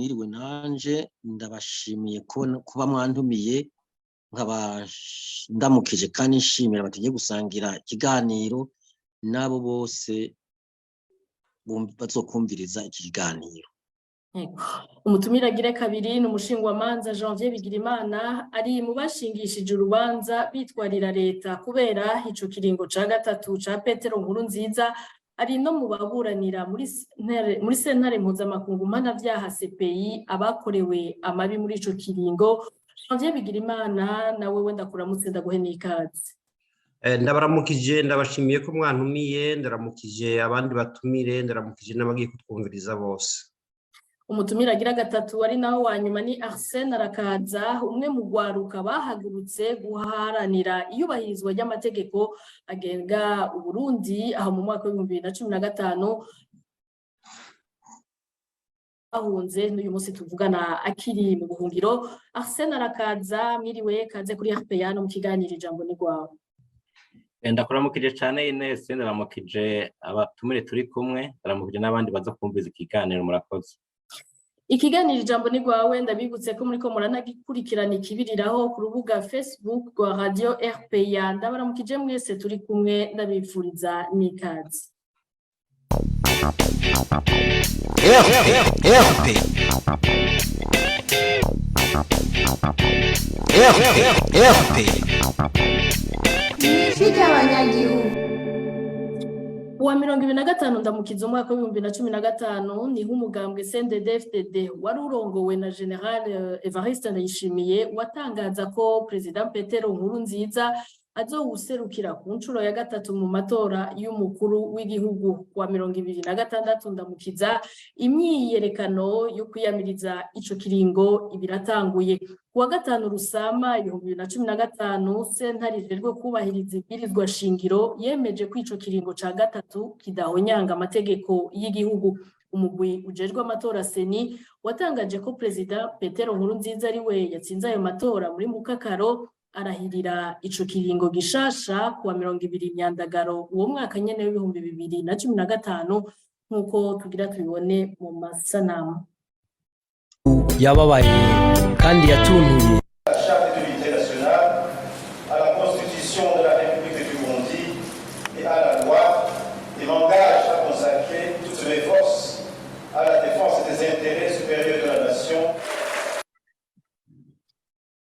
Mwiriwe nanje, ndabashimiye kuba mwantumiye, nkaba ndamukije kandi nshimira batugiye gusangira ikiganiro n'abo bose bazokumviriza iki kiganiro. Umutumire agire kabiri ni umushingwamanza Janvier Bigirimana, ari mu bashingishije urubanza bitwarira leta kubera ico kiringo ca gatatu ca Petero Nkurunziza, ari no mu baburanira muri sentare mpuzamakungu mpanavyaha CPI abakorewe amabi muri ico kiringo. Janvier Bigirimana, nawe we ndakuramutse, ndaguhe n'ikaze. Ndabaramukije, ndabashimiye ko mwantumiye, ndaramukije abandi batumire, ndaramukije n'abagiye kutwumviriza bose. Umutumire agira gatatu, ari naho wa nyuma, ni Arsene Arakaza, umwe mu rwaruka bahagurutse guharanira iyubahirizwa ry'amategeko agenga Uburundi aho mu mwaka w'2015 bahunze, n'uyu munsi tuvugana akiri mu buhungiro. Arsene Arakaza, mwiriwe, kaze kuri RPA no mu kiganiro Ijambo ni rwawe. Ndakuramukije cyane Ines, ndaramukije abatumire turi kumwe, ndaramukije n'abandi baza kumviza ikiganiro. Murakoze. Ikiganiro Ijambo ni rwawe, ndabibutse ko muriko muranagikurikirana ikibiriraho ku rubuga Facebook rwa Radio RPA. Ndabaramukije mwese turi kumwe, ndabifuriza n'ikaze. RP RP RP. Ijwi ry'abanyagihugu. Uwa 25 Ndamukiza umwaka w'2015 niho umugambwe CNDD-FDD wari urongowe na Général Evariste Ndayishimiye watangaza ko Perezida Petero Nkurunziza azowuserukira ku nshuro ya gatatu mu matora y'umukuru w'igihugu. Kuwa 26 Ndamukiza imyiyerekano yo kwiyamiriza ico kiringo ibiratanguye. Kuwa 5 Rusama 2015, sentare ijejwe kubahiriza ibwirizwa shingiro yemeje ko ico kiringo ca gatatu kidahonyanga amategeko y'igihugu. Umugwi ujejwe amatora CENI watangaje ko Perezida Petero Nkurunziza ari we yatsinze ayo matora muri Mukakaro, arahirira ico kiringo gishasha kuwa 20 Myandagaro uwo mwaka nyene w'2015, nk'uko tugira tubibone mu masanamu. Yababaye kandi yatuntuye. La Charte de l'unité nationale, à la Constitution de la République du Burundi et à la loi, et m'engage à consacrer toutes mes forces à la défense des intérêts supérieurs de la nation.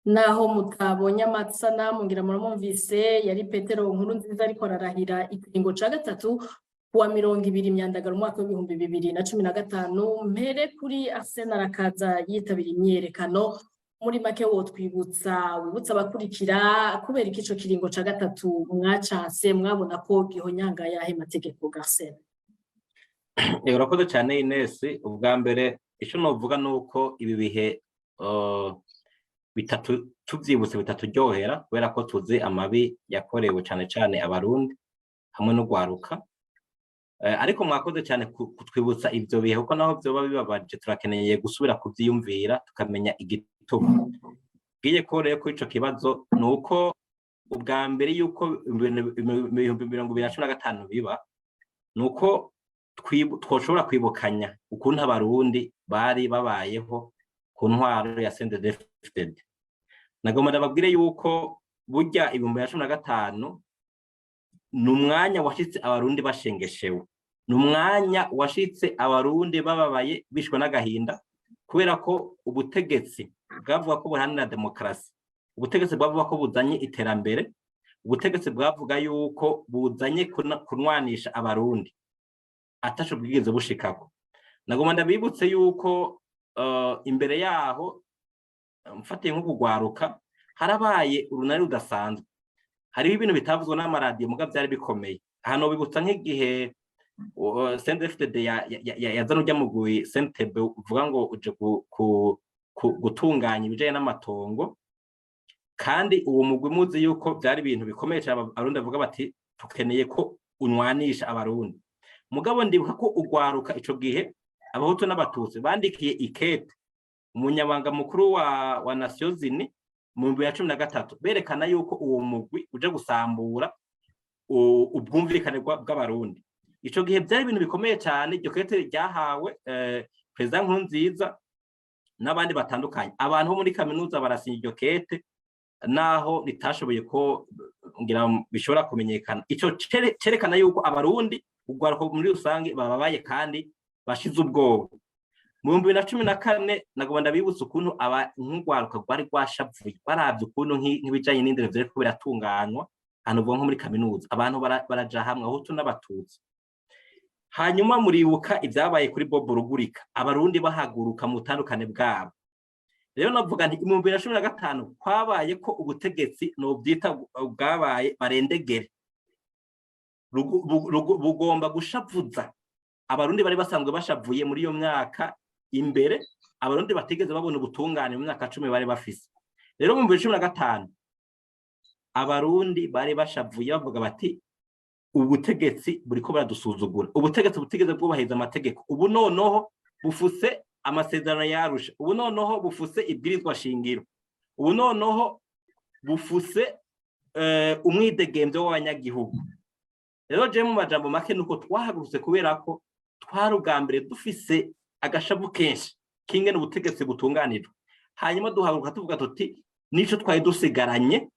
Naho mutabonye amasanamu, ngira muramwumvise, yari Petero Nkurunziza ariko ararahira ikiringo ca gatatu kuwa 20 Myandagaro umwaka w'2015. Mpere kuri Arsene Arakaza yitabira imyiyerekano. Muri make wotwibutsa, wibutsa abakurikira, kubera iki ico kiringo ca gatatu mwacanse, mwabona ko gihonyanga yahe mategeko, Arsene? Urakoze cyane Ines. Ubwa mbere icyo novuga ni uko ibi bihe bitatu tuvyibutse bitaturyohera, kubera ko tuzi amabi yakorewe cyane cyane Abarundi hamwe n'urwaruka. Ariko mwakoze cyane kutwibutsa ivyo bihe, kuko naho vyoba bibabaje turakeneye gusubira kuvyiyumvira tukamenya igituma. Bwiye ko rero kuri ico kibazo ni uko ubwa mbere yuko 2015 biba, ni uko twoshobora kwibukanya ukuntu Abarundi bari babayeho ku ntwaro ya CNDD-FDD. Nagomba ndababwire yuko burya 2015 ni umwanya washitse Abarundi bashengeshewe, ni umwanya washitse Abarundi bababaye, bishwe n'agahinda, kubera ko ubutegetsi bwavuga ko buharanira demokarasi, ubutegetsi bwavuga ko buzanye iterambere, ubutegetsi bwavuga yuko buzanye kunwanisha Abarundi, ataco bwigeze bushikako. Nagomba ndabibutse yuko imbere yaho, mfatiye nko kugwaruka, harabaye urunani rudasanzwe. Hariho ibintu bitavuzwe n'amaradiyo muga byari bikomeye. Hano bibutsa nk'igihe CNDD-FDD yazana ujya mugwi CNTB uvuga ngo uje gutunganya ibijanye n'amatongo, kandi uwo mugwi muzi yuko byari ibintu bikomeye cyane. Abarundi bavuga bati tukeneye ko unwanisha Abarundi. Mugabo ndibuka ko ugwaruka ico gihe, Abahutu n'Abatutsi, bandikiye ikete umunyabanga mukuru wa Nations Unies mu 2013, berekana yuko uwo mugwi uje gusambura ubwumvikane bw'Abarundi. Ico gihe byari ibintu bikomeye cyane. Iryo kete ryahawe Perezida Nkurunziza. N'abandi batandukanye, abantu bo muri kaminuza barasinya iryo kete, naho ritashoboye ko ngira bishobora kumenyekana. Ico cerekana yuko Abarundi, urwaruka muri rusange, bababaye kandi bashize ubwoba. Mu 2014, nagomba ndabibutsa ukuntu aba nk'urwaruka rwari rwashavuye, baravye ukuntu nk'ibijanye n'indero vyariko biratunganywa ahantu, uvuga nko muri kaminuza, abantu baraja hamwe, Abahutu n'Abatutsi. Hanyuma muribuka ibyabaye kuri Bob Rugurika, Abarundi bahaguruka mu butandukane bwabo. Rero navuga nti mu 2015 kwabaye ko ubutegetsi nobyita bwabaye barendegere, bugomba gushavuza Abarundi bari basanzwe bashavuye muri iyo myaka imbere, Abarundi batigeze babona ubutungane mu myaka 10 bari bafise. Rero mu 2015 Abarundi bari bashavuye, bavuga bati: "Ubutegetsi buriko buradusuzugura, ubutegetsi butigeze bwubahiriza amategeko, ubu noneho bufuse amasezerano yarusha, ubu noneho bufuse ibwirizwa shingiro, ubu noneho bufuse umwidegemvyo w'abanyagihugu." Rero je mu majambo make nuko twahagurutse, kubera ko twari ubwa mbere dufise agashavu kenshi k'ingene ubutegetsi butunganijwe. Hanyuma duhaguruka tuvuga tuti nico twari dusigaranye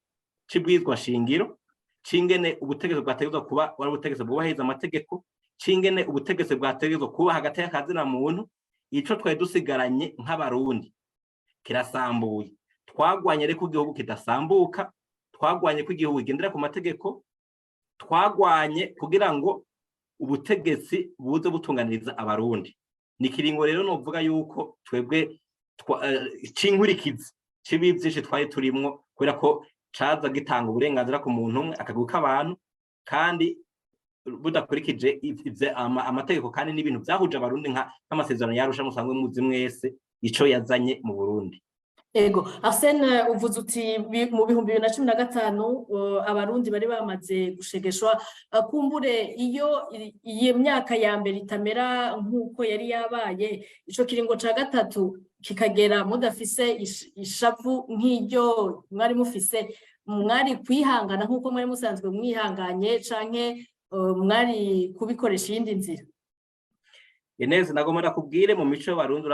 c'ibwirizwa shingiro, c'ingene ubutegetsi bwategerezwa kuba wari ubutegetsi bwubahiriza amategeko, c'ingene ubutegetsi bwategerezwa kuba hagati y'akazina muntu, ico twari dusigaranye nk'Abarundi kirasambuye. Twagwanye reko igihugu kidasambuka, twagwanye ko igihugu kigendera ku mategeko, twagwanye kugira ngo ubutegetsi buze butunganiriza Abarundi. Ni ikiringo rero novuga yuko twebwe c'inkurikizi c'ibibi vyinshi twari turimwo, kubera ko caza gitanga uburenganzira ku muntu umwe akagwi k'abantu, kandi budakurikije amategeko, kandi n'ibintu vyahuje Abarundi nk'amasezerano yarusha musanzwe muzi mwese ico yazanye mu Burundi. Ego, Arsene, uvuze uti mu 2015 Abarundi bari bamaze gushegeshwa. Kumbure iyo iyi myaka ya mbere itamera nk'uko yari yabaye, ico kiringo ca gatatu kikagera mudafise ishavu nk'iryo mwari mufise, mwari kwihangana nk'uko mwari musanzwe mwihanganye, canke mwari kubikoresha iyindi nzira? Ineza, nagomba ndakubwire, mu mico y'Abarundi,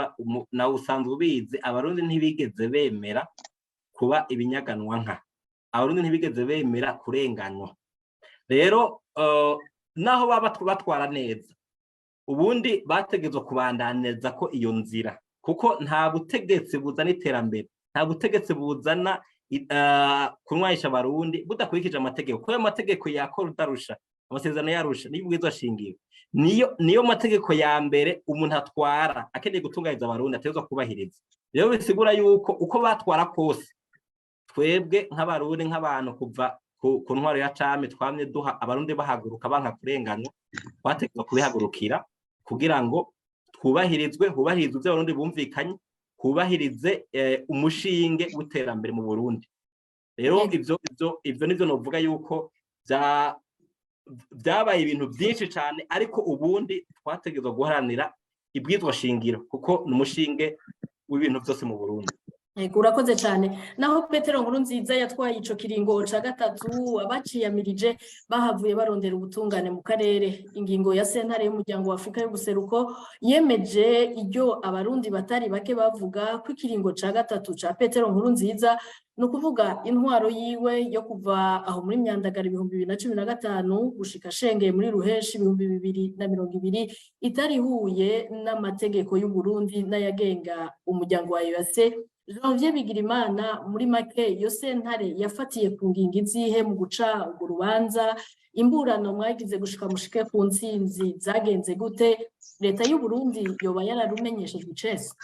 nawe usanzwe ubizi, Abarundi ntibigeze bemera kuba ibinyaganwa nka Abarundi ntibigeze bemera kurenganywa. Rero naho baba batwara neza, ubundi bategerezwa kubandaniza ko iyo nzira, kuko nta butegetsi buzana iterambere, nta butegetsi buzana kunywanisha Abarundi budakurikije amategeko, kuko ayo mategeko yakora udarusha amasezerano yarusha n'ibwirizwa shingiro niyo mategeko ya mbere umuntu atwara akeneye gutunganyiriza Abarundi ategerezwa kubahiriza. Rero bisigura yuko uko batwara kose, twebwe nk'Abarundi, nk'abantu kuva ku ntwaro ya cami twamye duha Abarundi bahaguruka banka kurenganywa, twategerezwa kubihagurukira kugira ngo twubahirizwe, hubahirizwe ivyo Abarundi bumvikanye, hubahirize umushinge w'iterambere mu Burundi. Rero ivyo nivyo novuga yuko vyabaye ibintu byinshi cyane, ariko ubundi twategerezwa guharanira ibwirizwa shingiro, kuko ni umushinge w'ibintu byose mu Burundi. Ego, urakoze cyane. Naho Petero Nkurunziza yatwaye ico kiringo ca gatatu, abaciyamirije bahavuye barondera ubutungane mu karere. Ingingo ya sentare y'Umuryango wa Afurika y'Ubuseruko yemeje iryo Abarundi batari bake bavuga ko ikiringo ca gatatu ca Petero Nkurunziza, ni ukuvuga intwaro yiwe yo kuva aho muri Myandagara 2015 gushika ashengeye muri Ruheshi 2020, itari ihuye n'amategeko y'u Burundi n'ayagenga umuryango wa EAC. Janvier Bigirimana, muri make, iyo sentare yafatiye ku ngingo izihe mu guca urwo rubanza? Imburano mwagize gushika mushike ku ntsinzi zagenze gute? Leta y'u Burundi yoba yararumenyeshejwe icese?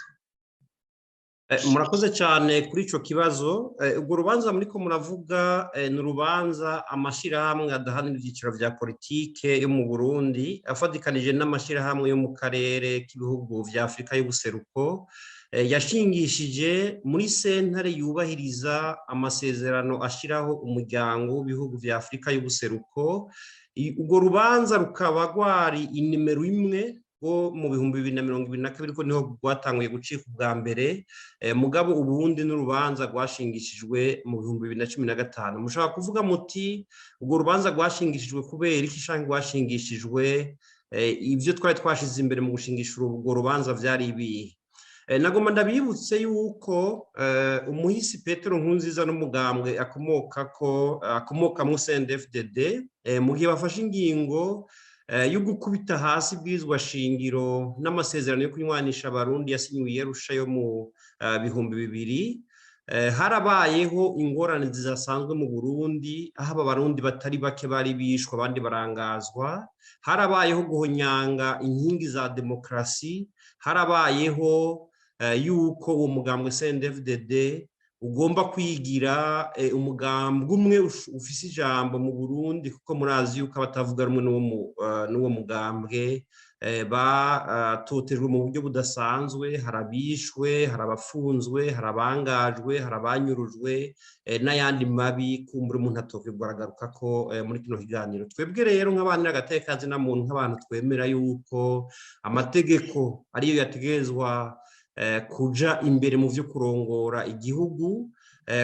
Murakoze cyane kuri icyo kibazo. Urwo rubanza muriko muravuga ni urubanza amashyirahamwe adahanira ibyiciro bya politike yo mu Burundi afatikanije n'amashyirahamwe yo mu karere k'ibihugu vya Afurika y'Ubuseruko yashingishije muri sentare yubahiriza amasezerano ashyiraho Umuryango w'Ibihugu vya Afurika y'Ubuseruko. Urwo rubanza rukaba rwari inimero 1 rwo mu 2022, ko niho rwatanguye gucika ubwa mbere. Mugabo ubundi n'urubanza rwashingishijwe mu 2015. Mushobora kuvuga muti: "Urwo rubanza rwashingishijwe kubera iki?" Canke rwashingishijwe, ibyo twari twashize imbere mu gushingisha urwo rubanza vyari ibihe? Nagomba ndabibutse yuko umuhisi Petero Nkurunziza n'umugambwe akomoka ko akomokamwo CNDD-FDD, mu gihe bafashe ingingo yo gukubita hasi ibwirizwa shingiro n'amasezerano yo kunywanisha Abarundi yasinyiwe i Arusha yo mu 2000, harabayeho ingorane zidasanzwe mu Burundi, aho aba Barundi batari bake bari bishwe, abandi barangazwa. Harabayeho guhonyanga inkingi za demokarasi, harabayeho yuko uwo mugambwe CNDD-FDD ugomba kwigira umugambwe umwe ufise ijambo mu Burundi, kuko murazi yuko abatavuga rumwe n'uwo mugambwe batotejwe mu buryo budasanzwe. Hari abishwe, hari abafunzwe, hari abangajwe, hari abanyurujwe n'ayandi mabi kumbura umuntu atokwirwa aragaruka ko muri kino kiganiro. Twebwe rero nk'abana agateka na muntu, nk'abantu twemera yuko amategeko ariyo yategerezwa kuja imbere mu byo kurongora igihugu,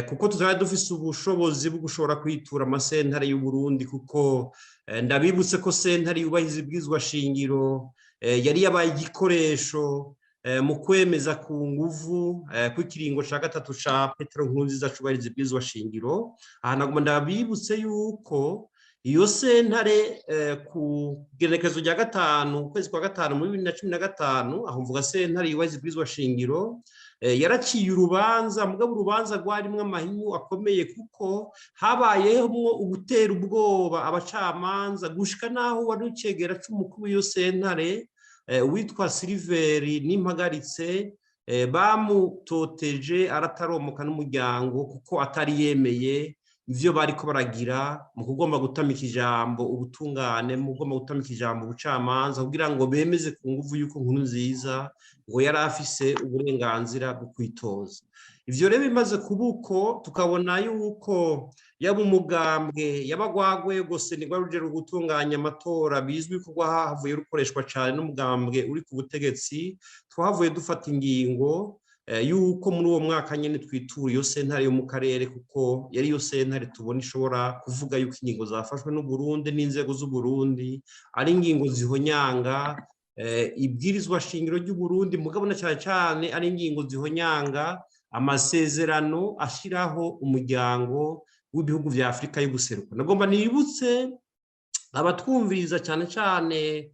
kuko tutaba dufise ubushobozi bwo gushobora kwitura amasentare y'u Burundi, kuko ndabibutse ko sentare yubahiriza ibwirizwa shingiro yari yabaye igikoresho mu kwemeza ku nguvu ko ikiringo ca gatatu ca Petero Nkurunziza cubahiriza ibwirizwa shingiro. Aha nagomba ndabibutse yuko iyo sentare ku genekerezo rya 5 ukwezi kwa 5 muri 2015, aho mvuga sentare yubahiriza ibwirizwa shingiro, yaraciye urubanza. Mugabo urubanza rwarimwo amahinyu akomeye, kuko habayemwo ugutera ubwoba abacamanza, gushika naho wari ucegera c'umukuru w'iyo sentare witwa Siliveri Nimpagaritse bamutoteje arataromoka n'umuryango, kuko atari yemeye ivyo bariko baragira mu kugomba gutamika ijambo ubutungane, mu kugomba gutamika ijambo ubucamanza, kugira ngo bemeze ku nguvu yuko Nkurunziza ngo yari afise uburenganzira bwo kwitoza. Ivyo rero bimaze kuba uko, tukabona yuko yaba umugambwe yaba rwagwego CENI ruje gutunganya amatora, bizwi ko rwahavuye rukoreshwa cane n'umugambwe uri ku butegetsi, twahavuye dufata ingingo yuko muri uwo mwaka nyene twitura iyo sentare yo mu karere, kuko yari yo sentare tubona ishobora kuvuga yuko ingingo zafashwe n'u Burundi n'inzego z'u Burundi ari ingingo zihonyanga ibwirizwa shingiro ry'u Burundi, mugabo na cyane cyane ari ingingo zihonyanga amasezerano ashiraho Umuryango w'Ibihugu vya Afurika y'Ubuseruko. Nagomba nibutse abatwumviriza, cyane cyane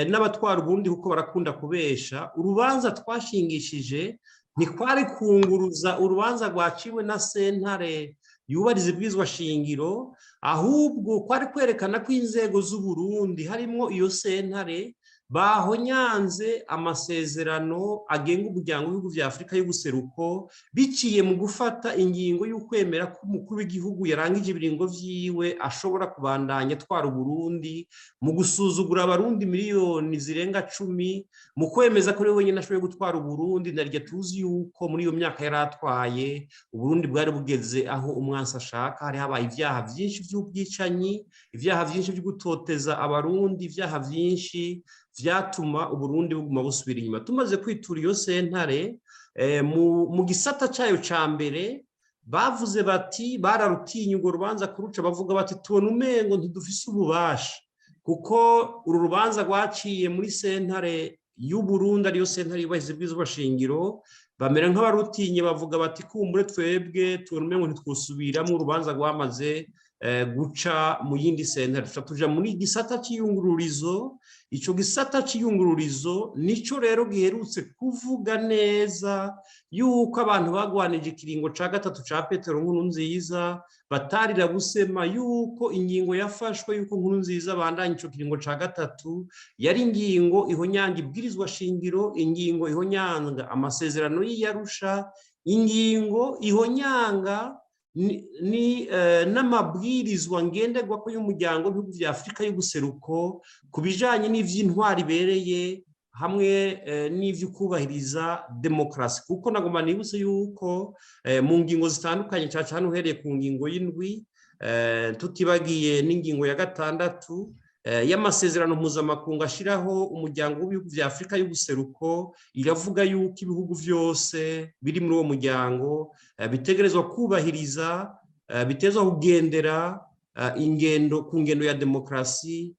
n'abatwara Uburundi, kuko barakunda kubesha, urubanza twashingishije ntikwari kunguruza urubanza rwaciwe na sentare yubahiriza ibwirizwa shingiro, ahubwo kwari kwerekana ko inzego z'u Burundi harimwo iyo sentare bahonyanze amasezerano agenga Umuryango w'Ibihugu vya Afurika y'Ubuseruko, biciye mu gufata ingingo y'ukwemera ko umukuru w'igihugu yarangije ibiringo vyiwe ashobora kubandanya atwara Uburundi, mu gusuzugura Abarundi miliyoni zirenga 10, mu kwemeza ko ari we wenyine ashoboye gutwara Uburundi. Naryo tuzi yuko muri iyo myaka yari atwaye, Uburundi bwari bugeze aho umwansi ashaka. Hari habaye ivyaha vyinshi vy'ubwicanyi, ivyaha vyinshi vyo gutoteza Abarundi, ivyaha vyinshi vyatuma Uburundi buguma busubira inyuma. Tumaze kwitura iyo sentare, mu gisata cayo ca mbere bavuze bati bararutinye urwo rubanza kuruca, bavuga bati tubona umengo ntidufise ububasha, kuko uru rubanza rwaciye muri sentare y'u Burundi, ariyo sentare yubahiriza ibwirizwa shingiro. Bamera nk'abarutinye, bavuga bati kumbure twebwe tubona umengo ntitwosubiramwo urubanza rwamaze guca mu yindi sentare. Tuca tuja muri gisata c'iyungururizo. Ico gisata c'iyungururizo nico rero giherutse kuvuga neza yuko abantu bagwanije ikiringo ca gatatu ca Petero Nkurunziza batarira busema, yuko ingingo yafashwe yuko Nkurunziza bandanya ico kiringo ca gatatu yari ingingo ihonyanga ibwirizwa shingiro, ingingo ihonyanga amasezerano y'Iyarusha, ingingo ihonyanga ni n'amabwirizwa ngenderwako y'Umuryango w'Ibihugu vya Afurika y'Ubuseruko ku bijanye n'ivy'intwari ibereye hamwe n'ivy'ukubahiriza demokarasi. Kuko nagomba nibutse yuko mu ngingo zitandukanye, cane cane uhereye ku ngingo y'indwi, tutibagiye n'ingingo ya 6 y'amasezerano mpuzamakungu ashiraho Umuryango w'Ibihugu vya Afurika y'Ubuseruko, iravuga yuko ibihugu vyose biri muri uwo muryango bitegerezwa kubahiriza, bitezwa kugendera ingendo ku ngendo ya demokarasi.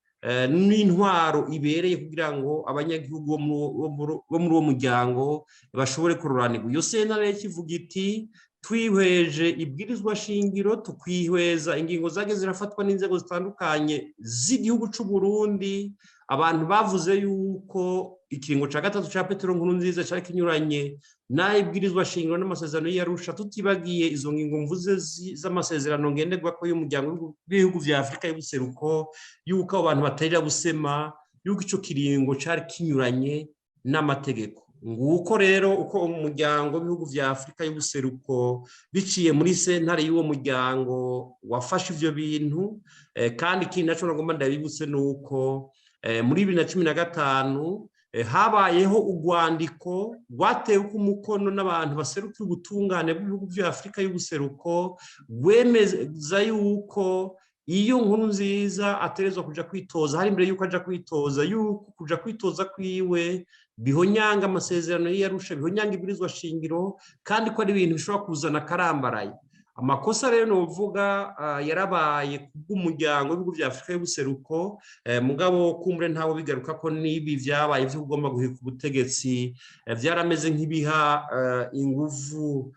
N'intwaro ibereye kugira ngo abanyagihugu bo muri uwo muryango bashobore kururanirwa. Iyo sentare kivuga iti: "Twihweje ibwirizwa shingiro, tukwihweza ingingo zagiye zirafatwa n'inzego zitandukanye z'igihugu cy'u Burundi, abantu bavuze yuko ikiringo cya gatatu cya Petero Nkurunziza cyari kinyuranye n'ibwirizwa shingiro n'amasezerano y'Arusha, tutibagiye izo ngingo mvuze z'amasezerano ngenderwako y'umuryango w'ibihugu bya Afurika y'Ubuseruko, yuko abo bantu batarira busema, yuko icyo kiringo cyari kinyuranye n'amategeko." Nguko rero uko umuryango w'ibihugu bya Afurika y'Ubuseruko, biciye muri sentare y'uwo muryango, wafashe ibyo bintu. Kandi ikindi nacyo nagomba ndabibutse ni uko muri 2015 habayeho urwandiko rwatewe umukono n'abantu baserukiye ubutungane bw'ibihugu bya Afurika y'Ubuseruko, rwemeza yuko iyo Nkurunziza aterezwa kuja kwitoza, hari imbere yuko aja kwitoza, yuko kuja kwitoza kwiwe bihonyanga amasezerano y'Arusha, bihonyanga ibwirizwa shingiro, kandi ko ari ibintu bishobora kuzana akarambaraye. Amakosa rero nuvuga yarabaye kubw'umuryango w'ibihugu bya Afurika y'Ubuseruko. Mugabo kumbure ntawe bigaruka ko n'ibi byabaye byo ugomba guhika ubutegetsi byarameze nk'ibiha inguvu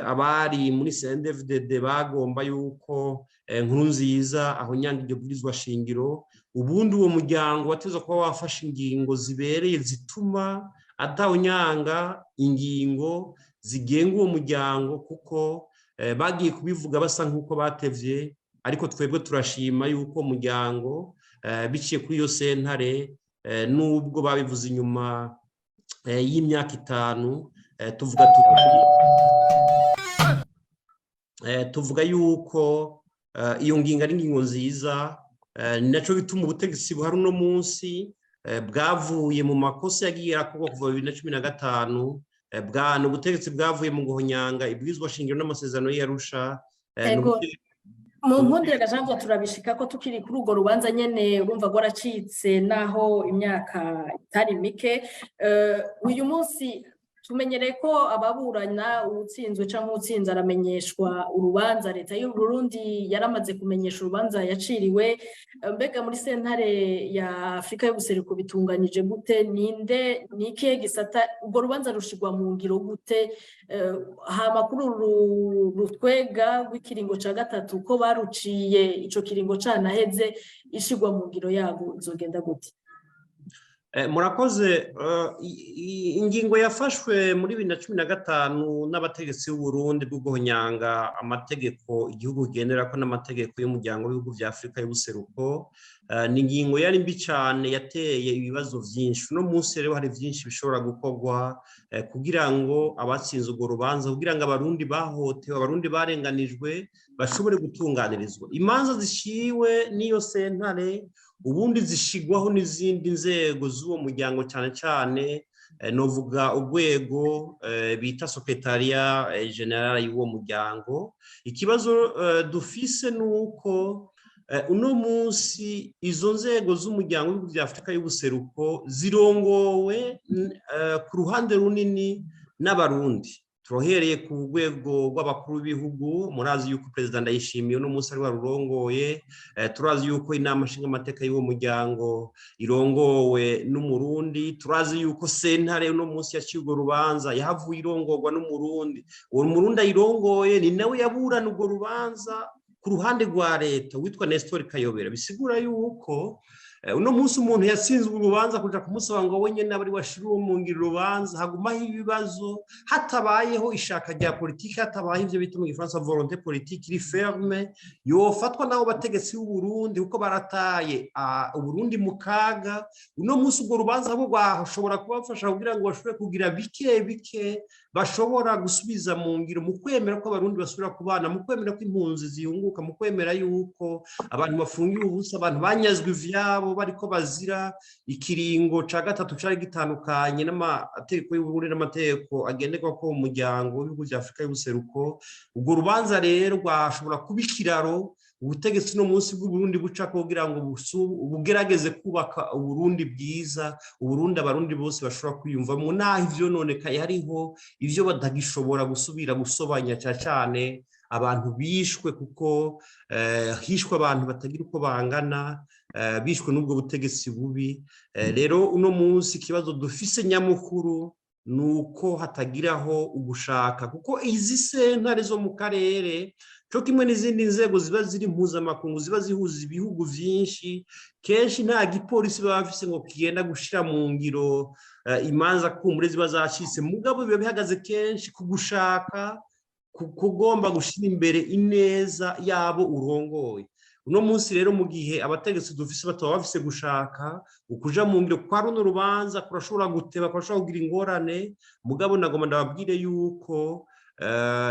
abari muri CNDD-FDD bagomba yuko Nkurunziza ahonyanga iryo bwirizwa shingiro. Ubundi uwo muryango wateza kuba wafashe ingingo zibereye zituma atawunyanga ingingo zigenga uwo muryango, kuko bagiye kubivuga basa nk'uko batevye. Ariko twebwe turashima yuko umuryango, biciye kuri iyo sentare, nubwo babivuze inyuma y'imyaka 5, tuvuga yuko iyo ngingo ari ingingo nziza. Ni nacyo bituma ubutegetsi buhari uno munsi bwavuye mu makosa yagiye arakorwa kuva 2015. Ni ubutegetsi bwavuye mu guhonyanga ibwirizwa shingiro n'amasezerano y'Arusha. Mu nkundire gajanja, turabishika ko tukiri kuri urwo rubanza nyene. Urumva rwaracitse naho imyaka itari mike. Uyu munsi tumenyereye ko ababurana, uwutsinzwe cyangwa uwutsinze, aramenyeshwa urubanza. Leta y'u Burundi yaramaze kumenyesha urubanza yaciriwe. Mbega muri sentare ya Afurika y'Ubuseruko bitunganyije gute? Ninde, ni ikihe gisata? Urwo rubanza rushirwa mu ngiro gute? Hama kuri uru rutwega rw'ikiringo ca gatatu, ko baruciye ico kiringo canaheze, ishirwa mu ngiro yabo izogenda gute? Murakoze. Ingingo yafashwe muri 2015 n'abategetsi b'u Burundi bwo guhonyanga amategeko igihugu kigendera ko n'amategeko y'umuryango w'ibihugu bya Afurika y'Ubuseruko ni ingingo yari mbi cyane, yateye ibibazo byinshi. Uno munsi rero hari byinshi bishobora gukorwa kugira ngo abatsinze urwo rubanza, kugira ngo Abarundi bahotewe, Abarundi barenganijwe bashobore gutunganirizwa. Imanza ziciwe n'iyo sentare ubundi zishigwaho n'izindi nzego z'uwo muryango, cyane cyane novuga urwego bita secrétariat général y'uwo muryango. Ikibazo dufise ni uko uno munsi izo nzego z'umuryango w'ibihugu bya Afurika y'Ubuseruko zirongowe ku ruhande runini n'Abarundi. Turohereye ku rwego rw'abakuru b'ibihugu, murazi yuko Perezida Ndayishimiye uno munsi ari warurongoye. Turazi yuko inama nshingamateka y'uwo muryango irongowe n'Umurundi. Turazi yuko sentare uno munsi yaciye urwo rubanza yahavuye irongorwa n'Umurundi. Uwo Murundi ayirongoye ni nawe yaburana urwo rubanza ku ruhande rwa leta, witwa Nestor Kayobera. Bisigura yuko uno munsi umuntu yatsinzwe urubanza, kuja kumusaba ngo we nyene abari washira uwo mu ngiro urubanza, hagumaho ibibazo hatabayeho ishaka rya politiki, hatabayeho ivyo bita mu Gifaransa volonté politique iri ferme yofatwa n'abo bategetsi b'u Burundi, kuko barataye Uburundi mu kaga. Uno munsi urwo rubanza bo rwashobora kubafasha kugira ngo bashobore kugira bike bike bashobora gusubiza mu ngiro, mu kwemera ko Abarundi basubira kubana, mu kwemera ko impunzi ziyunguka, mu kwemera yuko abantu bafungiwe ubusa, abantu banyazwe ivyabo bariko bazira ikiringo ca gatatu cari gitandukanye n'amategeko y'Uburundi n'amategeko agenderwa ko mu muryango w'ibihugu vya Afurika y'Ubuseruko. Urwo rubanza rero rwashobora kuba ikiraro ubutegetsi no munsi bw'Uburundi buca kugira ngo bugerageze kubaka Uburundi bwiza, Uburundi Abarundi bose bashobora kwiyumvamo, naho ivyononekaye hariho ivyo batagishobora gusubira gusobanya, cyane cyane abantu bishwe, kuko hishwe abantu batagira uko bangana. Bishwe n'ubwo butegetsi bubi. Rero uno munsi ikibazo dufise nyamukuru ni uko hatagiraho ugushaka, kuko izi sentare zo mu karere cyo kimwe n'izindi nzego ziba ziri mpuzamakungu, ziba zihuza ibihugu byinshi, kenshi nta gipolisi baba bafise ngo kigenda gushyira mu ngiro imanza kumbure ziba zacitse. Mugabo biba bihagaze kenshi ku gushaka, kugomba gushyira imbere ineza yabo urongoye. Uno munsi rero, mu gihe abategetsi dufise bataba bafise gushaka ukuja mu ngiro kwa runo rubanza, kurashobora guteba, kurashobora kugira ingorane. Mugabo nagomba ndababwire yuko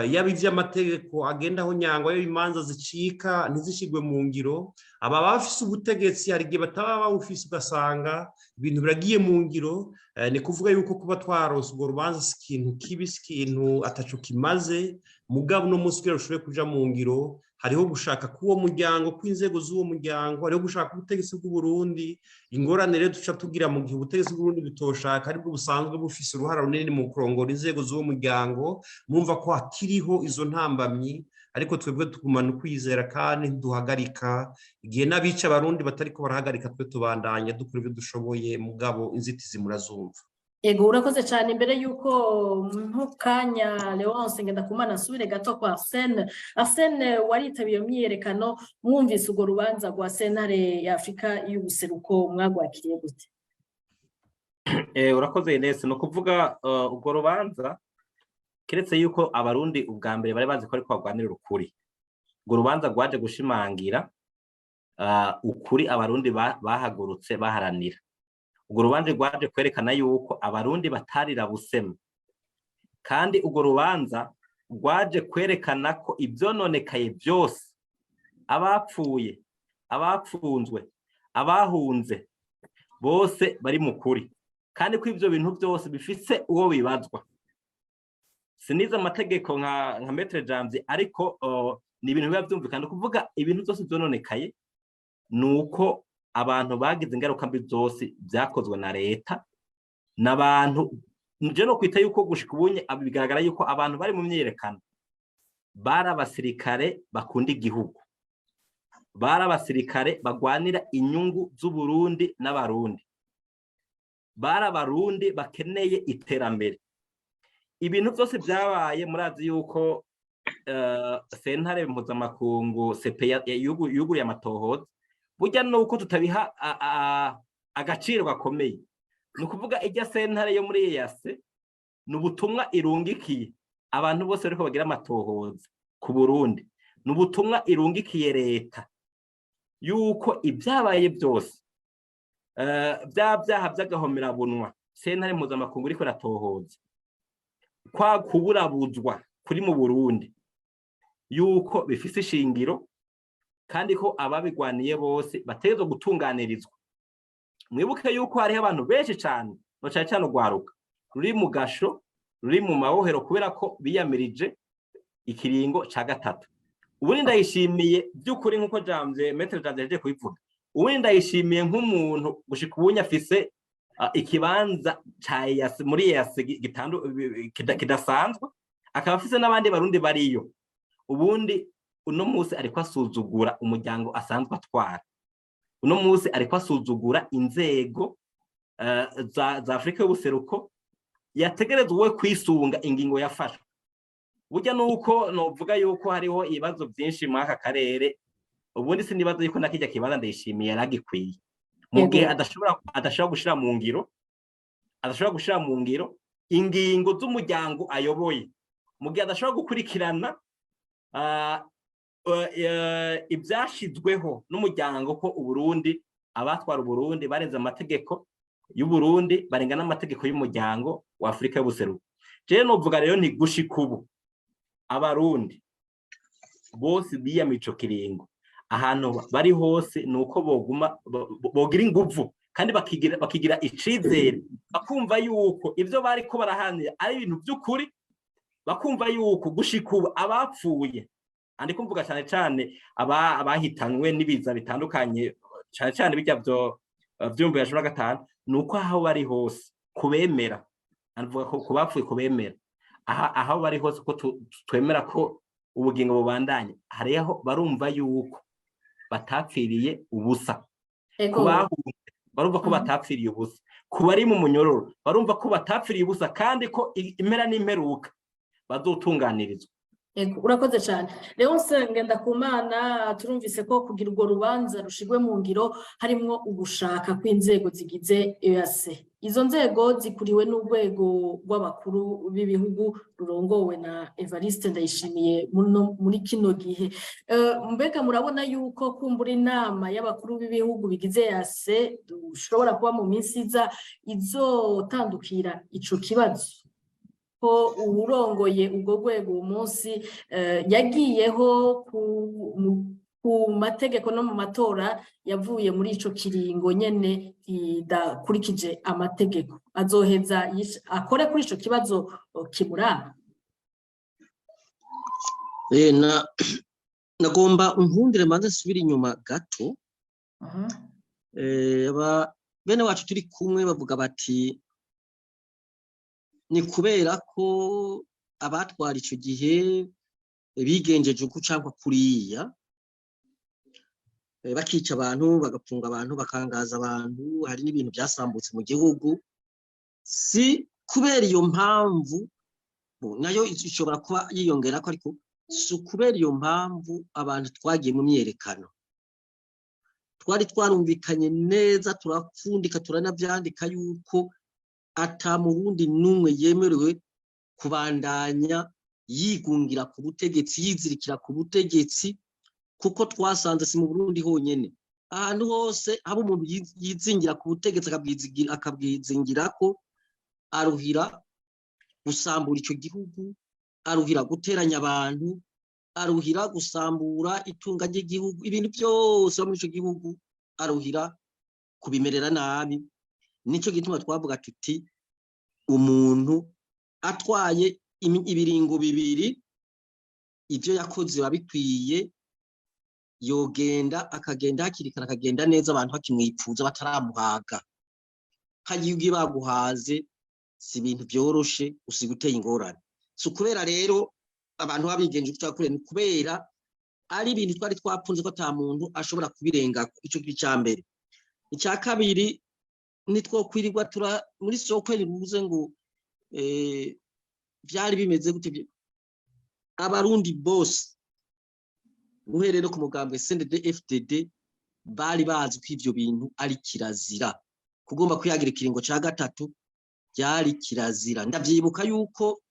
yaba ivy'amategeko agenda aho nyangwa, yaba imanza zicika ntizishigwe mu ngiro, aba bafise ubutegetsi hari igihe bataba bawufise, ugasanga ibintu biragiye mu ngiro. Ni kuvuga yuko kuba twaronse urwo rubanza si ikintu kibi, si ikintu ataco kimaze. Mugabo uno munsi, kugira rushobore kuja mu ngiro, hariho gushaka k'uwo muryango, kw'inzego z'uwo muryango, hariho gushaka ubutegetsi bw'Uburundi. Ingorane rero duca tugira, mu gihe ubutegetsi bw'Uburundi butoshaka, aribwo busanzwe bufise uruhara runini mu kurongora inzego z'uwo muryango, mumva ko hakiriho izo ntambamyi. Ariko twebwe tugumana ukwizera kandi ntiduhagarika. Igihe n'abica Abarundi batariko barahagarika, twe tubandanya dukora ibyo dushoboye. Mugabo inzitizi murazumva. Ego, urakoze cyane. Imbere y'uko nk'ukanya Leonce Ngendakumana, asubire gato kwa Arsene. Arsene, waritabiye iyo myiyerekano. Mwumvise urwo rubanza rwa Sentare ya Afurika y'Ubuseruko, mwagwakiriye gute? Urakoze Ines. Ni ukuvuga urwo rubanza, keretse yuko Abarundi ubwa mbere bari bazi ko ariko barwanirira ukuri, urwo rubanza rwaje gushimangira ukuri Abarundi bahagurutse baharanira. Urwo rubanza rwaje kwerekana yuko Abarundi batarira busema, kandi urwo rubanza rwaje kwerekana ko ibyononekaye byose, abapfuye, abapfunzwe, abahunze, bose bari mu kuri, kandi ko ibyo bintu byose bifise uwo bibazwa. Sinize amategeko nka Maître Janvier, ariko ni ibintu biba byumvikana. Ni ukuvuga ibintu byose byononekaye ni uko abantu bagize ingaruka mbi zose byakozwe na leta n'abantu. Nje no kwita yuko gushika ubunye bigaragara yuko abantu bari mu myiyerekano bari abasirikare bakunda igihugu, bari abasirikare bagwanira inyungu z'Uburundi n'Abarundi, bari Abarundi bakeneye iterambere. Ibintu byose byabaye, murazi yuko sentare mpuzamakungu CPI yuguruye amatohoza. Burya nuko tutabiha agaciro gakomeye. Ni ukuvuga ijya sentare yo muri EAC ni ubutumwa irungikiye abantu bose bariko bagira amatohoza ku Burundi, ni ubutumwa irungikiye leta yuko ibyabaye byose, bya byaha by'agahomerabunwa sentare mpuzamakungu iriko iratohoza, kwa kuburabuzwa kuri mu Burundi, yuko bifise ishingiro kandi ko ababigwaniye bose bategerezwa gutunganirizwa. Mwibuke yuko hariho abantu benshi cane, na cane cane urwaruka ruri mu gasho, ruri mu mabohero kubera ko biyamirije ikiringo ca gatatu. Ubundi Ndayishimiye by'ukuri, nk'uko Janvier, Maître Janvier yaje kubivuga, ubundi Ndayishimiye nk'umuntu gushika ubunye afise ikibanza ca EAC, muri EAC kidasanzwe, akaba afise n'abandi Barundi bariyo, ubundi uno munsi ariko asuzugura umuryango asanzwe atwara. Uno munsi ariko asuzugura inzego za Afurika y'Ubuseruko yategerezwa we kwisunga ingingo yafashwe. Burya nuko novuga yuko hariho ibibazo byinshi muri aka karere. Ubundi sinibaza yuko nakijya kibanza Ndayishimiye yaragikwiye mu gihe adashobora gushira mu ngiro, adashobora gushira mu ngiro ingingo z'umuryango ayoboye, mu gihe adashobora gukurikirana ibyashizweho n'umuryango, ko Uburundi, abatwara Uburundi barenze amategeko y'Uburundi, barenga n'amategeko y'Umuryango wa Afurika y'Ubuseruko. Jewe novuga rero nti gushika ubu Abarundi bose biyamiye ico kiringo, ahantu bari hose, ni uko boguma bogira inguvu kandi bakigira icizere, bakumva yuko ivyo bariko barahanira ari ibintu by'ukuri, bakumva yuko gushika ubu abapfuye, andi kumvuga cyane cyane abahitanywe n'ibiza bitandukanye, cyane cyane bijya byo vyumva ya 15, ni uko aho bari hose kubemera, avuga ko kubapfuye kubemera aha aho bari hose, ko twemera ko ubugingo bubandanya, hariho barumva yuko batapfiriye ubusa. Ku bahunze barumva ko batapfiriye ubusa, ku bari mu munyororo barumva ko batapfiriye ubusa, kandi ko impera n'imperuka bazotunganirizwa. Ego, urakoze cyane, Leonce Ngendakumana. Turumvise ko kugira urwo rubanza rushigwe mu ngiro harimwo ugushaka kw'inzego zigize EAC. Izo nzego zikuriwe n'urwego rw'abakuru b'ibihugu rurongowe na Evariste Ndayishimiye muri kino gihe. Mbega murabona yuko kumbura inama y'abakuru b'ibihugu bigize EAC dushobora kuba mu minsi iza izotandukira ico kibazo, ko uwurongoye ubwo rwego uwo munsi yagiyeho ku mategeko no mu matora yavuye muri ico kiringo nyene kidakurikije amategeko, azoheza akore kuri ico kibazo kimuraba? Nagomba unkundire manze nsubire inyuma gato. Bene wacu turi kumwe bavuga bati ni kubera ko abatwara ico gihe bigenjeje uku cyangwa kuriya, bakica abantu, bagapfunga abantu, bakangaza abantu, hari n'ibintu byasambutse mu gihugu. Si kubera iyo mpamvu, nayo ishobora kuba yiyongera ko, ariko si ukubera iyo mpamvu abantu twagiye mu myerekano. Twari twarumvikanye neza, turapfundika, turanabyandika yuko ata murundi n'umwe yemerewe kubandanya yigungira ku butegetsi, yizirikira ku butegetsi, kuko twasanze si mu Burundi honyene, ahantu hose haba umuntu yizingira ku butegetsi, akabwizingira ko aruhira gusambura ico gihugu, aruhira guteranya abantu, aruhira gusambura itunga ry'igihugu, ibintu byose muri ico gihugu aruhira kubimerera nabi. Nico gituma twavuga tuti umuntu atwaye ibiringo bibiri, ibyo yakoze biba bikwiye, yogenda, akagenda hakiri kare, akagenda neza, abantu bakimwipfuza, bataramuhaga. Hagiye ugiye baguhaze, si ibintu byoroshe, usiga uteye ingorane. Si ukubera rero abantu babigenje gutya kure, ni kubera ari ibintu twari twapfunze ko ata muntu ashobora kubirengako. Ico kiri icya mbere. Icya kabiri, nitwokwirirwa tura muri soko ribuze ngo byari bimeze gute. Abarundi bose guherera no ku mugambwe CNDD FDD bari bazi ko ivyo bintu ari kirazira. Kugomba kwihagira ikiringo ca gatatu byari kirazira. Ndavyibuka yuko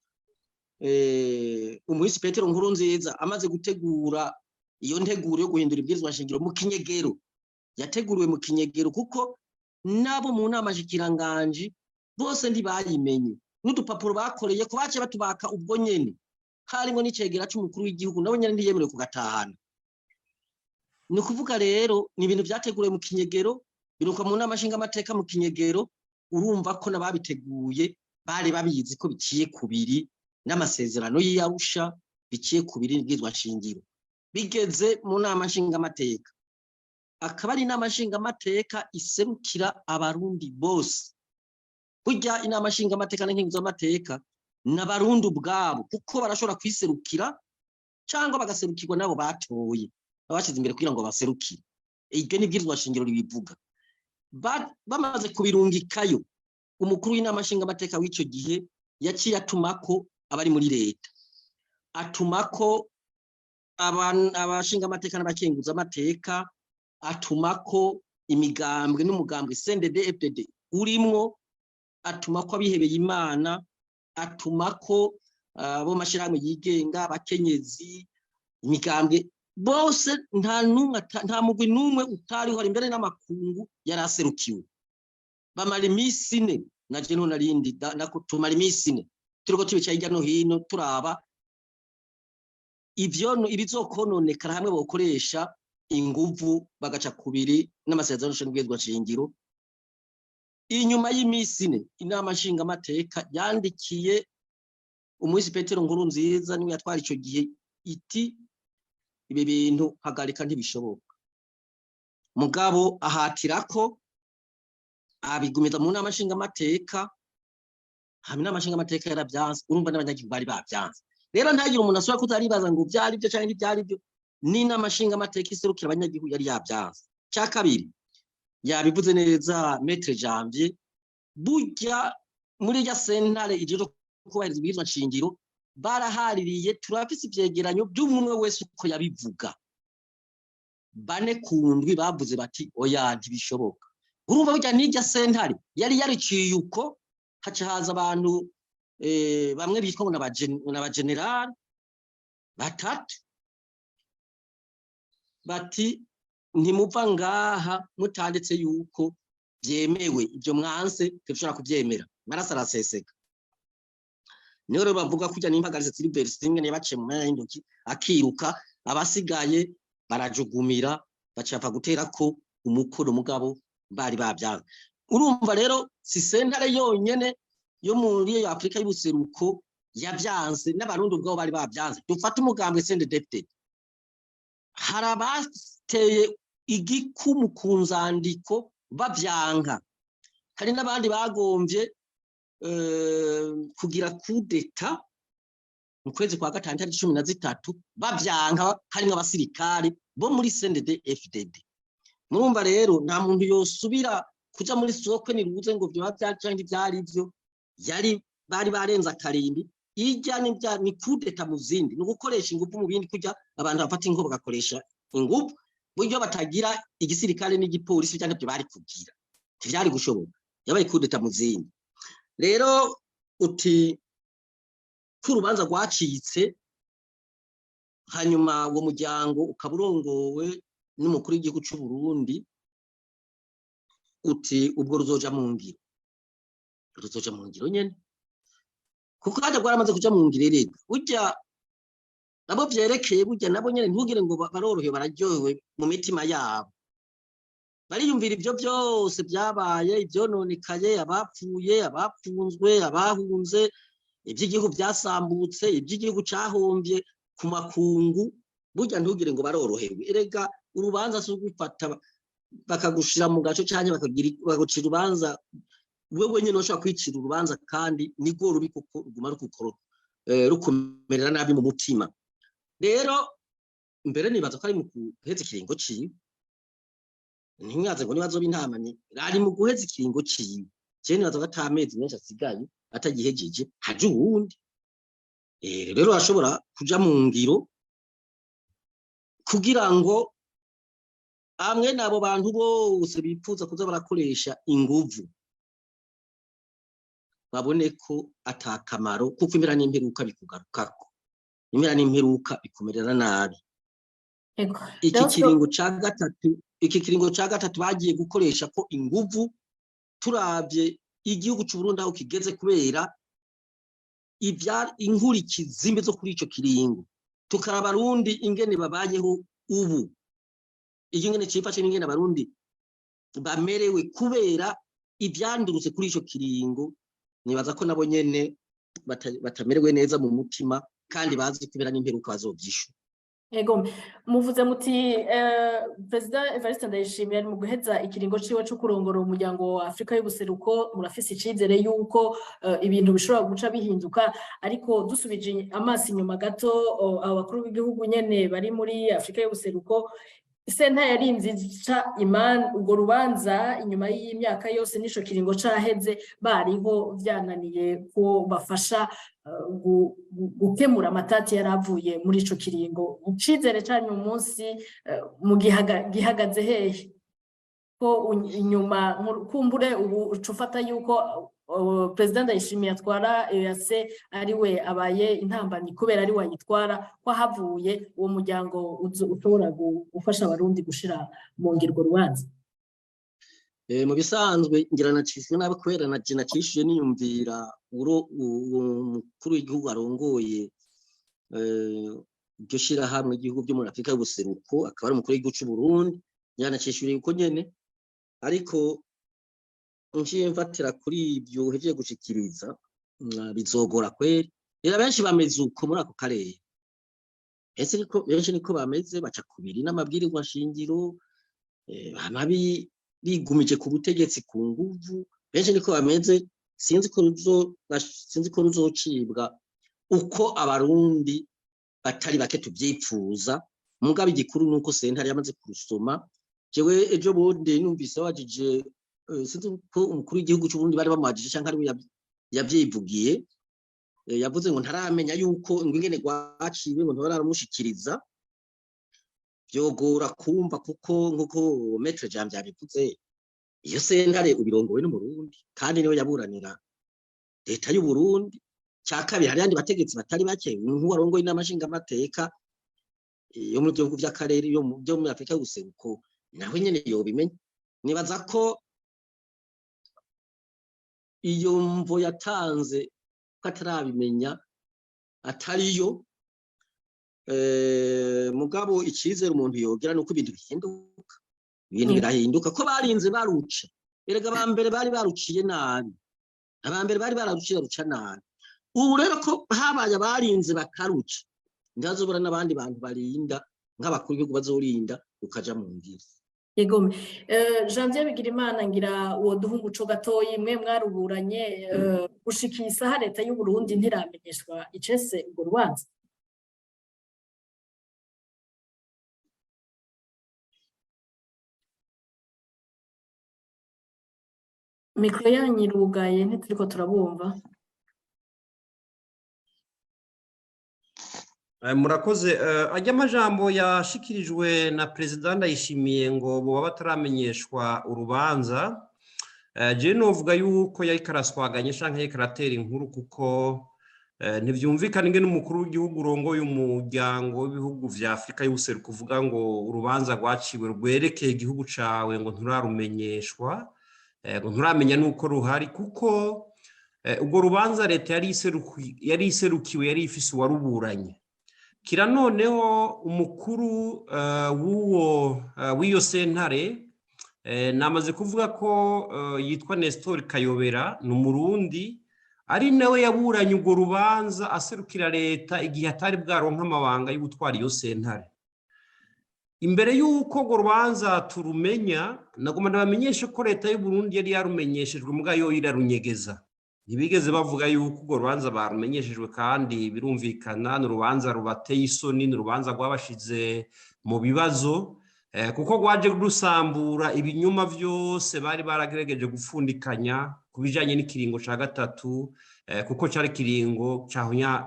umuhisi Petero Nkurunziza amaze gutegura iyo nteguro yo guhindura ibwirizwa shingiro mu kinyegero, yateguriwe mu kinyegero, kuko nabo mu nama shikiranganji bose ntibayimenye, n'udupapuro bakoreye ko baciye batubaka ubwo nyene, harimo n'icegera c'umukuru w'igihugu, nabo nyene ntiyemerewe kugatahana. Ni ukuvuga rero ni ibintu vyateguriwe mu kinyegero, biruka mu nama nshingamateka mu kinyegero. Urumva ko n'ababiteguye bari babizi ko biciye kubiri n'amasezerano y'Arusha, biciye kubiri n'ibwirizwa shingiro. Bigeze mu nama nshingamateka, akaba ari inama nshingamateka iserukira Abarundi bose. Burya inama nshingamateka n'inkenguzamateka n'Abarundi ubwabo, kuko barashobora kwiserukira cyangwa bagaserukirwa n'abo batoye, babashyize imbere kugira ngo baserukire. Iryo ni ibwirizwa shingiro ribivuga. Bamaze kubirungikayo, umukuru w'inama nshingamateka w'icyo gihe yaciye atumako abari muri leta, atumako abashingamateka n'abakenguzamateka, atumako imigambwe n'umugambwe CNDD FDD urimwo, atumako abihebeye Imana, atumako abo mashirahamwe yigenga, abakenyezi, imigambwe bose. Nta numwe, nta mugwi n'umwe utariho, hari mbere n'amakungu yari aserukiwe. Bamara iminsi 4, naje nto narindi nako, tumara iminsi 4 turiko tubica hirya no hino, turaba ivyo ibizokononekara hamwe bokoresha inguvu bagaca kubiri n'amasezerano n'ibwirizwa shingiro. Inyuma y'iminsi 4, inama nshingamateka yandikiye umuhisi Petero Nkurunziza, niwe yatwara ico gihe, iti ibi bintu hagarika, ntibishoboka. Mugabo ahatirako abigumiza mu nama nshingamateka. Hama inama nshingamateka yaravyanse. Urumva n'abanyagihugu bari bavyanse. Rero ntagire umuntu asubira kutaribaza ngo byari byo canke ntibyari byo, n'inama nshingamateka iserukira abanyagihugu yari yavyanse. Cya kabiri, Yabivuze neza Maître Janvier. Burya muri rya sentare ijejwe kubahiriza ibwirizwa nshingiro barahaririye, turafise ivyegeranyo by'umwe wese uko yabivuga. 4 ku 7 bavuze bati: "Oya, ntibishoboka." Urumva burya n'irya sentare yari yariciye uko, haca haza abantu bamwe bitwa ngo n'abagenerali batatu, bati: "Ntimuva ngaha mutanditse yuko byemewe. Ibyo mwanse ntidushobora kubyemera." Amaraso araseseka. Niyo rero bavuga kujya n'impagaritse Silver ingene yabaciye mu mwanya y'intoki akiruka, abasigaye barajugumira, bacapfa gutera ko umukono, mugabo bari babyanze. Urumva rero si sentare yonyene yo muri Afrika y'ubuseruko yabyanze, n'Abarundi ubwabo bari babyanze. Dufate umugambwe CNDD-FDD, hari abateye igikumu ku nzandiko babyanka, hari n'abandi bagomvye kugira kudeta mu kwezi kwa gatanu tariki 13 babyanka, harimwo abasirikare bo muri CNDD FDD. Murumva rero nta muntu yosubira kuja muri sokwe niruze ngo vyoba vyari canke ivyari vyo yari bari barenze akarimbi. Irya ni kudeta mu zindi, ni ugukoresha ingufu mu bindi, kurya abantu bafata ingo bagakoresha ingufu. Buryo batagira igisirikare n'igipolisi cyangwa ibyo bari kugira ntivyari gushoboka, yabaye kudeta mu zindi. Rero uti ko urubanza rwacitse, hanyuma uwo muryango ukaba urongowe n'umukuru w'igihugu c'u Burundi, uti ubwo ruzoja mu ngiro? Ruzoja mu ngiro nyene, kuko hajya rwaramaze kuja mu ngiro. Erega burya nabo vyerekeye, burya nabo nyene ntugire ngo barorohewe, bararyohewe mu mitima yabo. Bariyumvira ibyo byose byabaye, ibyononekaye, abapfuye, abapfunzwe, abahunze, iby'igihugu byasambutse, iby'igihugu cahombye ku makungu. Burya ntugire ngo barorohewe. Erega urubanza si ugufata bakagushira mu gaco canke bakagucira urubanza. Wewe nyene ushobora kwicira urubanza, kandi nirwo rubi, kuko ruguma rukumerera nabi mu mutima. Rero mbere nibaza ko ari mu guheza ikiringo ciwe. Ntimwaze ngo nibazoba intamamyi, ari mu guheza ikiringo ciwe. Jewe nibaza ko ata mezi menshi asigaye, atagihejeje haje uwundi. Rero ashobora kuja mu ngiro kugira ngo amwe n'abo bantu bose bipfuza kuza barakoresha inguvu babone ko atakamaro, kuko impera n'imperuka bikugarukako, impera n'imperuka bikumerera nabi. Iki kiringo ca gatatu, iki kiringo ca gatatu bagiye gukoresha ko inguvu, turavye igihugu c'u Burundi aho kigeze kubera ibya inkurikizi mbi zo kuri ico kiringo, tukaraba Abarundi ingene babayeho ubu, ingene cifashe n'ingene Abarundi bamerewe kubera ivyandurutse kuri ico kiringo, nibaza ko nabo nyene batamerewe neza mu mutima, kandi bazi ko impera n'imperuka bazovyishura. Ego, muvuze muti Perezida Evariste Ndayishimiye ari mu guheza ikiringo ciwe co kurongora umuryango wa Afrika y'ubuseruko, murafise icizere yuko ibintu bishobora guca bihinduka. Ariko dusubije amaso inyuma gato, abakuru b'igihugu nyene bari muri Afrika y'ubuseruko, sentare yarinze ica iman urwo rubanza inyuma y'imyaka yose n'ico kiringo caheze bariho, vyananiye ko bafasha gukemura amatati yari avuye muri ico kiringo. Icizere canyu uyu munsi mu gihagaze hehe, ko inyuma kumbure ubu uca ufata yuko Perezida Ndayishimiye atwara EAC ariwe abaye intambamyi, kubera ariwe ayitwara, ko havuye uwo muryango ushobora gufasha Abarundi gushira mu ngiro urwo rubanza? Mu bisanzwe ngira nacishwe nabi, kubera na je nacishije niyumvira uro uwo mukuru w'igihugu arongoye iryo shirahamwe igihugu byo muri Afrika y'ubuseruko, akaba ari umukuru w'igihugu c'u Burundi. Ngira nacishuriye uko nyene, ariko nciye mfatira kuri ibyo uhejeje gushikiriza, bizogora kweri. Rero benshi bameze uko muri ako karere, ese niko benshi niko bameze, baca kubiri n'amabwirizwa shingiro, bama bigumije ku butegetsi ku nguvu. Benshi niko bameze. Sinzi ko ruzocibwa uko Abarundi batari bake tuvyipfuza, mugabo igikuru nuko sentare yamaze kurusoma. Jewe ejo bundi numvise babajije, sinzi ko umukuru w'igihugu c'Uburundi bari bamubajije canke ariwe yavyivugiye, yavuze ngo ntaramenya yuko ngo ingene rwaciwe, ngo ntibaramushikiriza. Vyogora kumva, kuko nkuko Maître Jambo yabivuze, iyo sentare ubirongowe n'Umurundi kandi niwe yaburanira leta y'Uburundi. Cya kabiri, hari yandi bategetsi batari bake, nk'uwarongoye inama nshingamateka yo mu bihugu by'akarere yo byo muri Afurika y'ubuseruko, nawe nyene yobimenya. Nibaza ko iyo mvo yatanze ko atarabimenya atariyo. Mugabo icyizere umuntu yogira nuko ibintu bihinduka, ibintu birahinduka, ko barinze baruca. Erega aba mbere bari baruciye nabi, aba mbere bari bararuciye baruca nabi. Ubu rero ko habaye abarinze bakaruca, ntihazobura n'abandi bantu barinda, nk'abakuru b'ibihugu bazorinda ukaja mu ngiro. Yegome Janvier Bigirimana, ngira woduha umuco gatoyi, mwe mwaruburanye. Gushika iyi saha leta y'u Burundi ntiramenyeshwa icese urwo rubanza. Mikoro yanyu irugaye, ntituriko turabumva. Murakoze. Ajya amajambo yashikirijwe na perezida Ndayishimiye ngo boba bataramenyeshwa urubanza, jewe novuga yuko yariko araswaganya canke yariko aratera inkuru, kuko ntivyumvikana ingene umukuru w'igihugu urongoye umuryango w'ibihugu vya Afurika y'ubuseruko uvuga ngo urubanza rwaciwe rwerekeye igihugu cawe ngo nturarumenyeshwa, ngo nturamenya nuko ruhari, kuko urwo rubanza leta yari iserukiwe, yari ifise uwaruburanye. Kira noneho umukuru w'uwo w'iyo sentare, namaze kuvuga ko yitwa Nestor Kayobera, ni Umurundi, ari nawe yaburanye urwo rubanza aserukira leta igihe atari bwaronka amabanga yo gutwara iyo sentare. Imbere y'uko urwo rubanza turumenya, nagomba ndabamenyeshe ko leta y'u Burundi yari yarumenyeshejwe, muga yo irarunyegeza. Ntibigeze bavuga yuko urwo rubanza barumenyeshejwe, kandi birumvikana, ni urubanza rubateye isoni, ni urubanza rwabashize mu bibazo, kuko rwaje rusambura ibinyoma vyose bari baragerageje gupfundikanya ku bijanye n'ikiringo ca gatatu, kuko cari ikiringo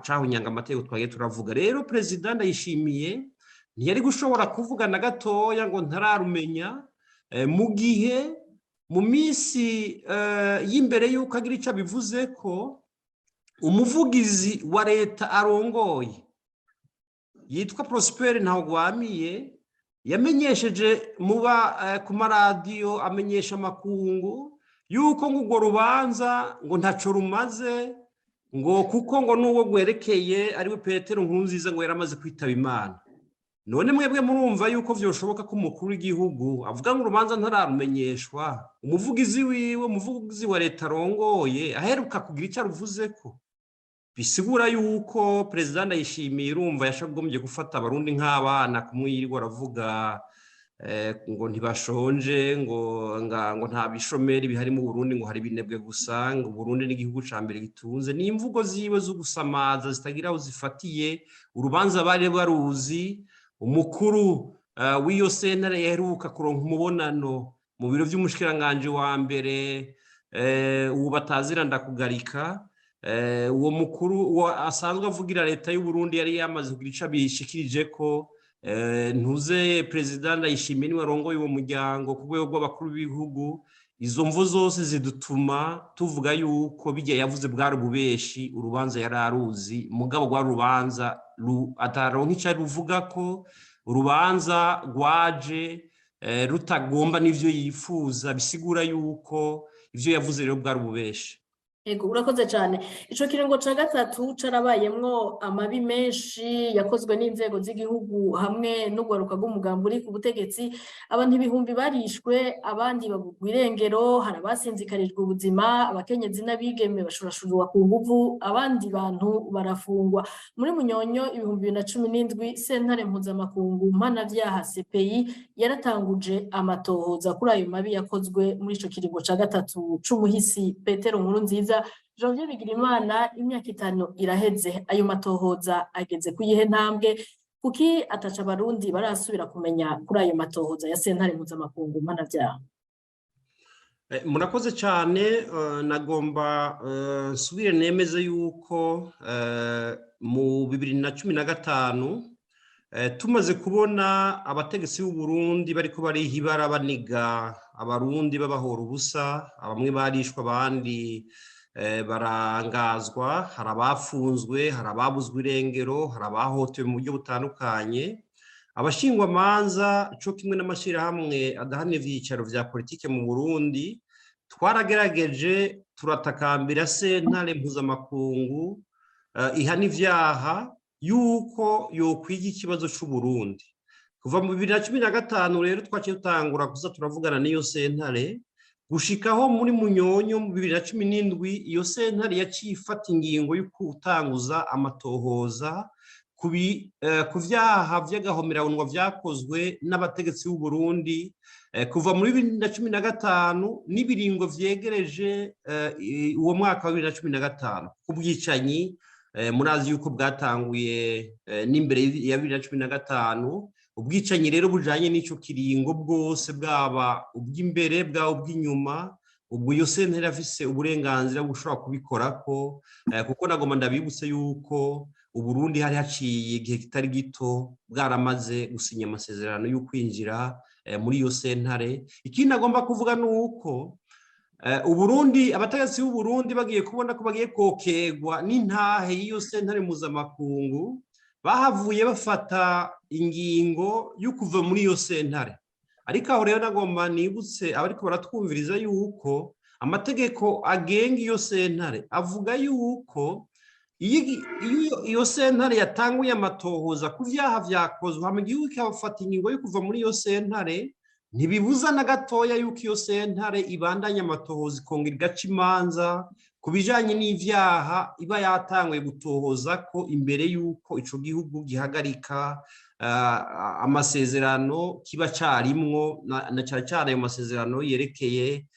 cahunyanga amategeko twagiye turavuga. Rero perezida Ndayishimiye ntiyari gushobora kuvuga na gatoya ngo ntararumenya, mu gihe mu minsi y'imbere y'uko agira icyo abivuze ko umuvugizi wa leta arongoye yitwa Prosper Ntawugwamiye yamenyesheje muba ku maradiyo, amenyesha amakungu yuko ngo urwo rubanza ngo ntaco rumaze, ngo kuko ngo n'uwo rwerekeye ariwe Petero Nkurunziza ngo yaramaze kwitaba Imana. None mwebwe murumva yuko vyoshoboka ko umukuru w'igihugu avuga ngo urubanza ntararumenyeshwa, umuvugizi wiwe, umuvugizi wa leta arongoye, aheruka kugira icyo aruvuzeko? Bisigura yuko perezida Ndayishimiye, urumva, yashagombye gufata Abarundi nk'abana, kumwirirwa aravuga ngo ntibashonje, ngo nta bishomeri bihari mu Burundi, ngo hari ibinebwe gusa, ngo Burundi n'igihugu ca mbere gitunze. Ni imvugo ziwe zo gusamaza zitagira aho zifatiye. Urubanza bari baruzi. Umukuru w'iyo sentare yaheruka kuronka umubonano mu biro vy'umushikiranganji wa mbere, ubu batazira ndakugarika, uwo mukuru uwo asanzwe avugira leta y'u Burundi yari yamaze kugira ico abishikirije ko ntuze perezida Ndayishimiye niwe arongoye uwo muryango ku rwego rw'abakuru b'ibihugu. Izo mvo zose zidutuma tuvuga yuko bijya yavuze bwari ububeshi. Urubanza yari aruzi, mugabo rwari urubanza ataronka icyo ruvuga, ko urubanza rwaje rutagomba n'ivyo yifuza. Bisigura yuko ivyo yavuze rero bwari ububeshi. Ego, urakoze cyane. Ico kiringo ca gatatu carabayemwo amabi menshi yakozwe n'inzego z'igihugu hamwe n'urwaruka rw'umugambi uri ku butegetsi. Abantu ibihumbi barishwe, abandi babugwa irengero, hari abasinzikarijwe ubuzima, abakenyezi n'abigeme bashurashurwa ku nguvu, abandi bantu barafungwa. Muri Munyonyo 2017, sentare mpuzamakungu mpanavyaha CPI yaratanguje amatohoza kuri ayo mabi yakozwe muri ico kiringo ca gatatu c'umuhisi Petero Nkurunziza. Janvier Bigirimana, imyaka 5 iraheze, ayo matohoza ageze ku yihe ntambwe? Kuki ataca Abarundi barasubira kumenya kuri ayo matohoza ya Sentare Mpuzamakungu Mpanavyaha? Murakoze cyane. Nagomba nsubire nemeze yuko mu 2015, tumaze kubona abategetsi b'u Burundi bariko bariha ibara, baniga Abarundi, babahora ubusa, bamwe barishwe, abandi barangazwa, hari abafunzwe, hari ababuzwe irengero, hari abahohotewe mu buryo butandukanye, abashingwamanza co kimwe n'amashyirahamwe adahanira ivyicaro vya politike mu Burundi twaragerageje turatakambira Sentare Mpuzamakungu ihana ivyaha yuko yokwiga ikibazo c'Uburundi. Kuva mu 2015 rero twaciye dutangura kuza turavugana n'iyo sentare, gushikaho muri munyonyo mu 2017 iyo sentare yaciye ifata ingingo yo gutanguza amatohoza ku vyaha vy'agahomerabunwa vyakozwe n'abategetsi b'u Burundi kuva muri 2015 n'ibiringo vyegereje uwo mwaka wa 2015, ku bwicanyi murazi yuko bwatanguye n'imbere ya 2015. Ubwicanyi rero bujanye n'ico kiringo bwose, bwaba ubw'imbere, bwaba ubw'inyuma, ubwo iyo sentare afise uburenganzira bushobora kubikorako, kuko nagomba ndabibutse yuko Uburundi hari haciye igihe kitari gito bwaramaze gusinya amasezerano yo kwinjira muri iyo sentare. Ikindi agomba kuvuga ni uko Uburundi, abategetsi b'Uburundi bagiye kubona ko bagiye kokerwa n'intahe y'iyo sentare mpuzamakungu, bahavuye bafata ingingo yo kuva muri iyo sentare. Ariko aho rero nagomba nibutse abariko baratwumviriza yuko amategeko agenga iyo sentare avuga yuko iyo iyo sentare yatanguye amatohoza ku vyaha vyakozwe, hama igihugu kikafata ingingo yo kuva muri iyo sentare, ntibibuza na gatoya yuko iyo sentare ibandanya amatohoza, ikongera igaca imanza ku bijanye n'ivyaha iba yatanguye gutohoza ko imbere y'uko ico gihugu gihagarika amasezerano kiba carimwo, na cane cane ayo masezerano yerekeye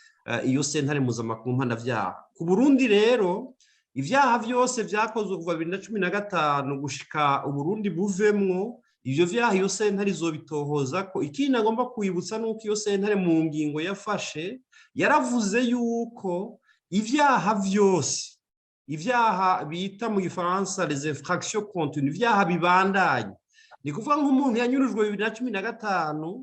iyo sentare mpuzamakungu mpanavyaha. Ku Burundi rero, ivyaha vyose vyakozwe kuva 2015 gushika Uburundi buvemwo, ivyo vyaha iyo sentare izobitohoza ko. Ikindi agomba kwibutsa nuko iyo sentare mu ngingo yafashe yaravuze yuko ivyaha vyose, ivyaha bita mu Gifaransa les infractions continues, ivyaha bibandanye, ni kuvuga nk'umuntu yanyurujwe 2015,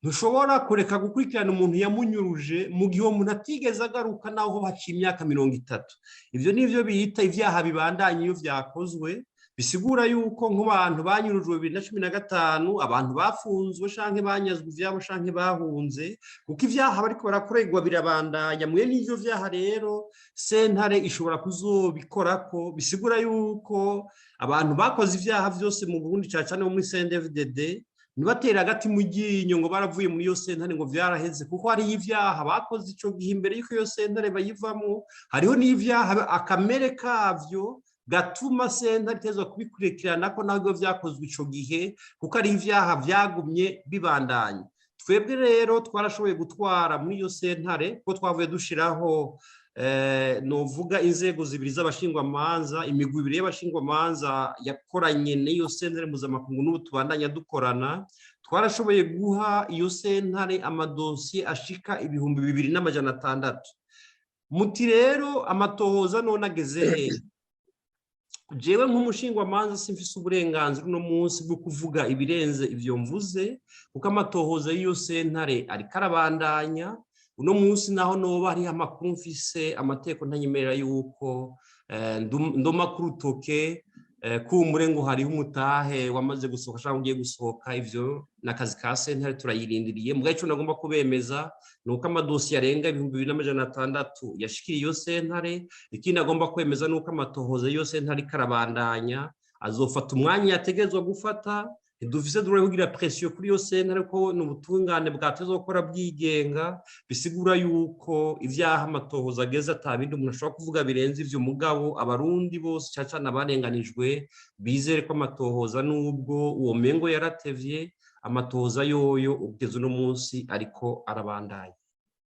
ntushobora kureka gukurikirana umuntu yamunyuruje mu gihe uwo muntu atigeze agaruka, naho haciye imyaka 30. Ivyo nivyo bita ivyaha bibandanye. Iyo vyakozwe, bisigura yuko nk'abantu banyurujwe 2015, abantu bafunzwe canke banyazwe ivyabo canke bahunze, kuko ivyaha bariko barakorerwa birabandanya, mwe n'ivyo vyaha rero sentare ishobora kuzobikorako. Bisigura yuko abantu bakoze ivyaha vyose mu Burundi, cane cane bo muri CNDD-FDD, ntibatera agati mu ryinyo ngo baravuye muri iyo sentare ngo vyaraheze, kuko hariho ivyaha bakoze ico gihe imbere y'uko iyo sentare bayivamwo, hariho n'ivyaha akamere kavyo gatuma sentare itezwa kubikurikirana ko nabwo vyakozwe ico gihe, kuko ari ivyaha vyagumye bibandanya. Twebwe rero twarashoboye gutwara muri iyo sentare, ko twavuye dushiraho, novuga, inzego zibiri z'abashingwamanza, imigwi ibiri y'abashingwamanza yakoranye n'iyo sentare mpuzamakungu, n'ubu tubandanya dukorana. Twarashoboye guha iyo sentare amadosiye ashika 2600. Muti rero amatohoza none ageze hehe? Jewe nk'umushingwamanza simfise uburenganzira uno munsi bwo kuvuga ibirenze ivyo mvuze, kuko amatohoza y'iyo sentare ariko arabandanya uno munsi. Naho noba hariho amakuru mfise, amategeko ntanyemerera yuko ndoma ku rutoke kumbure ngo hariho umutahe wamaze gusohoka cyangwa ugiye gusohoka. Ivyo ni akazi ka sentare, turayirindiriye. Mugabo ico nagomba kubemeza ni uko amadosiye arenga 2600 yashikiriye iyo sentare. Ikindi agomba kwemeza ni uko amatohoza y'iyo sentare ariko arabandanya, azofata umwanya yategerezwa gufata. Ntidufise droit kugira pression kuri iyo sentare, ko ni ubutungane bwatezwa gukora bwigenga. Bisigura yuko ivyaha amatohoza ageze ata bindi umuntu ashobora kuvuga birenze ivyo. Mugabo Abarundi bose, cane cane abarenganijwe, bizere ko amatohoza, nubwo uwo mengo yaratevye, amatohoza yoyo ugeze uno munsi ariko arabandanya.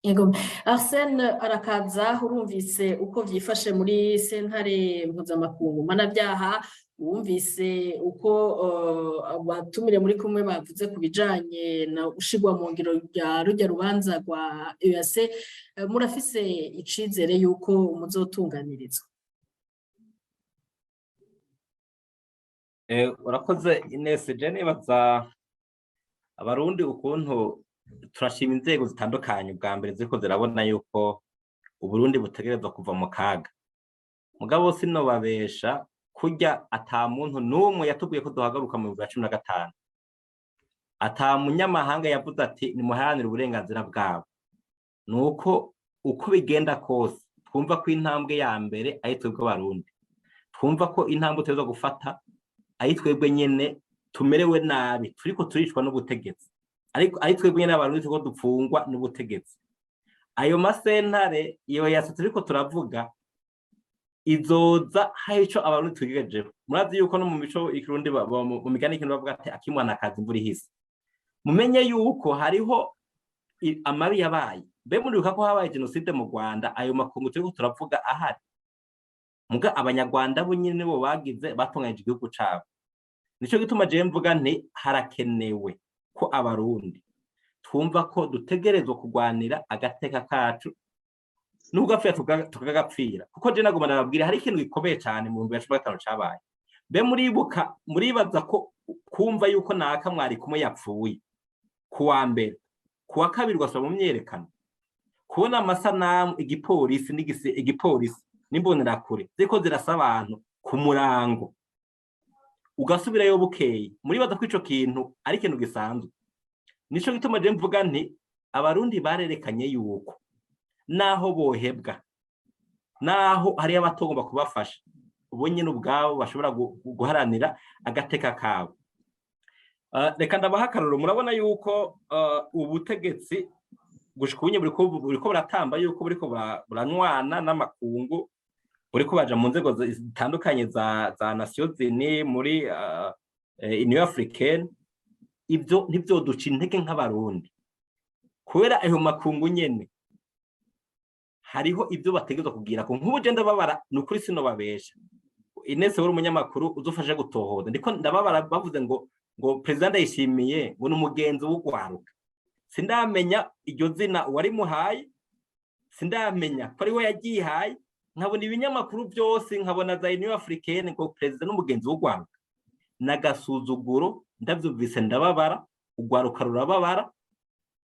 Yego, Arsene Arakaza, urumvise uko vyifashe muri sentare mpuzamakungu mpanavyaha, wumvise uko abatumire muri kumwe bavuze ku bijanye na ushirwa mu ngiro rya rujya rubanza rwa EAC. Murafise icizere yuko muzotunganirizwa? Urakoze Ines. Je nibaza abarundi ukuntu turashima inzego zitandukanye ubwa mbere ziriko zirabona yuko Uburundi butegerezwa kuva mu kaga. Mugabo sinobabesha, kurya ata muntu n'umwe yatubwiye ko duhagaruka mu 2015, ata munyamahanga yavuze ati nimuharanire uburenganzira bwabo. Nuko uko bigenda kose twumva ko intambwe ya mbere ari twebwe Abarundi, twumva ko intambwe tuza gufata ari twebwe nyene tumerewe nabi, turiko turicwa n'ubutegetsi, ariko ari twebwe nyene Abarundi turiko dupfungwa n'ubutegetsi. Ayo masentare iyo yase turiko turavuga izoza hari ico Abarundi twigejeho. Murazi yuko no mu mico ikirundi, mu migani ikirundi bavuga ati akimwana akaza imvura ihise. Mumenye yuko hariho amabi yabaye. Mbe muribuka ko habaye jenoside mu Rwanda, ayo makungu turiko turavuga ahari? Muga Abanyarwanda bo nyene nibo bagize batunganyije igihugu cabo. Nico gituma jewe mvuga nti harakenewe ko Abarundi twumva ko dutegerezwa kurwanira agateka kacu, nubwo apfira tukagapfira. Kuko je nagoma nababwira, hari ikintu gikomeye cane mu 2015 cabaye. Mbe muribuka, muribaza ko kumva yuko naka mwari kumwe yapfuye kuwa mbere, kuwa kabiri ugasubira mu myerekano, kubona amasanamu igipolisi n'igisi igipolisi n'imbonerakure ziriko zirasa abantu ku murango, ugasubirayo bukeye, muribaza ko ico kintu ari ikintu gisanzwe? Nico gituma je mvuga nti Abarundi barerekanye yuko naho bohebwa, naho hariyo abatogomba kubafasha, bo nyene ubwabo bashobora guharanira agateka kabo. Reka ndabaha akarorero. Murabona yuko ubutegetsi gushika ubu buriko buratamba yuko buriko buranywana n'amakungu, buriko baja mu nzego zitandukanye za Nations Unies, muri Union Africaine. Ivyo ntivyoduca intege nk'Abarundi, kubera ayo makungu nyene hariho ibyo bategerezwa kugira ko nk'ubu je ndababara. Ni ukuri sinobabesha, Ines, uri umunyamakuru uzufashe gutohoza. Ndiko ndababara, bavuze ngo perezida Ndayishimiye ngo ni umugenzi w'ugwaruka. Sindamenya iryo zina uwarimuhaye, sindamenya ko ari we yagihaye. Nkabona ibinyamakuru byose, nkabona za Union Africaine, ngo perezida n'umugenzi w'ugwaruka. N'agasuzuguro, ndavyumvise ndababara, ugwaruka rurababara,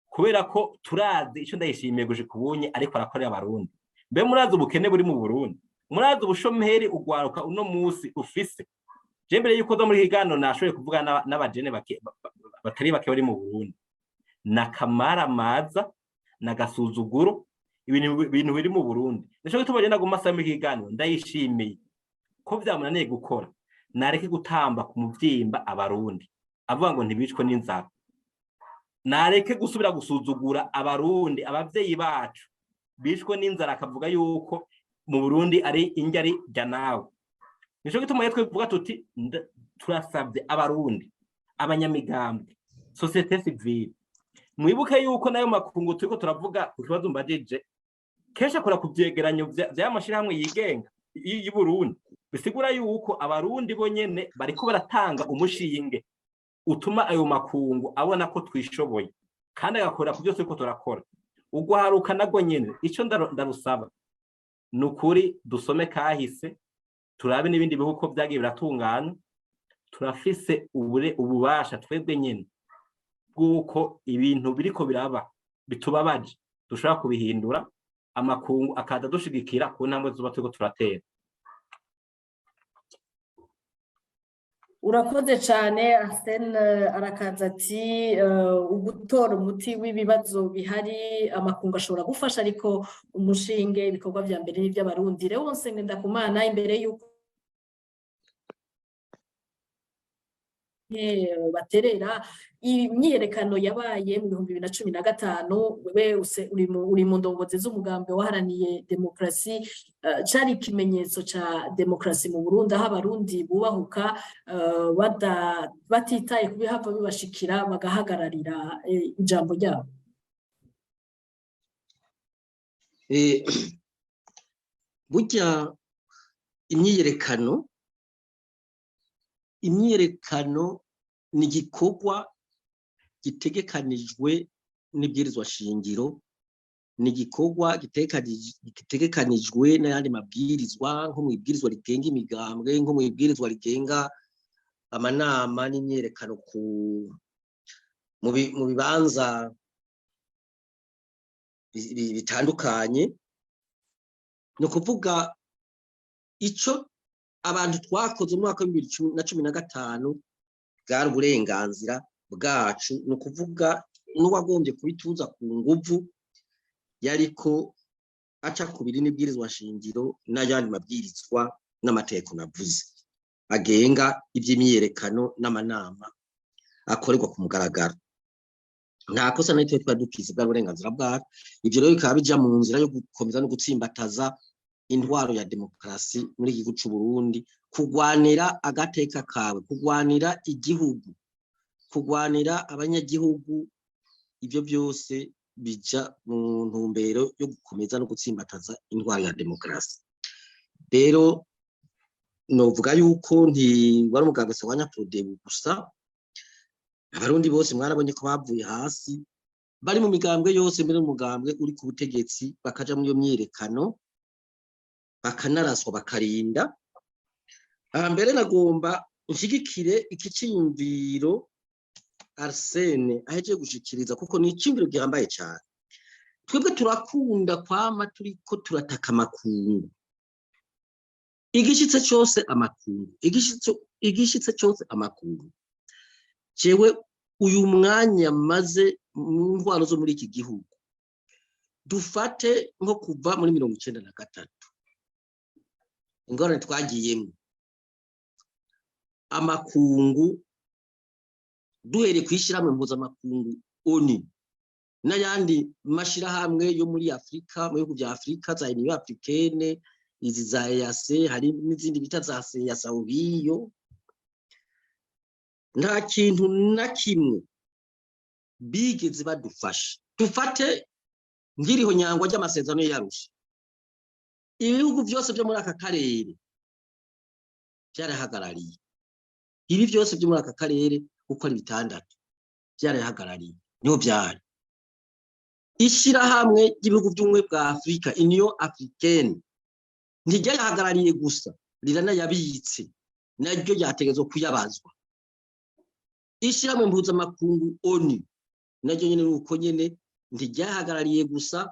kubera ko turazi ico Ndayishimiye gushika ubunye ariko arakorera Abarundi. Mbe murazi ubukene buri mu Burundi? Murazi ubushomeri ugwaruka uno musi ufise? Je mbere yuko zo muri kiganiro nashoboye kuvuga n'abajene batari bake bari mu Burundi. Nakamaramaza, nagasuzuguro, ibintu biri mu Burundi. Nico gituma je naguma asaba muri kiganiro Ndayishimiye ko vyamunaniye gukora, nareke gutamba ku muvyimba Abarundi avuga ngo ntibicwe n'inzara, nareke gusubira gusuzugura Abarundi, abavyeyi bacu bishwe n'inzara, akavuga yuko mu Burundi ari indya ari jya nawe. Nico gituma rero twe tuvuga tuti turasabye Abarundi, abanyamigambwe, société civile, mwibuke yuko nayo makungu turiko turavuga ku kibazo mbajije, kenshi akora ku vyegeranyo vy'aya mashirahamwe yigenga y'u Burundi. Bisigura yuko Abarundi bo nyene bariko baratanga umushinge utuma ayo makungu abona ko twishoboye, kandi agakora ku byose turiko turakora. Ugwaruka narwo nyene, ico ndarusaba ni ukuri dusome kahise, turabe n'ibindi bihugu ko vyagiye biratungana. Turafise ububasha twebwe nyene bw'uko ibintu biriko biraba bitubabaje dushobora kubihindura, amakungu akaza dushigikira ku ntambwe zuba turiko turatera. Urakoze cyane Arsene Arakaza. Ati ugutora umuti w'ibibazo bihari, amakungu ashobora gufasha, ariko umushinge ibikorwa vya mbere n'iby'Abarundi. Rero Nsenge Ndakumana, imbere y'uko baterera imyiyerekano yabaye mu 2015, wewe uri mu ndongozi z'umugambi waharaniye demokarasi, cari ikimenyetso ca demokarasi mu Burundi, aho Abarundi bubahuka batitaye ku bihava bibashikira, bagahagararira ijambo ryabo. Burya imyiyerekano ni igikorwa gitegekanijwe n'ibwirizwa shingiro, ni igikorwa gitegekanijwe n'ayandi mabwirizwa, nko mu ibwirizwa rigenga imigambwe, nko mu ibwirizwa rigenga amanama n'imyiyerekano ku mu bibanza bitandukanye. Ni ukuvuga ico abantu twakoze mu mwaka wa 2015 bwari uburenganzira bwacu. Ni ukuvuga n'uwagombye kubituza ku nguvu yariko aca kubiri n'ibwirizwa shingiro n'ayandi mabwirizwa n'amategeko navuze agenga iby'imyiyerekano n'amanama akorerwa ku mugaragaro. Nta kosa na rito twari dufise, bwa burenganzira bwacu. Ivyo rero bikaba bija mu nzira yo gukomeza no gutsimbataza intwaro ya demokarasi muri iki gihugu c'u Burundi, kugwanira agateka kawe, kugwanira igihugu, kugwanira abanyagihugu. Ivyo byose bija mu ntumbero yo gukomeza no gutsimbataza intwaro ya demokarasi. Rero novuga yuko ntiwari umugambwe Sahwanya Frodebu gusa, Abarundi bose mwarabonye ko bavuye hasi, bari mu migambwe yose, mbere n'umugambwe uri ku butegetsi, bakaja muri iyo myiyerekano, bakanaraswa, bakarinda. Aha mbere nagomba nshigikire iki ciyumviro Arsene ahejeje gushikiriza, kuko ni iciyumviro gihambaye cyane. Twebwe turakunda kwama turiko turataka amakungu, igishitse cose amakungu, igishitse cose amakungu. Jewe uyu mwanya maze mu ntwaro zo muri iki gihugu, dufate nko kuva muri 93, ingorane twagiyemo, amakungu, duhereye ku ishyirahamwe mpuzamakungu ONU n'ayandi mashirahamwe yo muri Afurika, mu bihugu bya Afurika, za Union Africaine, izi za EAC, hari n'izindi bita za CEEAC, nta kintu na kimwe bigeze badufasha. Dufate ngiriho nyangwa ry'amasezerano y'Arusha, ibihugu byose byo muri aka karere byarahagarariye. Ibi byose byo muri aka karere uko ari bitandatu byarahagarariye, niho byari. Ishirahamwe ry'ibihugu by'ubumwe bwa Afurika, Union Africaine, ntiryayahagarariye gusa, riranayabitse, naryo ryategetswe kuyabazwa. Ishirahamwe mpuzamakungu ONU naryo nyene nuko nyene, ntiryahagarariye gusa,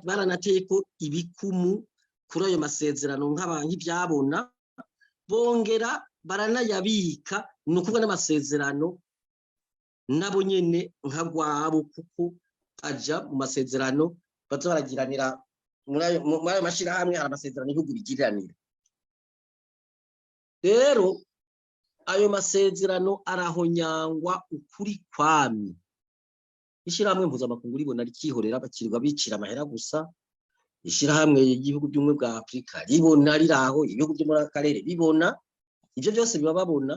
baranateye ko ibikumu kuri ayo masezerano nk'ibyabona, bongera baranayabika. Ni ukuvuga n'amasezerano nabo nyene nka rwabo, kuko aja mu masezerano baza baragiranira muri ayo mashirahamwe. Hari amasezerano ibihugu bigiriranira. Rero ayo masezerano arahonyangwa ukuri kwamye, ishirahamwe mpuzamakungu ribona, rikihorera, bakirirwa bicira amahera gusa. Ishirahamwe ry'ibihugu by'ubumwe bwa Afurika ribona, riraho, ibihugu byo muri aka karere bibona, ibyo byose biba babona,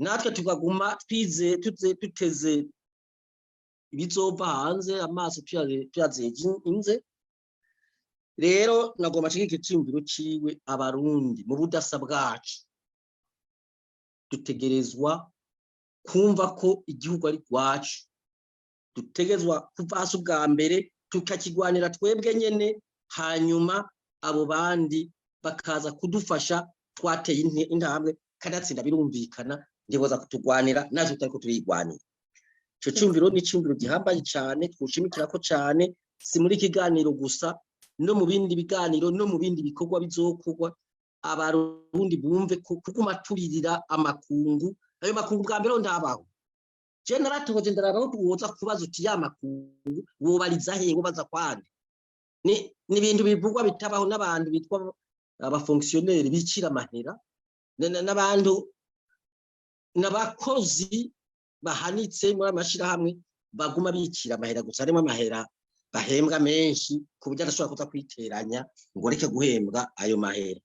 natwe tukaguma twize tuteze ibizova hanze amaso, tuyazeje inze. Rero nagomba nshigikire iciyumviro ciwe. Abarundi mu budasa bwacu dutegerezwa kumva ko igihugu ari rwacu, dutegerezwa kuva hasi ubwa mbere tukakigwanira twebwe nyene, hanyuma abo bandi bakaza kudufasha twateye intambwe. Kanatsinda birumvikana, ntiboza kutugwanira natwe tutariko turigwanira. Ico ciyumviro ni iciyumviro gihambaye cane, twoshimikirako cane, si muri kiganiro gusa, no mu bindi biganiro, no mu bindi bikorwa bizokorwa. Abarundi bumve ko kuguma turirira amakungu, ayo makungu bwa mbere ndabaho. Je naratohoje, ndaraba aho woza kubaza uti ya makungu wobariza he, wobaza kwande? Ni ibintu bivugwa bitabaho, n'abantu bitwa abafonctionnaire bicira amahera, n'abantu n'abakozi bahanitse muri amashirahamwe baguma bicira amahera gusa. Harimo amahera bahembwa menshi ku buryo adashobora kuza kwiteranya ngo areke guhembwa ayo mahera.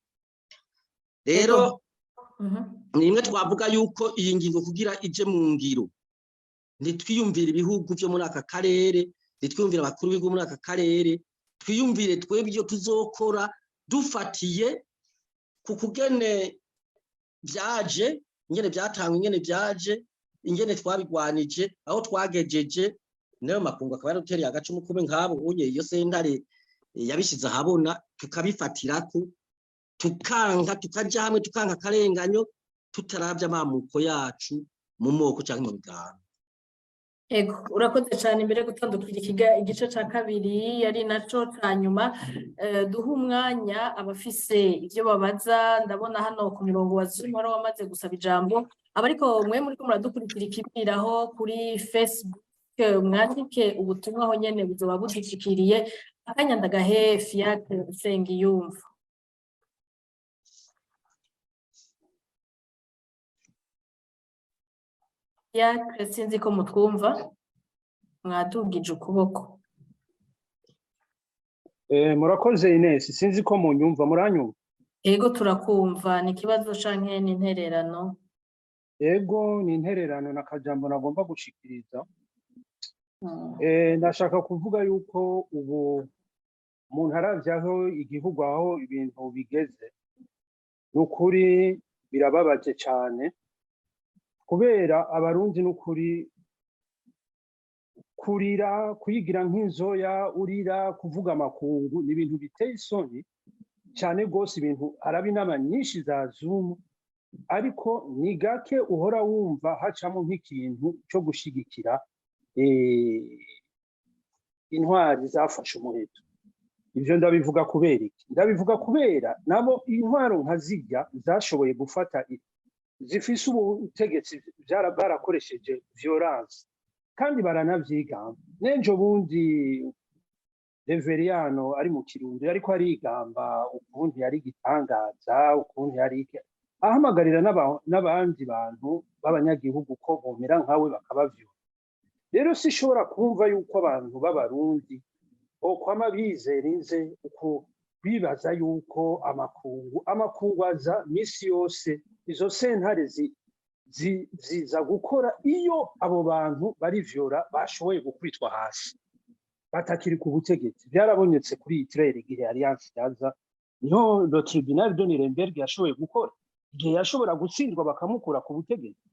Rero ni imwe twavuga yuko iyi ngingo kugira ije mu ngiro, ntitwiyumvire ibihugu byo muri aka karere. Ntitwiyumvire abakuru b'igihugu muri aka karere, twiyumvire twebwe ibyo tuzokora dufatiye ku kugene byaje, ingene byatangwa, ingene byaje, ingene twabigwanije, aho twagejeje. Nayo makungu akaba yaradutereye agacumu kube nk'abo unye iyo sentare yabishyize ahabona, tukabifatirako, tukanka, tukaja hamwe, tukanka akarenganyo, tutarabye amamuko yacu mu moko cyangwa mu biganza. Ego, urakoze cyane. Imbere yo gutandukira igice cya kabiri, ari naco ca nyuma, duha umwanya abafise ibyo babaza. Ndabona hano ku murongo wa Zoom wari wamaze gusaba ijambo, abariko mwe muriko muradukurikira ikibiriraho kuri Facebook, mwandike ubutumwa aho nyene, buzoba budushikiriye. Akanya ndagahe Fiacre Nsengiyumva. Fiacre, sinzi ko mutwumva, mwadugije ukuboko. Murakoze Ines, sinzi ko munyumva, muranyumva? Ego, turakumva. Ni ikibazo canke ni intererano? Ego, ni intererano na kajambo nagomba gushikiriza. Ndashaka kuvuga yuko ubu umuntu aravye aho igihugu, aho ibintu bigeze, ni ukuri birababaje cane, kubera Abarundi n'ukuri kurira, kuyigira nk'inzoya, urira, kuvuga amakungu ni ibintu biteye isoni cyane rwose. Ibintu haraba inama nyinshi za Zoom, ariko ni gake uhora wumva hacamo nk'ikintu cyo gushigikira intwari zafashe umuheto. Ibyo ndabivuga kubera iki? Ndabivuga kubera nabo intwaro nka zijya zashoboye gufata, zifise ubutegetsi, barakoresheje violence kandi baranavyigamba. N'ejo bundi Reveriyano ari mu Kirundo yariko arigamba ukuntu yari igitangaza, ukuntu yari ahamagarira n'abandi bantu b'abanyagihugu ko bomera nkawe bakabavyura. Rero sishobora kumva yuko abantu b'Abarundi bokwama bizera inze uko bibaza yuko amakungu aza misi yose. Izo sentare ziza gukora iyo abo bantu barivyora bashoboye gukubitwa hasi, batakiri ku butegetsi. Byarabonetse kuri Hitler igihe Alliance yaza, niho le tribunal de Nuremberg yashoboye gukora, igihe yashobora gutsindwa bakamukura ku butegetsi,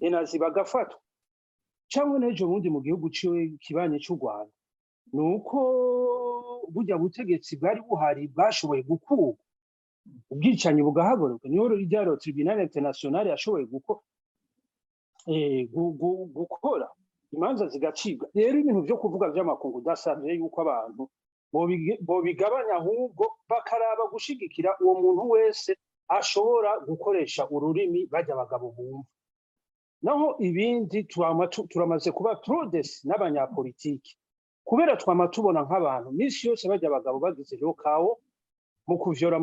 Nazi bagafatwa. Cyangwa n'ejo bundi mu gihugu ciwe kibanye cy'u Rwanda, ni uko burya butegetsi bwari buhari bwashoboye gukurwa, ubwicanyi bugahaguruka, niho rya tribunal international yashoboye gukora, imanza zigacibwa. Rero ibintu byo kuvuga by'amakungu udasabye yuko abantu bobigabanya, ahubwo bakaraba gushigikira uwo muntu wese ashobora gukoresha ururimi bajya abagabo bumva. Naho ibindi turamaze kuba trop déçus n'abanyapolitiki, kubera twama tubona nk'abantu minsi yose bajya abagabo bagize kawo mu kuvyora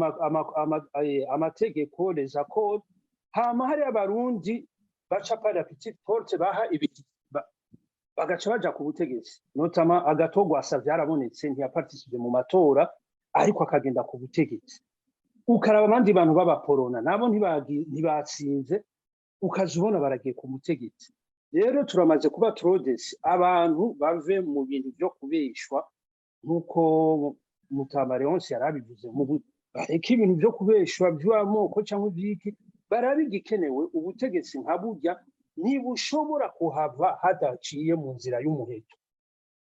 amategeko, les accords, hama hari Abarundi baca par la petite porte, baha ibiti, bagaca baja ku butegetsi. Notamment Agathon Rwasa, vyarabonetse, ntiyaparticipe mu matora ariko akagenda ku butegetsi. Ukaraba abandi bantu b'Abaporona nabo ntibatsinze, ukaza ubona baragiye ku butegetsi. Rero turamaze kuba trop déçus. Abantu bave mu bintu byo kubeshwa, nk'uko Mutama Leonce yarabivuze, bareke ibintu byo kubeshwa by'amoko cyangwa ibyiki, barabe igikenewe. Ubutegetsi nka burya ntibushobora kuhava hadaciye mu nzira y'umuheto.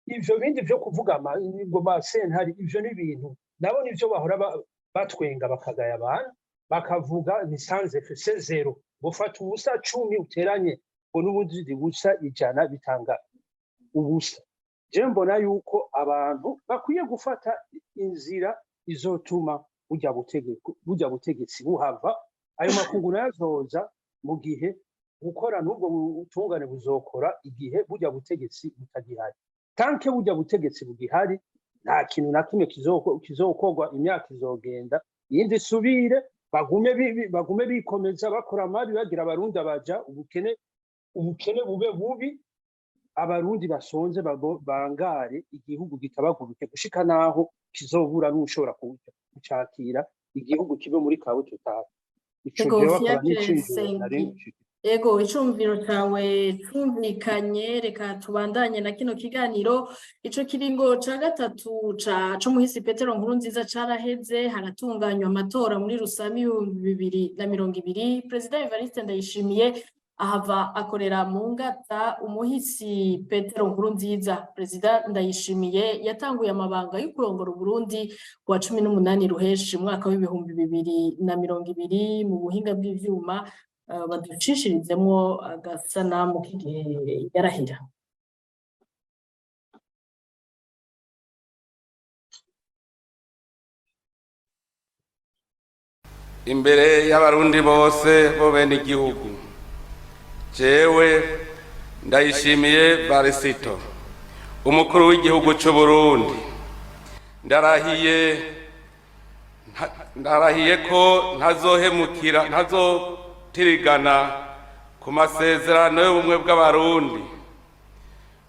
Ivyo bindi byo kuvuga ngo masentare, ivyo ni ibintu nabo nivyo bahora batwenga, bakagaya abantu, bakavuga ni sans effet, c'est zéro, gufata ubusa 10 uteranye ngo n'ubundi busa 100 bitanga ubusa. Je mbona yuko abantu bakwiye gufata inzira izotuma burya butegetsi buhava. Ayo makungu nayo azoza mu gihe gukora n'ubwo butungane buzokora igihe burya butegetsi butagihari. Tant que burya butegetsi bugihari, nta kintu na kimwe kizokorwa. Imyaka izogenda, iyindi isubire, bagume bikomeza bakora amabi, bagira Abarundi abaja, ubukene bube bubi, Abarundi basonze, bangare, igihugu gitabaguruke gushika naho kizobura n'ushobora kucakira, igihugu kibe muri chaos total. Ico Ego, jewe akaba Fiacre n'iciyumviro nari Sengi. nshikirije. Ego, icumviro cawe cumvikanye. Reka tubandanye na kino kiganiro. Ico kiringo ca gatatu ca c'umuhisi Petero Nkurunziza caraheze, haratunganywa amatora muri rusami 2020. Perezida Evariste Ndayishimiye ahava akorera mu ngata umuhisi Petero Nkurunziza. Perezida Ndayishimiye yatanguye amabanga yo kurongora Uburundi kuwa 18 Ruheshi umwaka w'2020. Mu buhinga bw'ivyuma baducishirizemwo agasanamu k'igihe yarahira. Imbere y'Abarundi bose bo bene igihugu, jewe Ndayishimiye Varisito, umukuru w'igihugu c'u Burundi, ndarahiye, ndarahiye ko ntazohemukira, ntazotirigana ku masezerano y'ubumwe bw'Abarundi,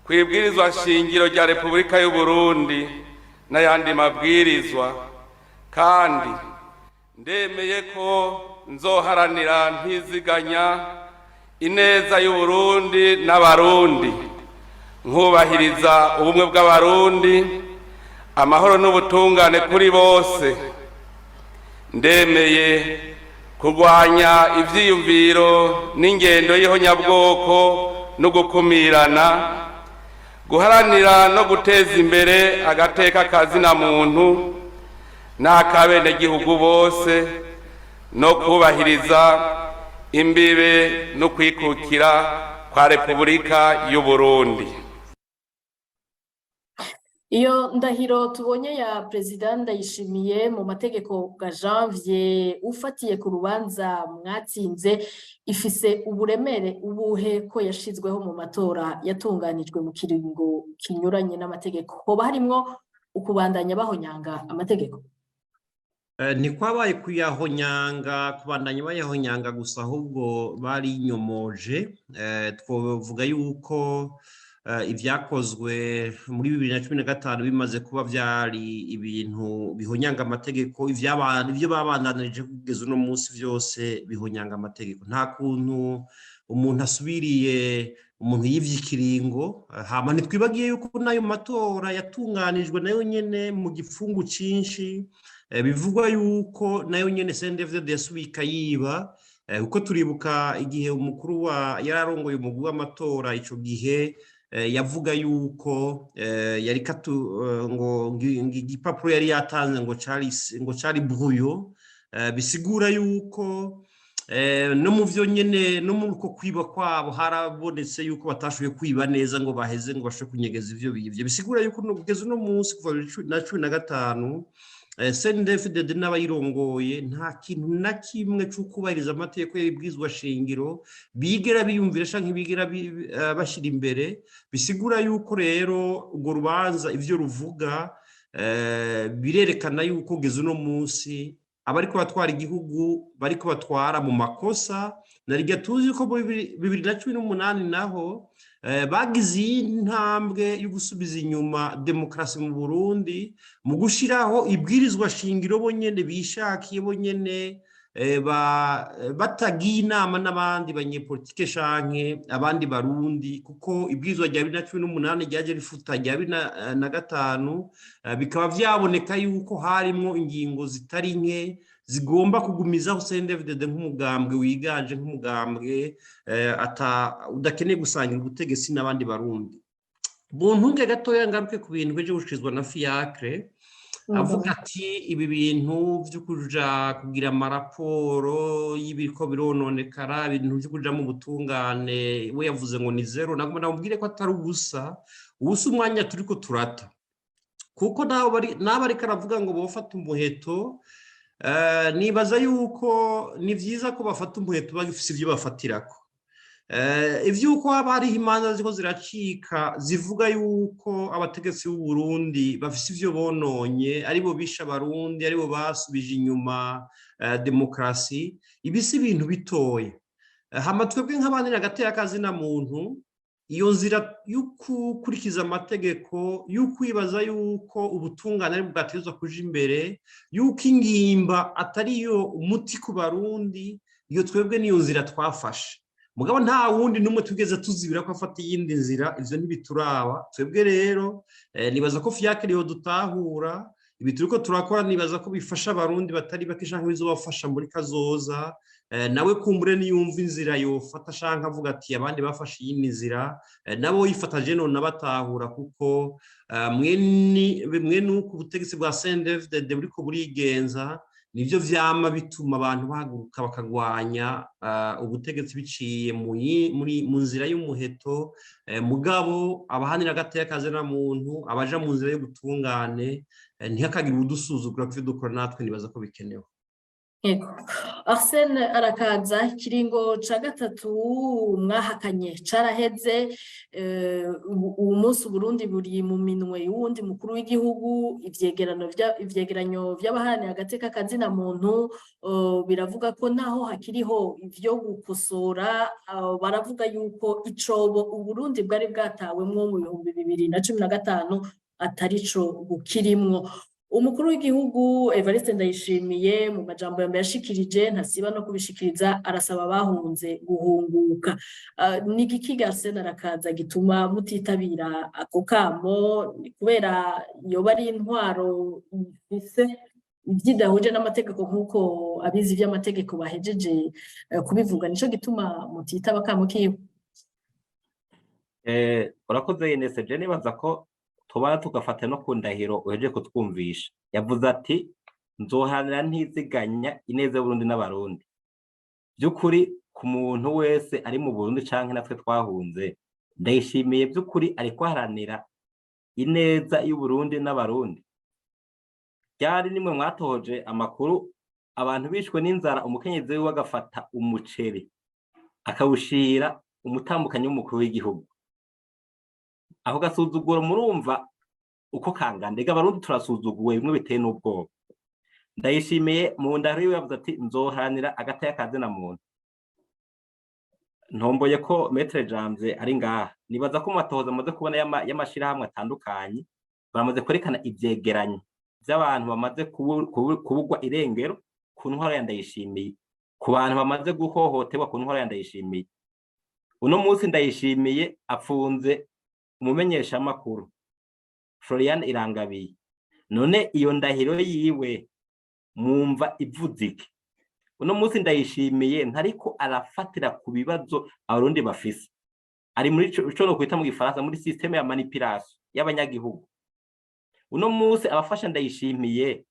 kw'ibwirizwa shingiro rya Repubulika y'u Burundi n'ayandi mabwirizwa, kandi ndemeye ko nzoharanira ntiziganya ineza y'Uburundi n'Abarundi, nkubahiriza ubumwe bw'Abarundi, amahoro n'ubutungane kuri bose. Ndemeye kurwanya ivyiyumviro n'ingendo y'ihonyabwoko no gukumirana, guharanira no guteza imbere agateka kazina muntu n'akabenegihugu bose, no kubahiriza imbibe no kwikukira kwa Repubulika y'u Burundi. Iyo ndahiro tubonye ya Perezida Ndayishimiye mu mategeko bwa Janvier, ufatiye ku rubanza mwatsinze, ifise uburemere ubuhe ko yashizweho mu matora yatunganijwe mu kiringo kinyuranye n'amategeko? Hoba harimwo ukubandanya bahonyanga amategeko? Ntikwabaye kuyahonyanga, kubandanya bayahonyanga gusa, ahubwo barinyomoje. Twavuga yuko ibyakozwe muri 2015 bimaze kuba byari ibintu bihonyanga amategeko. Ibyo babandanirije kugeza uno munsi byose bihonyanga amategeko. Nta kuntu umuntu asubiriye umuntu yivye ikiringo. Hama ntitwibagiye yuko n'ayo matora yatunganijwe nayo nyene mu gipfungu cinshi, bivugwa yuko nayo nyene CNDD-FDD yasubiye ikayiba, kuko turibuka igihe umukuru wa yararongoye umugwi w'amatora ico gihe yavuga yuko yari katu ngo igipapuro yari yatanze ngo cari brouillon, bisigura yuko no mu vyo nyene, no muri uko kwiba kwabo, harabonetse yuko batashoboye kwiba neza ngo baheze ngo bashobore kunyegeza ivyo bivye. Bisigura yuko kugeza uno munsi, kuva 2015, CNDD-FDD n'abayirongoye nta kintu na kimwe cyo kubahiriza amategeko y'ibwirizwa shingiro bigera biyumvira canke bigera bashyira imbere. Bisigura yuko rero urwo rubanza ivyo ruvuga birerekana yuko kugeza uno munsi abariko batwara igihugu bariko batwara mu makosa. Na rirya tuzi ko muri 2018 naho bagize iyi ntambwe yo gusubiza inyuma demokarasi mu Burundi mu gushiraho ibwirizwa shingiro bo nyene bishakiye, bo nyene batagiye inama n'abandi banyepolitike canke abandi Barundi, kuko ibwirizwa rya 2018 ryaje rifuta rya 2005, bikaba vyaboneka yuko harimwo ingingo zitari nke zigomba kugumizaho CNDD-FDD nk'umugambwe wiganje, nk'umugambwe udakeneye gusangira ubutegetsi n'abandi Barundi. Buntunge gatoya ngaruke ku bintu bije gushizwa na Fiacre, avuga ati ibi bintu byo kuja kugira amaraporo y'ibiriko birononekara, ibintu byo kuja mu butungane, we yavuze ngo ni zéro. Nagomba namubwire ko atari ubusa ubusa umwanya turiko turata, kuko nabo ariko aravuga ngo bofata umuheto. Nibaza yuko ni vyiza ko bafata umuheto bagifise ivyo bafatirako. Ivy'uko haba hariho imanza ziko ziracika zivuga yuko abategetsi b'u Burundi bafise ivyo bononye, aribo bishe Abarundi, aribo basubije inyuma demokarasi, ibi si ibintu bitoya. Hama twebwe nk'abandi agateka kazina muntu, iyo nzira yo gukurikiza amategeko, yo kwibaza yuko ubutungane ari bwategerezwa kuja imbere, yuko ingimba atariyo umuti ku Barundi, iyo twebwe niyo nzira twafashe. Mugabo nta wundi n'umwe tugeze tuzibira ko afata iyindi nzira, ivyo ntibituraba twebwe. Rero nibaza ko FIAC niho dutahura ibi turiko turakora, nibaza ko bifasha Abarundi batari bake canke bizobafasha muri kazoza. Nawe kumbure niyumva inzira yofata canke avuga ati abandi bafashe iyindi nzira, nabo yifataje none abatahura, kuko mwene uko ubutegetsi bwa CNDD-FDD buriko burigenza, nibyo vyama bituma abantu bahaguruka bakagwanya ubutegetsi biciye mu nzira y'umuheto. Mugabo abahanira agateka kazina muntu, abaja mu nzira y'ubutungane, ntihakagire udusuzugura kuvyo dukora. Natwe nibaza ko bikenewe. Yego. Arsene Arakaza, ikiringo ca gatatu mwahakanye caraheze. Uwu munsi Uburundi buri mu minwe y'uwundi mukuru w'igihugu. Ivyegeranyo vy'abaharanira agateka kazina muntu biravuga ko naho hakiriho ivyo gukosora, baravuga yuko icobo Uburundi bwari bwatawemwo mu 2015 atari co bukirimwo. Umukuru w'igihugu Evariste Ndayishimiye, mu majambo yambaye yashikirije, ntasiba no kubishikiriza, arasaba abahunze guhunguka. Ni igiki, Arsene Arakaza, gituma mutitabira ako kamo? Kubera yoba ari intwaro ifise ivyidahuje n'amategeko, nk'uko abizi ivy'amategeko bahejeje kubivuga, nico gituma mutitaba akamo kiwe? Urakoze Ines. Je nibaza ko tubara tugafata no ku ndahiro uhejeje kutwumvisha. Yavuze ati: "Nzoharanira ntiziganya ineza y'Uburundi n'Abarundi." By'ukuri, ku muntu wese ari mu Burundi canke natwe twahunze, Ndayishimiye by'ukuri ariko aharanira ineza y'Uburundi n'Abarundi? Ryari nimwe mwatohoje amakuru, abantu bishwe n'inzara, umukenyezi wiwe agafata umuceri akawushira umutambukanyi w'umukuru w'igihugu? Ako gasuzuguro murumva uko kangana. Ega Abarundi turasuzuguwe bimwe biteye n'ubwoba. Ndayishimiye mu ndahiro yiwe yavuze ati: "Nzoharanira agateka kazina muntu." Ntomboye ko Maître Janvier ari ngaha. Nibaza ko mu matohoza amaze kubona y'amashirahamwe atandukanye, bamaze kwerekana ivyegeranyo vy'abantu bamaze kubugwa irengero ku ntwaro ya Ndayishimiye, ku bantu bamaze guhohoterwa ku ntwaro ya Ndayishimiye. Uno munsi Ndayishimiye apfunze umumenyeshamakuru Florian Irangabiye. None iyo ndahiro yiwe mwumva ivuze iki? Uno munsi Ndayishimiye ntariko arafatira ku bibazo Abarundi bafise, ari muri ico nokwita mu Gifaransa muri système ya manipulation y'abanyagihugu. Uno munsi abafasha Ndayishimiye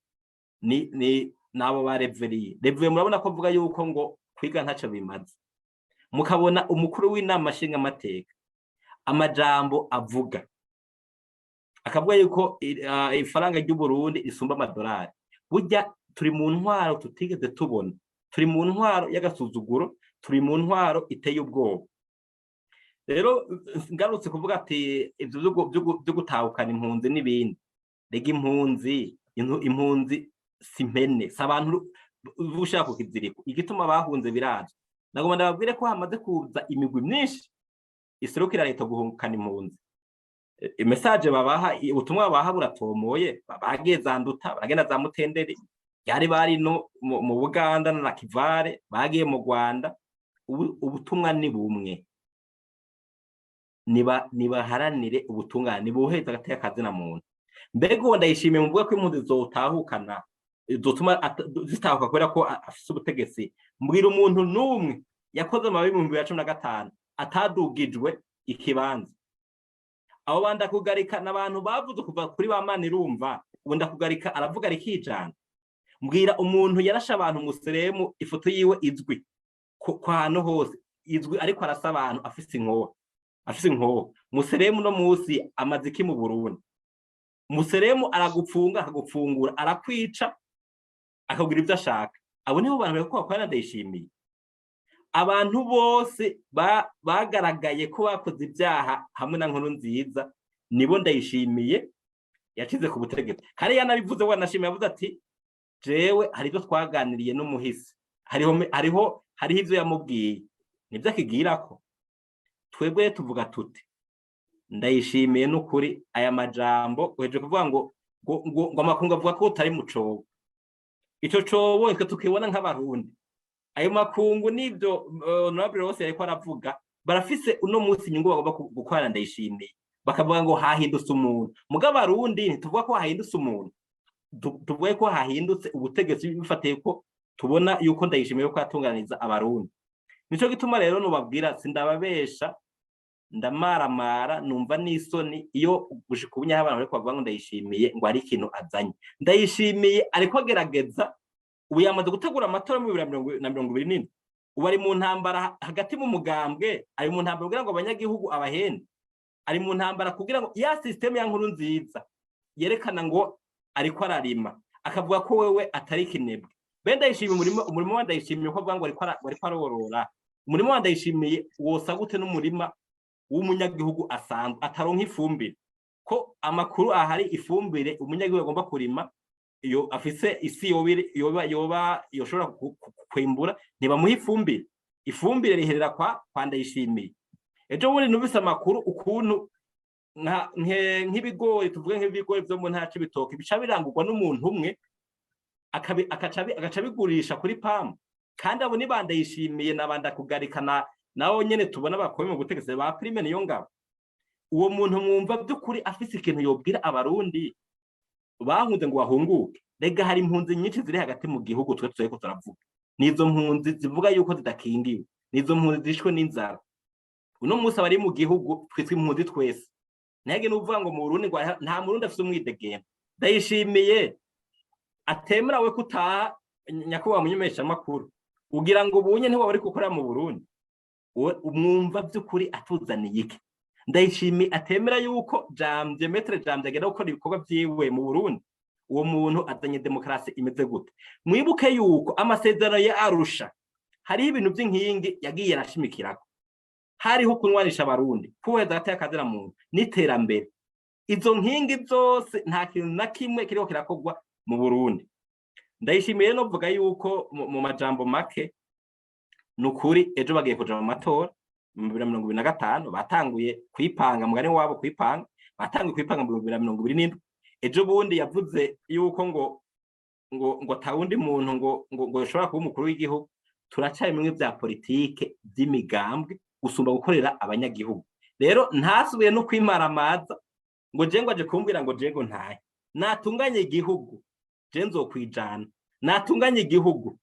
ni nabo ba Révérien. Révérien murabona ko avuga yuko ngo kwiga ntaco bimaze, mukabona umukuru w'inama nshingamateka amajambo avuga, akavuga yuko ifaranga ry'Uburundi risumba amadolari. Burya turi mu ntwaro tutigeze tubona, turi mu ntwaro y'agasuzuguro, turi mu ntwaro iteye ubwoba. Rero ngarutse kuvuga ati ivyo vyo gutahukana impunzi n'ibindi, rega impunzi si impene, si abantu ushaka ku kiziriko. Igituma bahunze birazwi. Nagomba ndababwire ko hamaze kuza imigwi myinshi iserukira leta guhungukana impunzi. Message babaha, ubutumwa babaha buratomoye. Bagiye za Nduta, baragenda za Mutenderi, yari bari no mu Buganda na Nakivale, bagiye mu Rwanda. Ubutumwa ni bumwe: niba nibaharanire ubutungane, nibuheze agateka kazina muntu. Mbega uwo Ndayishimiye muvuga ko impunzi zotahukana, zotuma zitahuka kubera ko afise ubutegetsi, mbwira umuntu n'umwe yakoze amabi mu 2015 atadugijwe ikibanza. Abo bandakugarika n'abantu bavuze kuva kuri ba Manirumva, ubu Ndakugarika aravuga rikijana. Mbwira umuntu yarashe abantu umuseremu, ifoto yiwe izwi ku hantu hose izwi, ariko arasa abantu afise inkoho, afise inkoho. Museremu no musi amaze iki mu Burundi? Museremu aragupfunga, akagupfungura, arakwica, akakugira ibyo ashaka. Abo nibo bantu bariko bakorana Ndayishimiye. Abantu bose bagaragaye ko bakoze ibyaha hamwe na Nkuru Nziza nibo Ndayishimiye yacize ku butegetsi. Kandi yanabivuze, wanashimiye, yavuze ati: "Jewe hari ibyo twaganiriye n'umuhisi, hariho ivyo yamubwiye, nibyo akigirako." Twebwe tuvuga tuti Ndayishimiye n'ukuri aya majambo uhejeje kuvuga ngo amakungu avuga ko utari mu cobo, ico cobo twe tukibona nk'Abarundi. Ayo makungu n'ibyo honorable Rose yariko aravuga, barafise uno munsi inyungu bagomba gukorana. Ndayishimiye bakavuga ngo hahindutse umuntu, mugabo Abarundi ntituvuga ko hahindutse umuntu, tuvuge ko hahindutse ubutegetsi, bifatiye ko tubona yuko Ndayishimiye ko yatunganiriza Abarundi. Nico gituma rero nubabwira, sindababesha, ndamaramara, numva n'isoni iyo gushika ubu nyaho abantu bariko bavuga ngo Ndayishimiye ngo hari ikintu azanye. Ndayishimiye ariko agerageza, ubu yamaze gutegura amatora mu 2027. Ubu ari mu ntambara hagati mu mugambwe, ari mu ntambara kugira ngo abanyagihugu abahende, ari mu ntambara kugira ngo ya système ya nkuru nziza yerekana ngo ariko ararima, akavuga ko wewe atari kinebwe. Be Ndayishimiye, umurimo wa Ndayishimiye ko avuga ngo ariko arorora, umurimo wa Ndayishimiye wosa gute n'umurima w'umunyagihugu asanzwe ataronka ifumbire? Ko amakuru ahari, ifumbire umunyagihugu agomba kurima iyo afise isi yoba yoshobora kwimbura, ntibamuha ifumbire, ifumbire riherera kwa Ndayishimiye. Ejo bundi numvise amakuru ukuntu nk'ibigori, tuvuge nk'ibigori vyo mu ntara c'Ibitoke, bica birangurwa n'umuntu umwe, agaca bigurisha kuri PAM. Kandi abo ni ba Ndayishimiye na ba Ndakugarika nabo nyene tubona bakomeye mu butegetsi, ba Prime niyo ngabo. Uwo muntu mwumva by'ukuri afise ikintu yobwira Abarundi bahunze ngo bahunguke? Rega hari impunzi nyinshi ziri hagati mu gihugu. Twe turiko turavuga nizo mpunzi zivuga yuko zidakingiwe, nizo mpunzi zishwe n'inzara. Uno munsi abari mu gihugu twitwa impunzi twese. Ntihage n'uvuga ngo mu Burundi ngo nta Murundi afise umwidegemvyo. Ndayishimiye atemera we kutaha. Nyakubahwa mumenyeshamakuru, ugira ngo ubunye ntiwaba uri gukorera mu Burundi, mwumva by'ukuri atuzaniye iki? Ndayishimiye atemera yuko Jamvye, Maître Jamvye, agenda gukora ibikorwa vyiwe mu Burundi, uwo muntu azanye demokarasi imeze gute? Mwibuke yuko amasezerano ya Arusha hariho ibintu by'inkingi yagiye arashimikirako: hariho kunwanisha Abarundi, kubahiriza hagati y'akazina muntu n'iterambere. Izo nkingi zose nta kintu na kimwe kiriko kirakorwa mu Burundi. Ndayishimiye no vuga yuko mu majambo make, ni ukuri ejo bagiye kuja mu matora mu 2025. Batanguye kwipanga, mugani wabo kwipanga, batanguye kwipanga mu 2027. Ejo bundi yavuze yuko ngo atawundi muntu ngo yoshobora kuba umukuru w'igihugu. Turacari mwe vya politike vy'imigambwe gusumba gukorera abanyagihugu. Rero ntasubiye no kwimaramaza ngo je ngo aje kumbwira ngo je ngo ntahe. Natunganye igihugu, je nzokwijana. Natunganye igihugu,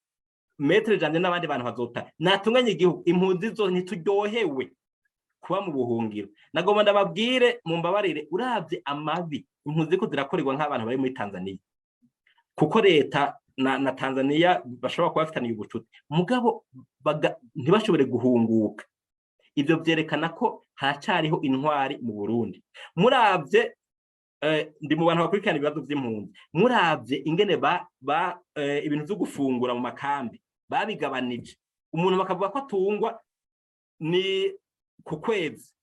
Maître Jamvye n'abandi bantu bazota. Natunganye igihugu, impunzi zo ntituryohewe kuba mu buhungiro. Nagomba ndababwire, mumbabarire, uravye amabi impunzi ziriko zirakorerwa nk'abantu bari muri Tanzania, kuko leta na Tanzania bashobora kuba bafitaniye ubucuti, mugabo ntibashobore guhunguka, ivyo vyerekana ko haracariho intwari mu Burundi. Muravye, ndi mu bantu bakurikirana ibibazo vy'impunzi, muravye ingene ba ibintu vyo gufungura mu makambi babigabanije, umuntu bakavuga ko atungwa ni ku kwezi,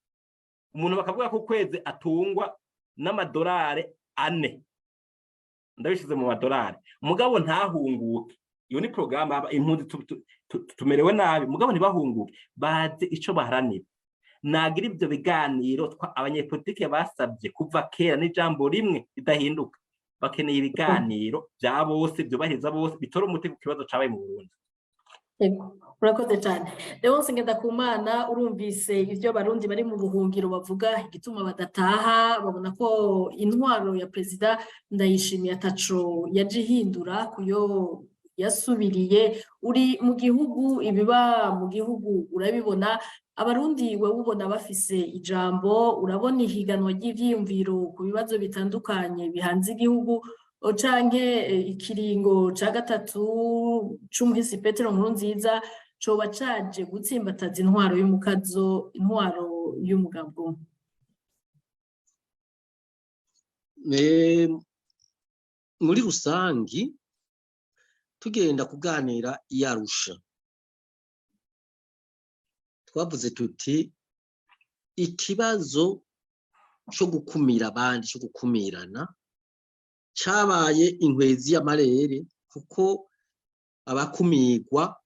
umuntu bakavuga ko kwezi atungwa n'amadolari 4, ndabishize mu madolari, mugabo ntahunguke. Iyo ni porogaramu. Impunzi tumerewe nabi, mugabo ntibahunguke, bazi ico baharanira. Nagira ibyo biganiro abanyepolitike basabye kuva kera n'ijambo rimwe ridahinduka: bakeneye ibiganiro bya bose, byubahiriza bose, bitora umuti ku kibazo cabaye mu Burundi. Urakoze cyane, Leonce Ngendakumana. Urumvise ibyo Abarundi bari mu buhungiro bavuga, igituma badataha. Babona ko intwaro ya Perezida Ndayishimiye ataco yaje ihindura kuyo yasubiriye. Uri mu gihugu, ibiba mu gihugu urabibona. Abarundi wowe ubona bafise ijambo? Urabona ihiganwa ry'ivyiyumviro ku bibazo bitandukanye bihanze igihugu, canke ikiringo ca gatatu c'umuhisi Petero Nkurunziza coba caje gutsimbataza intwaro y'umukazo, intwaro y'umugambwe umwe? Muri rusangi, tugenda kuganira iyarusha, twavuze tuti ikibazo cyo gukumira abandi, cyo gukumirana, cabaye inkwezi y'amarere, kuko abakumirwa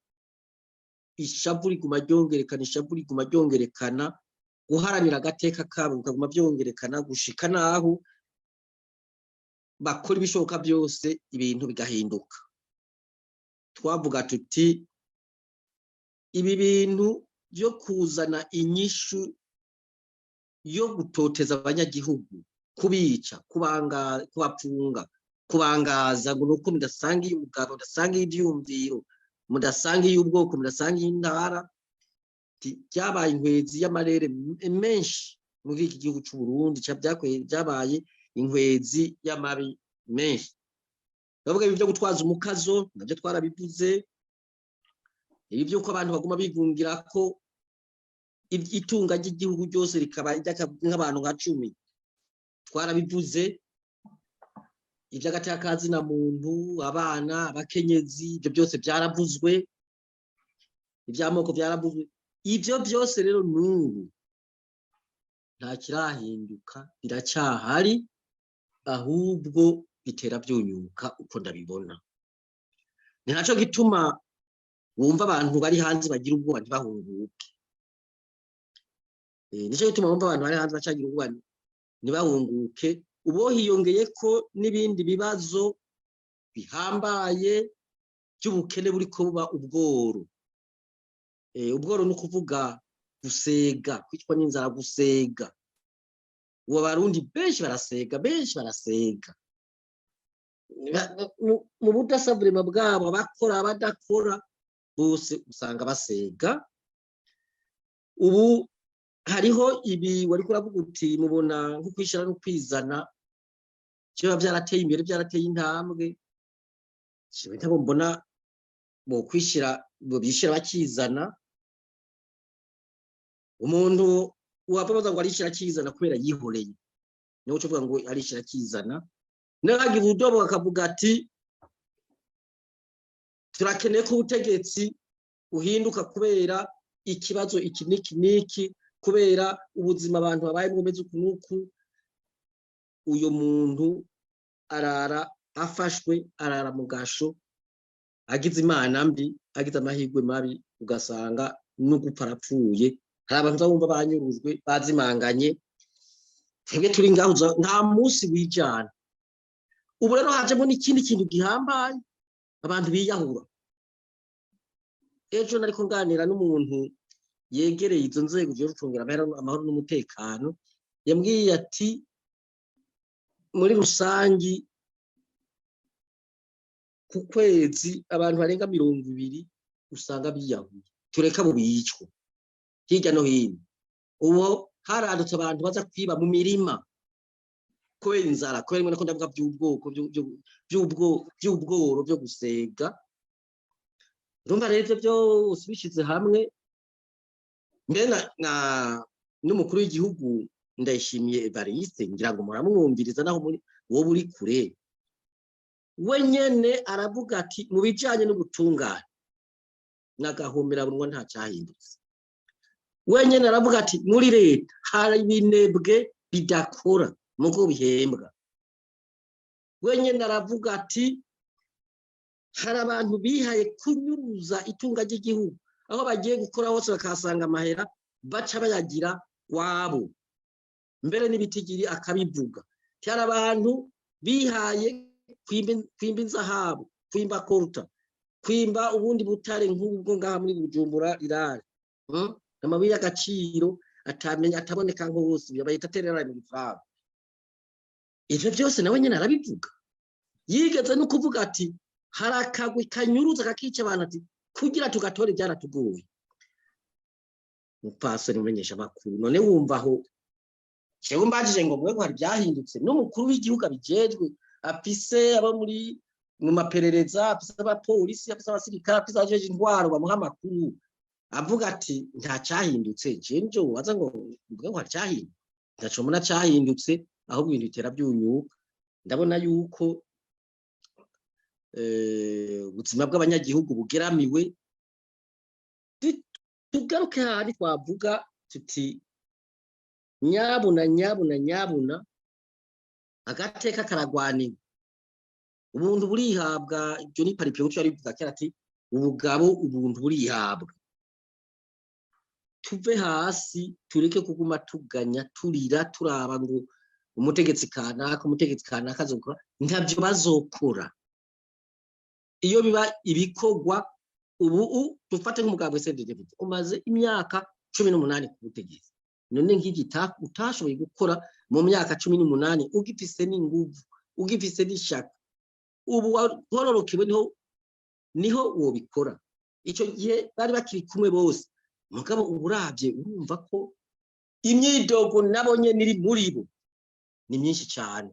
ishavu riguma ryongerekana, ishavu riguma ryongerekana, guharanira agateka kabo bikaguma byongerekana, gushika naho bakora ibishoboka byose ibintu bigahinduka. Twavuga tuti Ibi bintu byo kuzana inyishu yo gutoteza abanyagihugu, kubica, kubapfunga, kubangaza, ngo nuko mudasangiye umugabo, mudasangiye ivyumviro, mudasangiye ubwoko, mudasangiye intara, byabaye inkwezi y'amarere menshi muri iki gihugu c'u Burundi. Byabaye inkwezi y'amabi menshi. Bavuga ibi byo gutwaza umukazo, nabyo twarabivuze. Ibi by'uko abantu baguma bigungira ko itunga ry'igihugu ryose rikaba nk'abantu nka 10, twarabivuze. Iby'agatakazi na muntu, abana, abakenyezi, ibyo byose byaravuzwe. Iby'amoko byaravuzwe. Ibyo byose rero n'ubu nta kirahinduka, biracyahari, ahubwo bitera byunyuka uko ndabibona. Ni nacyo gituma wumva abantu bari hanze bagira ubwoba ntibahunguke. Nicyo gituma wumva abantu bari hanze bacagira ubwoba ntibahunguke. Ubu hiyongeye ko n'ibindi bibazo bihambaye by'ubukene buri kuba ubworo. Ubworo ni ukuvuga gusega, kwicwa n'inzara, gusega. Ubu Abarundi benshi barasega, benshi barasega mu budasa burema bwabo, abakora, abadakora, bose usanga basega. Ubu hariho ibi wari kuravuga uti mubona nko kwishira no kwizana kiba byarateye imbere, byarateye intambwe. Jewe ntabo mbona bo kwishira, bo bishira bakizana. Umuntu wapfa ngo arishira akizana kubera yihoreye, niwe ucuvuga ngo arishira akizana. Nagira ubudobo akavuga ati turakeneye ko ubutegetsi buhinduka kubera ikibazo iki n'iki n'iki, kubera ubuzima abantu babayemo bumeze uku n'uku. Uyu muntu arara afashwe, arara mu gasho, agize imana mbi, agize amahirwe mabi, ugasanga no gupfa arapfuye. Hari abantu bumva banyurujwe, bazimanganye. Twebwe turi ngaho nta munsi wijana. Ubu rero hajemo n'ikindi kintu gihambaye, abantu biyahura. Ejo nariko nganira n'umuntu yegereye izo nzego zo gucungira amahoro n'umutekano, yambwiye ati muri rusangi ku kwezi abantu barenga 20 usanga biyahuye, tureka bo bicwa hirya no hino. Ubu haradutse abantu baza kwiba mu mirima kubera inzara, kubera rimwe nako ndavuga by'ubwoko by'ubworo byo gusega. Urumva rero ibyo byose bishyize hamwe, mbere n'umukuru w'igihugu Ndayishimiye Evariste, ngira ngo muramwumviriza naho muri wowe uri kure, we nyene aravuga ati mu bijanye n'ubutungane n'agahomera bunwa nta cyahindutse. We nyene aravuga ati muri leta hari ibinebwe bidakora muko bihembwa. We nyene aravuga ati hari abantu bihaye kunyuruza itunga ry'igihugu, aho bagiye gukora hose bakahasanga amahera baca bayagira wabo, mbere n'ibitigiri akabivuga. Hari abantu bihaye kwimba inzahabu, kwimba koruta, kwimba ubundi butare nk'ubwo ngaha muri Bujumbura rirare, amabuye y'agaciro atamenya ataboneka nko hose, bayita terera mu gifaransa. Ivyo byose nawe nyene arabivuga. Yigeze no kuvuga ati hari akagwi kanyuruza kakica abantu, ati kugira tugatore byaratugoye. Mupfasoni mumenyesha amakuru, none wumva aho jewe mbajije ngo mwe hari byahindutse, n'umukuru w'igihugu abijejwe afise abo muri mu maperereza, afise abapolisi, afise abasirikare, afise abajeje intwaro bamuha amakuru, avuga ati nta cyahindutse. Jewe nivyo wobaza ngo mvuge ngo hari cyahindutse? Ntaco mbona cyahindutse, ahubwo ibintu bitera byunyuka. Ndabona yuko ubuzima bw'abanyagihugu bugeramiwe. Tugaruke handi twavuga tuti nyabuna nyabuna nyabuna, agateka karagwanirwa, ubuntu burihabwa. Ibyo ni paripe cyo arivuga kera ati ubugabo ubuntu burihabwa. Tuve hasi, tureke kuguma tuganya, turira, turaba ngo umutegetsi kanaka, umutegetsi kanaka azokora. Ntavyo bazokora. Iyo biba ibikorwa Ubu dufate nk'umugambwe CNDD-FDD umaze imyaka 18 ku butegetsi. None nk'iki utashoboye gukora mu myaka 18, ugifise n'inguvu, ugifise n'ishaka, ubu warorokewe, niho wobikora? Icyo gihe bari bakiri kumwe bose, mugabo uburavye urumva ko imyidogo nabo nyene iri muri bo ni myinshi cyane.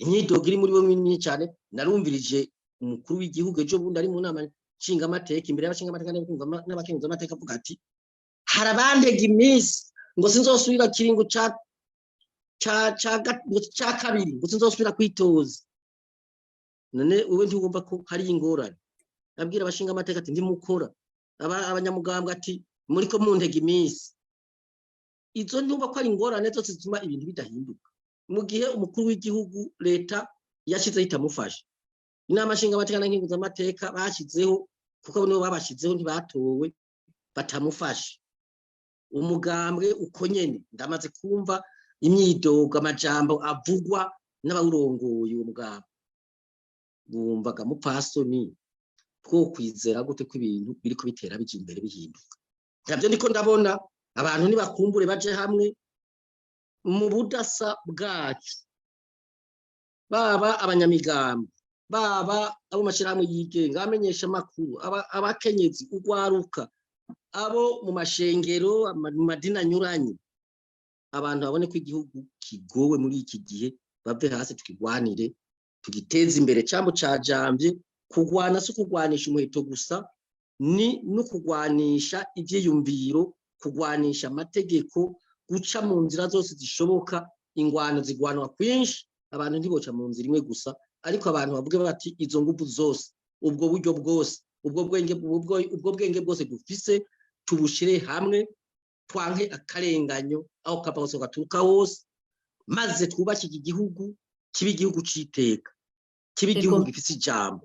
Imyidogo iri muri bo ni myinshi cyane. Narumvirije umukuru w'igihugu ejo bundi ari mu nama nshingamateka, imbere y'abashingamateka n'abakenguzamateka, avuga ati: "Hari abantega iminsi ngo sinzosubira kiringo ca kabiri, ngo sinzosubira kwitoza." None wewe ntiwumva ko hari ingorane? Abwira abashingamateka ati: "Ndimukora abanyamugambwe," ati: "Muriko muntega iminsi." Izo ntumva ko ari ingorane zose zituma ibintu bidahinduka, mu gihe umukuru w'igihugu leta yashyizeho itamufasha, inama nshingamateka na nkenguzamateka bashyizeho, kuko nibo babashyizeho, ntibatowe, batamufasha, umugambwe uko nyene. Ndamaze kumva imyidogo, amajambo avugwa n'abawurongoye uwo mugambwe. Bumvaga mupasoni two kwizera gute ko ibintu biriko bitera bija imbere, bihinduka? Ntabyo ndiko ndabona. Abantu nibakumbure baje hamwe mu budasa bwacu, baba abanyamigambi, baba abo mashirahamwe yigenga, abamenyesha amakuru, abakenyezi, urwaruka, abo mu mashengero, mu madini anyuranye. Abantu babone ko igihugu kigowe muri iki gihe, bave hasi tukigwanire, tugiteze imbere. Cambo ca jamvye, kugwana si ukugwanisha umuheto gusa, ni no kugwanisha ivyiyumviro, kugwanisha amategeko, guca mu nzira zose zishoboka. Ingwano zigwanwa kwinshi, abantu ntiboca mu nzira imwe gusa, ariko abantu bavuge bati: "Izo nguvu zose, ubwo buryo bwose, ubwo bwenge bwose dufise, tubushire hamwe, twanke akarenganyo aho kava hose, gaturuka hose, maze twubake iki gihugu, kibe igihugu c'iteka, kibe igihugu gifise ijambo,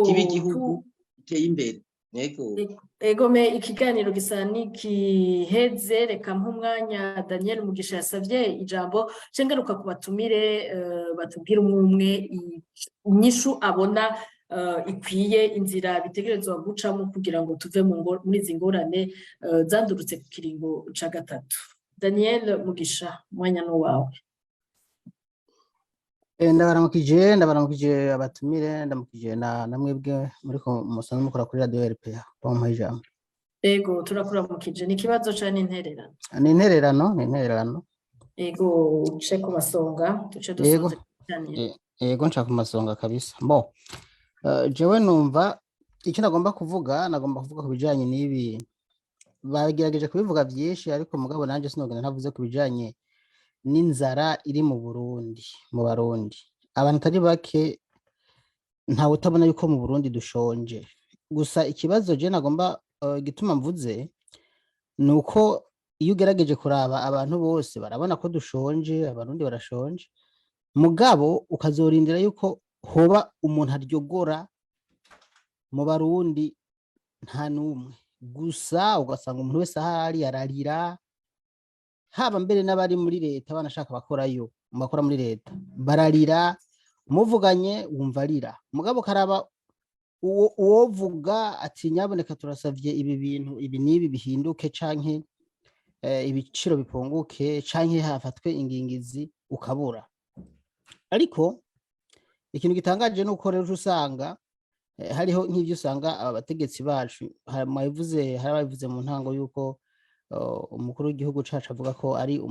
kibe igihugu giteye imbere." Yego. Egome, ikiganiro gisa n'ikiheze. Reka nk'umwanya Daniel Mugisha yasavye ijambo, cengaruka ku batumire, batubwire umwe umwe inyishu abona ikwiye, inzira bitegerezwa gucamo kugira ngo tuve muri izi ngorane zandurutse ku kiringo ca gatatu. Daniel Mugisha, umwanya ni uwawe. Ndabaramukije abatumire, ndamukije na mwebwe muriko musanzwe mukora kuri Radio RPA, bamuha ijambo. Ego, turakuramukije. Ni ikibazo canke intererano? Ni intererano. Ego, uce ku masonga, duce Yego. dusoze ikiganiro. Yego, nshaka ku masonga kabisa. Bo, jewe numva icyo nagomba kuvuga, nagomba kuvuga ku bijanye n'ibi. Bagerageje kubivuga byinshi, ariko mugabo nanje sinogenda ntavuze ku bijanye n'inzara iri mu Burundi, mu Barundi. Abantu atari bake, ntawe utabona yuko mu Burundi dushonje. Gusa ikibazo je nagomba, igituma mvuze, ni uko iyo ugerageje kuraba, abantu bose barabona ko dushonje, Abarundi barashonje, mugabo ukazorindira yuko hoba umuntu aryogora mu Barundi, nta n'umwe. Gusa ugasanga umuntu wese ahari ararira, haba mbere n'abari muri leta, banashaka bakorayo, mu bakora muri leta bararira, muvuganye wumva arira. Mugabo karaba uwo uwovuga ati: "Nyaboneka, turasavye ibi bintu ibi n'ibi bihinduke, canke ibiciro bipunguke, canke hafatwe ingingizi," ukabura. Ariko ikintu gitangaje nuko rero usanga hariho nk'ivyo usanga aba bategetsi bacu mwabivuze, hari ababivuze mu ntango yuko umukuru w'igihugu cacu avuga ko ari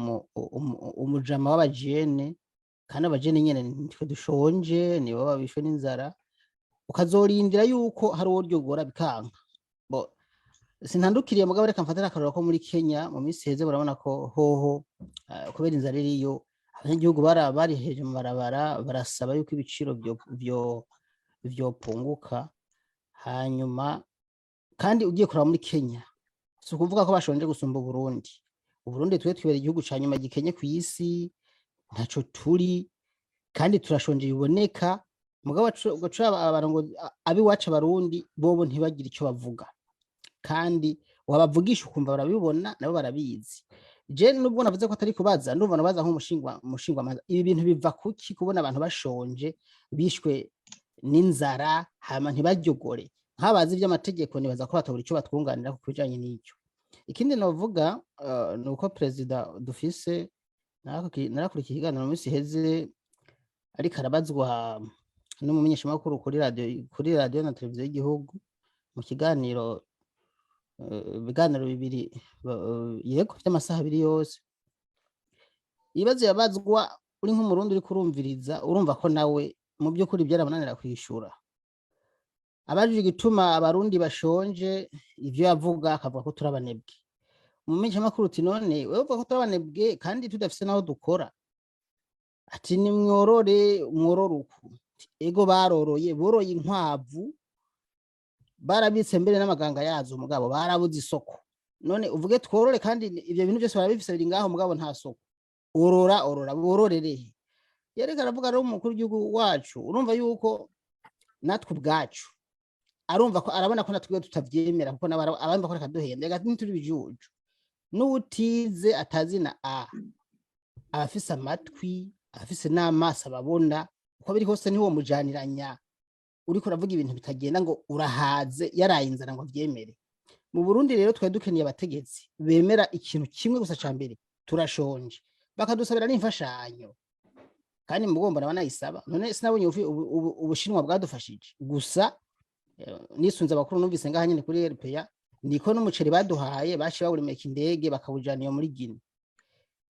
umujama w'abajene, kandi abajene nyene nitwe dushonje, nibo babishwe n'inzara. Ukazorindira yuko hari uwo ryogora, bikanka. Bo sintandukiriye, mugabo reka mfatire akarorero ko muri Kenya mu minsi iheze. Murabona ko hoho kubera inzara iriyo, abanyagihugu bariheje mu barabara, barasaba yuko ibiciro vyo vyopunguka. Hanyuma kandi ugiye kuraba muri Kenya, si ukuvuga ko bashonje gusumba Uburundi. Uburundi twe twibera igihugu ca nyuma gikenye ku isi, ntaco turi, kandi turashonje biboneka. Mugabo ugaca uraba abantu ngo abiwacu Abarundi bobo ntibagira ico bavuga, kandi wabavugisha ukumva barabibona, nabo barabizi. Je nubwo navuze ko atari kubaza, ndumva nabaza nk'umushingwa umushingwamanza: ibi bintu biva kuki, kubona abantu bashonje, bishwe n'inzara, hama ntibaryogore? Nk'abazi iby'amategeko nibaza ko batabura icyo batwunganira ku bijanye n'icyo. Ikindi novuga ni uko perezida dufise, narakurikiye ikiganiro mu minsi iheze ariko arabazwa n'umumenyeshamakuru kuri radiyo na televiziyo y'igihugu mu kiganiro, ibiganiro bibiri, yego, vy'amasaha 2 yose. Ibibazo yabazwa, uri nk'Umurundi uriko urumviriza, urumva ko nawe mu by'ukuri byaramunanira kwishura. Abajije igituma Abarundi bashonje, ivyo yavuga, akavuga ko turi abanebwe. Umumenyeshamakuru uti: "None wewe uvuga ko turi abanebwe kandi tudafise n'aho dukora?" Ati: "Nimworore, mworore uku." Ego, baroroye, boroye inkwavu, barabitse mbere n'amaganga yazo, mugabo barabuze isoko. None uvuge tworore kandi ivyo bintu byose barabifise, biri ngaho, mugabo nta soko? Orora, orora, bororere he? Yareka aravuga rero, umukuru w'igihugu wacu, urumva yuko natwe ubwacu arumva ko, arabona ko natwe tutavyemera, kuko nawe abumva ko reka duhenda, reka ntituri bijuju. N'utize atazi na a abafise amatwi, abafise n'amaso, ababona uko biri kose. Ntiwo mujaniranya uriko uravuga ibintu bitagenda ngo urahaze, yaraye inzara, ngo avyemere. Mu Burundi rero twari dukeneye abategetsi bemera ikintu kimwe gusa ca mbere: turashonje, bakadusabira n'imfashanyo. Kandi mugomba nabanayisaba. None sinabonye Ubushinwa bwadufashije gusa, nisunze abakuru numvise ngaha nyene kuri RPA, niko n'umuceri baduhaye baciye bawuremeka indege bakawujana iyo muri Guinea.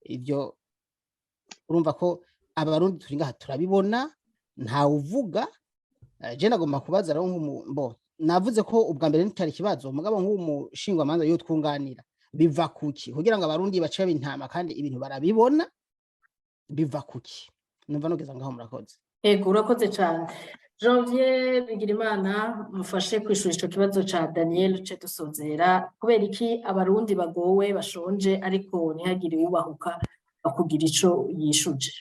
Ivyo urumva ko Abarundi turi ngaha turabibona, ntawuvuga. Je nagomba kubaza rero, mbo navuze ko ubwa mbere ntitari ikibazo, mugabo nk'umushingwamanza yo twunganira, biva kuki kugira ngo Abarundi bace b'intama kandi ibintu barabibona? Biva kuki? Numva nugeza ngaho, murakoze. Ego, urakoze cyane. Janvier Bigirimana, mufashe kwishura ico kibazo ca Daniel, uce dusozera. Kubera iki Abarundi bagowe, bashonje, ariko ntihagire uwubahuka kugira ico yishuje?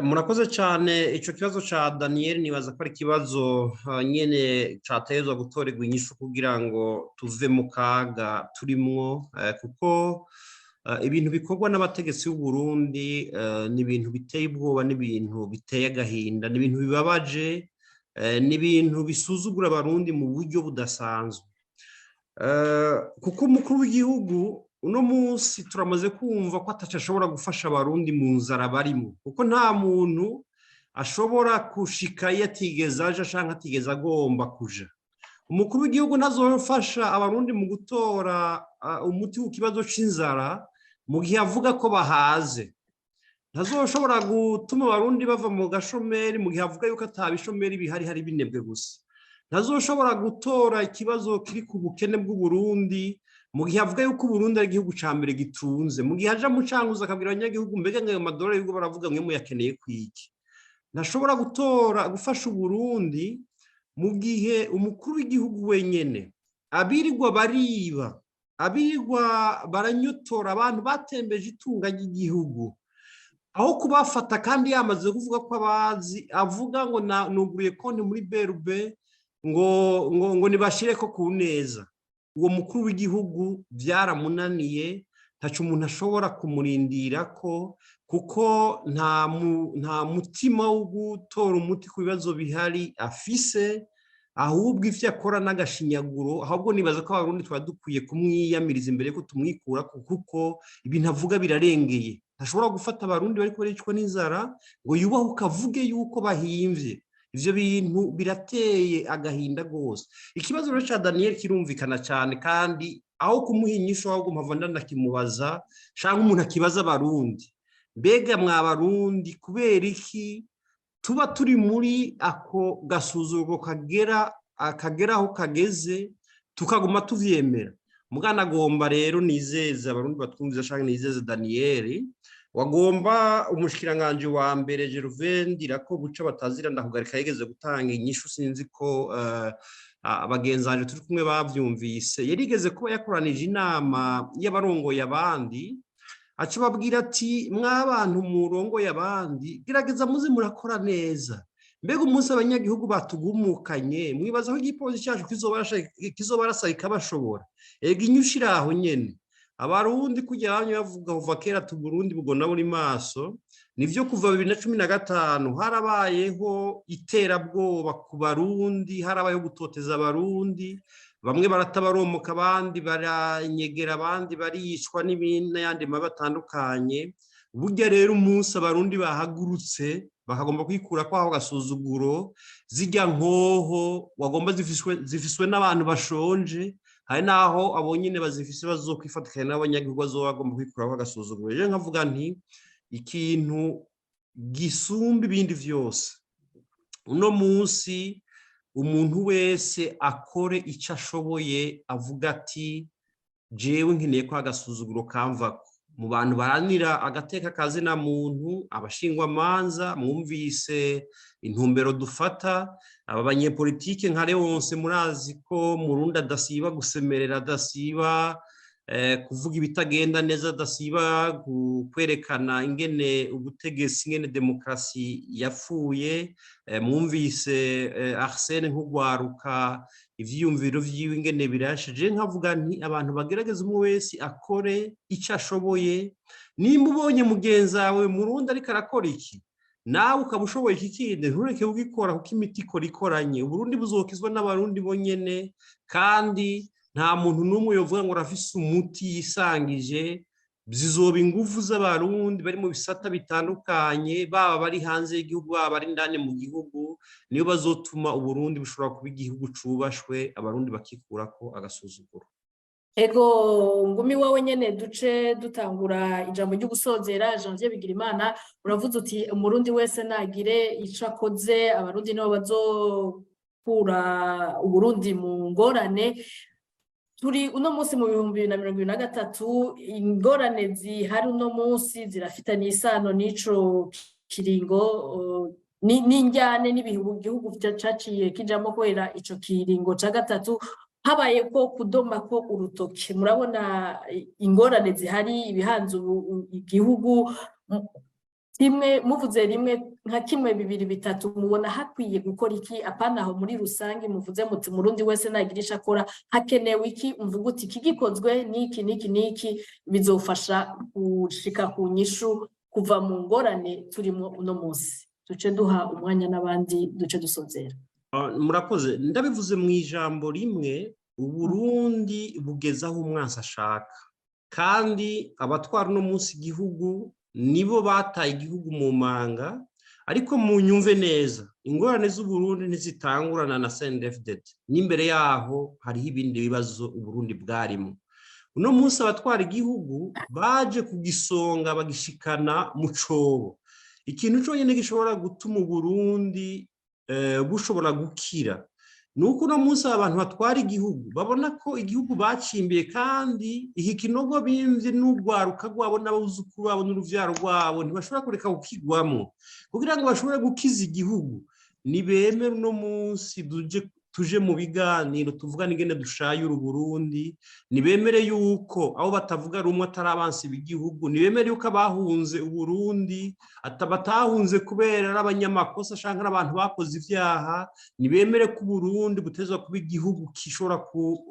Murakoze cyane. Icyo kibazo cya Daniel nibaza ko ari ikibazo nyine cyategerezwa gutorerwa inyishu kugira ngo tuve mu kaga turimwo, kuko ibintu bikorwa n'abategetsi b'u Burundi ni ibintu biteye ubwoba, n'ibintu biteye agahinda, ni ibintu bibabaje, ni ibintu bisuzugura Abarundi mu buryo budasanzwe, kuko umukuru w'igihugu uno munsi turamaze kumva ko ataco ashobora gufasha Abarundi mu nzara barimo, kuko nta muntu ashobora gushika iyo atigeze aja canke atigeze agomba kuja. Umukuru w'igihugu ntazofasha Abarundi mu gutora umuti w'ikibazo c'inzara mu gihe avuga ko bahaze. Ntazoshobora gutuma Abarundi bava mu gashomeri mu gihe avuga yuko atabishomeri bihari, hari binebwe gusa. Ntazoshobora gutora ikibazo kiri ku bukene bw'Uburundi mu gihe avuga yuko Uburundi ari igihugu ca mbere gitunze, mu gihe aja mu cankuzo akabwira abanyagihugu: "Mbega ngo ayo madolari yuko baravuga mwe muyakeneye kwiki?" Ntashobora gutora gufasha Uburundi mu gihe umukuru w'igihugu wenyene abirirwa bariba, abirirwa baranyotora abantu batembeje itunga ry'igihugu, aho kubafata kandi yamaze kuvuga ko abazi, avuga ngo nuguruye konti muri BRB ngo nibashire ko ku neza. Uwo mukuru w'igihugu byaramunaniye, ntaco umuntu ashobora kumurindira ko, kuko nta mutima wo gutora umuti ku bibazo bihari afise, ahubwo ivyo akora n'agashinyaguro. Ahubwo nibaza ko Abarundi twaba dukwiye kumwiyamiriza imbere ko tumwikura, kuko ibintu avuga birarengeye. Ntashobora gufata Abarundi bariko baricwa n'inzara ngo yubahuke avuge yuko bahimvye. Ivyo bintu birateye agahinda rwose. Ikibazo rero ca Daniel kirumvikana cyane, kandi aho kumuha inyishu, ahubwo mpava ndanakimubaza, canke umuntu akibaza Abarundi: mbega mwa Barundi, kubera iki tuba turi muri ako gasuzuguro kagera akagera aho kageze, tukaguma tuvyemera? Mugana agomba rero nizeze Abarundi batwumviza, canke nizeze Daniel, wagomba umushikiranganje wa mbere Gervais Ndirakobuca batazira ndakugarika yigeze gutanga inyishu. Sinzi ko abagenzi banje turi kumwe bavyumvise. Yarigeze kuba yakoranije inama y'abarongoye abandi, aca babwira ati: "Mwabantu murongoye abandi, gerageza muze murakora neza. Mbega umunsi abanyagihugu batugumukanye, mwibaza ko igipolisi cyacu kizobarasa kikabashobora?" Ega inyishu iri aho nyene. Abarundi kugira bamwe bavuga kuva kera tuburundi bugona buri maso. Nivyo, kuva 2015 harabayeho iterabwoba ku Barundi, harabayeho gutoteza Abarundi, bamwe baratabaromoka, abandi baranyegera, abandi baricwa n'ibindi n'ayandi mabi atandukanye. Burya rero umunsi Abarundi bahagurutse bakagomba kwikura kwaho gasuzuguro, zijya nkoho wagomba zifiswe n'abantu bashonje, hari n'aho abo nyine bazifise bazokwifatikanya n'abanyagihugu bazoba bagomba kwikuraho agasuzuguro. Rero nkavuga nti ikintu gisumba ibindi vyose uno munsi, umuntu wese akore icyo ashoboye, avuga ati: "Jewe nkeneye ko agasuzuguro kamvako." Mu bantu baranira agateka kazina muntu, abashingwamanza, mwumvise intumbero dufata. Aba banyepolitike nka Leonce, murazi ko Murundi adasiba gusemerera, adasiba kuvuga ibitagenda neza, adasiba kwerekana ingene ubutegetsi, ingene demokarasi yapfuye. Mwumvise Arsene nk'ugwaruka, ivyiyumviro vyiwe ingene birashije. Nkavuga nti abantu bagerageza, umwe wese akore icyo ashoboye. Nimba ubonye mugenzi wawe Murundi ariko arakora iki, nawe ukaba ushoboye iki kindi, ntureke kugikora, kuko imiti ikora ikoranye. Uburundi buzokizwa n'Abarundi bonyene, kandi nta muntu n'umwe yovuga ngo arafise umuti yisangije. Zizoba ingufu z'Abarundi bari mu bisata bitandukanye, baba bari hanze y'igihugu, baba bari indani mu gihugu, niyo bazotuma Uburundi bushobora kuba igihugu cubashwe, Abarundi bakikurako agasuzuguro. Ego, ngumi wowe nyene duce dutangura ijambo ryo gusozera. Janvier Bigirimana, uravuze uti Umurundi wese nagire ico akoze, Abarundi nibo bazokura Uburundi mu ngorane. Turi uno munsi mu 2023, ingorane zihari uno munsi zirafitanye isano n'ico kiringo n'injyane n'ibihe igihugu caciye kijamwo kubera ico kiringo ca gatatu. Habaye ko kudoma ko urutoke, murabona ingorane zihari, ibihanze igihugu, kimwe muvuze rimwe nka kimwe, bibiri, bitatu, mubona hakwiye gukora iki? Apana aho muri rusange muvuze muti Murundi wese nagira ico akora, hakenewe iki? Mvuga uti iki gikozwe n'iki n'iki n'iki bizofasha gushika ku nyishu, kuva mu ngorane turimo uno munsi. Duce duha umwanya n'abandi, duce dusozera. Murakoze. Ndabivuze mu ijambo rimwe: Uburundi bugeze aho umwansi ashaka, kandi abatwara uno munsi igihugu nibo bataye igihugu mu manga. Ariko mu nyumve neza, ingorane z'Uburundi ntizitangurana na CNDD-FDD, n'imbere yaho hariho ibindi bibazo Uburundi bwarimo. Uno munsi abatwara igihugu baje kugisonga bagishikana mu cobo. Ikintu cyonyine gishobora gutuma Uburundi bushobora gukira ni uko uno munsi abantu batwara igihugu babona ko igihugu bacimbiye, kandi iki kinogo bimvye n'urwaruka rwabo n'abuzukuru babo n'uruvyaro rwabo ntibashobora kureka kukigwamo. Kugira ngo bashobore gukiza igihugu, nibemere uno munsi tuje mu biganiro, tuvugane ingene dushayura Uburundi. Nibemere yuko abo batavuga rumwe atari abansi b'igihugu. Nibemere yuko abahunze Uburundi batahunze kubera ari abanyamakosa canke ari abantu bakoze ivyaha. Nibemere ko Uburundi butezwa kuba igihugu gishobora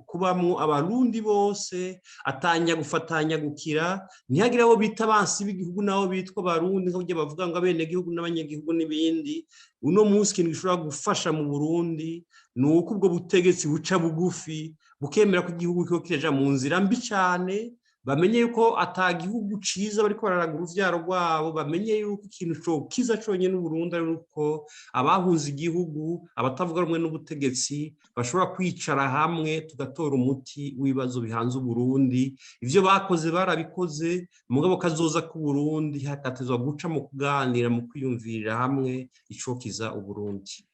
kubamwo Abarundi bose, atanya gufatanya gukira, ntihagire abo bita abansi b'igihugu n'abo bitwa Abarundi, nk'uburyo bavuga ngo abenegihugu n'abanyagihugu n'ibindi. Uno munsi ikintu gishobora gufasha mu Burundi ni uko ubwo butegetsi buca bugufi, bukemera ko igihugu kiriko kiraja mu nzira mbi cane, bamenye yuko ata gihugu ciza bariko bararaga uruvyaro rwabo, bamenye yuko ikintu cokiza conyene Uburundi ari uko abahunze igihugu, abatavuga rumwe n'ubutegetsi bashobora kwicara hamwe, tugatora umuti w'ibibazo bihanze Uburundi. Ivyo bakoze barabikoze, mugabo kazoza k'Uburundi hakatezwa guca mu kuganira, mu kwiyumvirira hamwe icokiza Uburundi.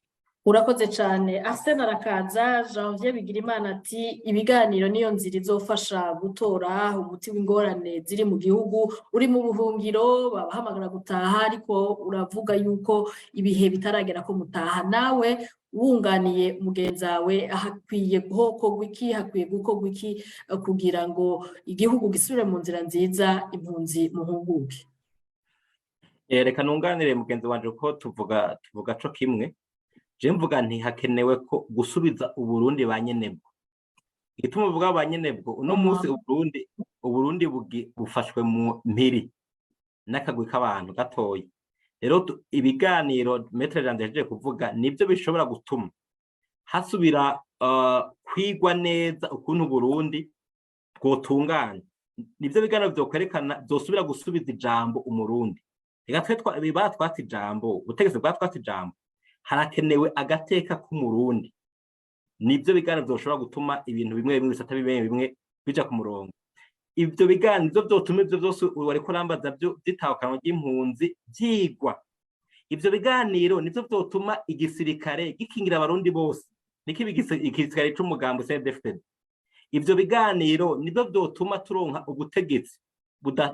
Urakoze cyane, Arsene arakaza. Janvier Bigirimana ati ibiganiro niyo nzira izofasha gutora umuti w'ingorane ziri mu gihugu. Uri mu buhungiro, babahamagara gutaha, ariko uravuga yuko ibihe bitaragera ko mutaha. Nawe wunganiye mugenzi wawe, hakwiye gukorwa iki, hakwiye gukorwa iki kugira ngo igihugu gisubire mu nzira nziza, impunzi muhunguke? Reka nunganire mugenzi wanje, kuko tuvuga co kimwe. Je mvuga nti hakenewe ko gusubiza Uburundi ba nyenebwo. Igituma uvuga ba nyenebwo, uno munsi Uburundi bufashwe mu mpiri n'akagwi k'abantu gatoya. Rero ibiganiro Maître Jean yahejeje kuvuga nibyo bishobora gutuma hasubira kwigwa neza ukuntu Burundi bwotungana. Nibyo biganiro vyokwerekana vyosubira gusubiza ijambo Umurundi. Reka twe batwatse ijambo, ubutegetsi bwatwatse ijambo, harakenewe agateka k'Umurundi. Nibyo biganiro vyoshobora gutuma ibintu bimwe bimwe, ibisata bimwe bimwe bija ku murongo. Ivyo biganiro vyotuma ivyo vyose wariko urambaza vyo vy'itahukanwa ry'impunzi vyigwa. Ivyo biganiro nivyo vyotuma igisirikare gikingira Abarundi bose, nikiba igisirikare c'umugambi CNDD-FDD. Ivyo biganiro nivyo vyotuma turonka ubutegetsi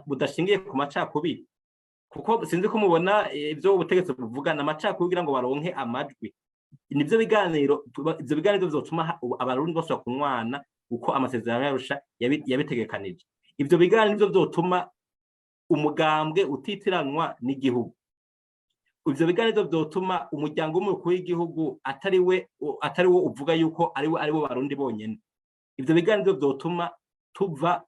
budashingiye ku macakubiri, kuko sinzi ko mubona ivyo ubutegetsi buvuga ni amacakubiri kugira ngo baronke amajwi. Nivyo biganiro, ivyo biganiro vyotuma Abarundi bose kunywana uko amasezerano y'Arusha yabitegekanije. Ivyo biganiro nivyo vyotuma umugambwe utitiranwa n'igihugu. Ivyo biganiro vyotuma umuryango w'umukuru w'igihugu atari wo uvuga yuko ari wo Barundi bonyene. Ivyo biganiro vyotuma tuva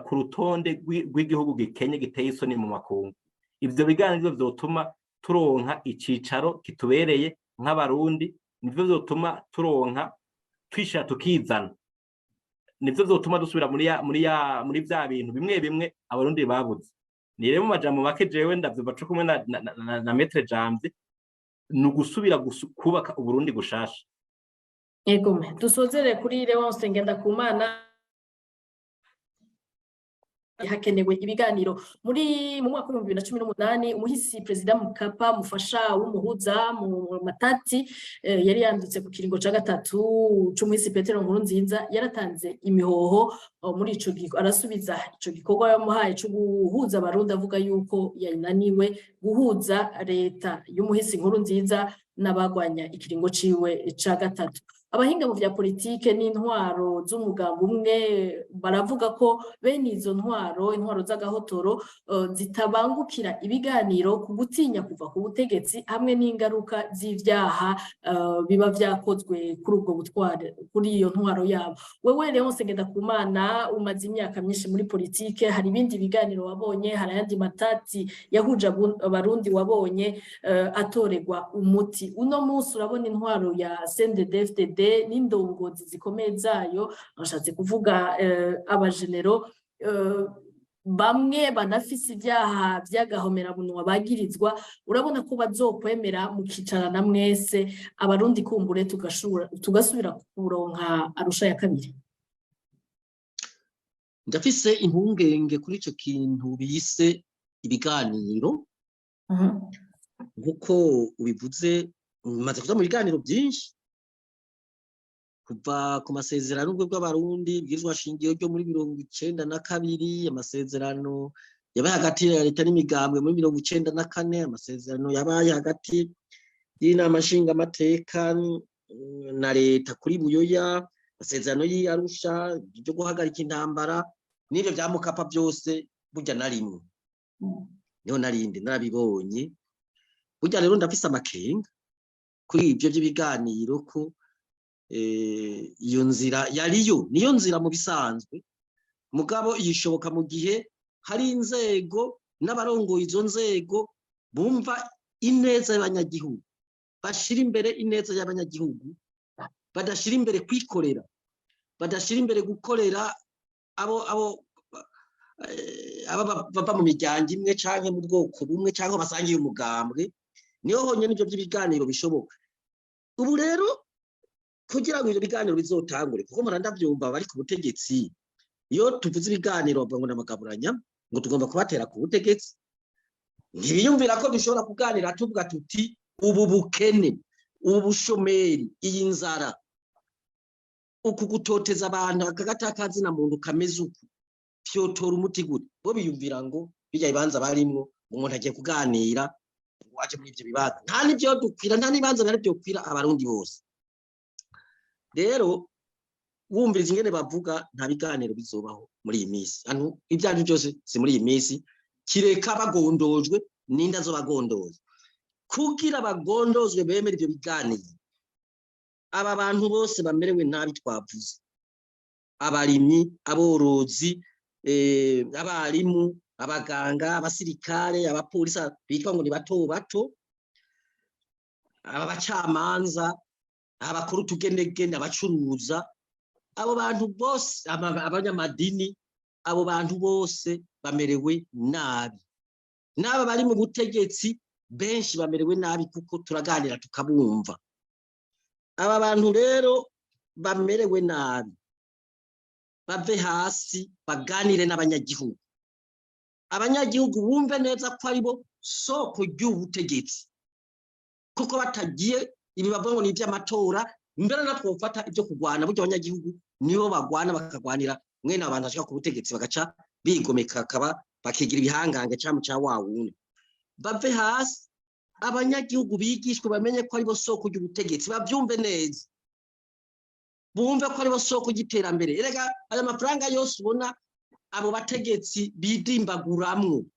ku rutonde rw'igihugu gikenye giteye isoni mu makungu. Ivyo biganiro vyotuma turonka icicaro kitubereye nk'Abarundi. Nivyo vyotuma turonka twishira tukizana. Nivyo vyotuma dusubira muri vya bintu bimwe bimwe Abarundi babuze. Ni rero mu majambo make, jewe ndavyumva co kumwe na Maître Jamvye, ni ugusubira kubaka Uburundi gushasha. Ego, dusozere kuri Leonce Ngendakumana. Hakenewe ibiganiro. Muri mu mwaka w'2018, umuhisi Perezida Mkapa, mufasha w'umuhuza mu matati yari yanditse ku kiringo ca gatatu c'umuhisi Petero Nkurunziza, yaratanze imihoho muri ico, arasubiza ico gikorwa yamuhaye co guhuza Abarundi, avuga yuko yananiwe guhuza leta y'umuhisi Nkurunziza n'abagwanya ikiringo ciwe ca gatatu. Abahinga mu vya politike n'intwaro z'umugambi umwe baravuga ko bene izo ntwaro, intwaro z'agahotoro, zitabangukira ibiganiro ku gutinya kuva ku butegetsi hamwe n'ingaruka z'ivyaha biba vyakozwe kuri ubwo butware, kuri iyo ntwaro yabo. Wewe Leonce Ngendakumana, umaze imyaka myinshi muri politike, hari ibindi biganiro wabonye, hari ayandi matati yahuje Abarundi wabonye atorerwa umuti? Uno munsi urabona intwaro ya CNDD-FDD n'indongozi zikomeye zayo, nashatse kuvuga abajenero bamwe banafise ibyaha by'agahomerabunwa bagirizwa, urabona ko bazokwemera mukicarana mwese Abarundi, kumbure tugasubira kuronka Arusha ya kabiri? Ndafise impungenge kuri ico kintu bise ibiganiro. Nk'uko ubivuze, maze kuja mu biganiro byinshi kuva ku masezerano ubwo bw'Abarundi, ibwirizwa shingiro ryo muri 92, amasezerano yabaye hagati ya leta n'imigambwe muri 94, amasezerano yabaye hagati y'Inama Nshingamateka na leta kuri Buyoya, amasezerano y'Arusha byo guhagarika intambara n'ibyo bya Mukapa byose. Burya na rimwe niho narindi narabibonye. Burya rero ndafise amakenga kuri ibyo by'ibiganiro, ko iyo nzira yariyo niyo nzira mu bisanzwe, mugabo yishoboka mu gihe hari inzego n'abarongoye izo nzego bumva ineza y'abanyagihugu, bashira imbere ineza y'abanyagihugu, badashira imbere kwikorera, badashira imbere gukorera abo bava mu miryango imwe canke mu bwoko bumwe cyangwa basangiye umugambwe. Niho honyine ibyo by'ibiganiro bishoboka. Ubu rero kugira ngo ibyo biganiro bizotangure, kuko mpora ndavyumva, bari ku butegetsi iyo tuvuze ibiganiro bavuga ngo namagaburanya, ngo tugomba kubatera ku butegetsi. Ntibiyumvira ko dushobora kuganira tuvuga tuti ubu bukene, ubu bushomeri, iyi nzara, uku gutoteza abantu, akagatakazi na muntu kameze uku, vyotora umuti gute? Bo biyumvira ngo bijya bibanza barimwo, umuntu agiye kuganira ngo aje muri ivyo bibanza, nta n'ivyo dukwira, nta n'ibibanza bihari vyokwira Abarundi bose. Rero wumviriza ingene bavuga, nta biganiro bizobaho muri iyi minsi. Hano ibyo arivyo byose si muri iyi minsi, kireka bagondojwe. N'inda zo bagondoza kugira bagondozwe bemere ivyo biganiro, aba bantu bose bamerewe nabi twavuze. Abarimyi, aborozi, abarimu, abaganga, abasirikare, abapolisi bitwa ngo ni bato bato, aba bacamanza, abakora utugenegene, abacuruza, abo bantu bose, abanyamadini, abo bantu bose bamerewe nabi. N'aba bari mu butegetsi benshi bamerewe nabi, kuko turaganira tukabumva. Aba bantu rero bamerewe nabi bave hasi baganire n'abanyagihugu, abanyagihugu bumve neza ko aribo soko ry'ubutegetsi, kuko batagiye ibi bavuga ngo ni iby'amatora, mbere natwe gufata ibyo kurwana, burya abanyagihugu nibo bagwana, bakagwanira mwene abantu bashaka ku butegetsi, bagaca bigomeka, akaba bakigira ibihangange cyangwa cya wa wundi. Bave hasi, abanyagihugu bigishwe, bamenye ko aribo soko ry'ubutegetsi, babyumve neza, bumve ko aribo soko ry'iterambere. Erega aya mafaranga yose ubona abo bategetsi bidimbaguramwo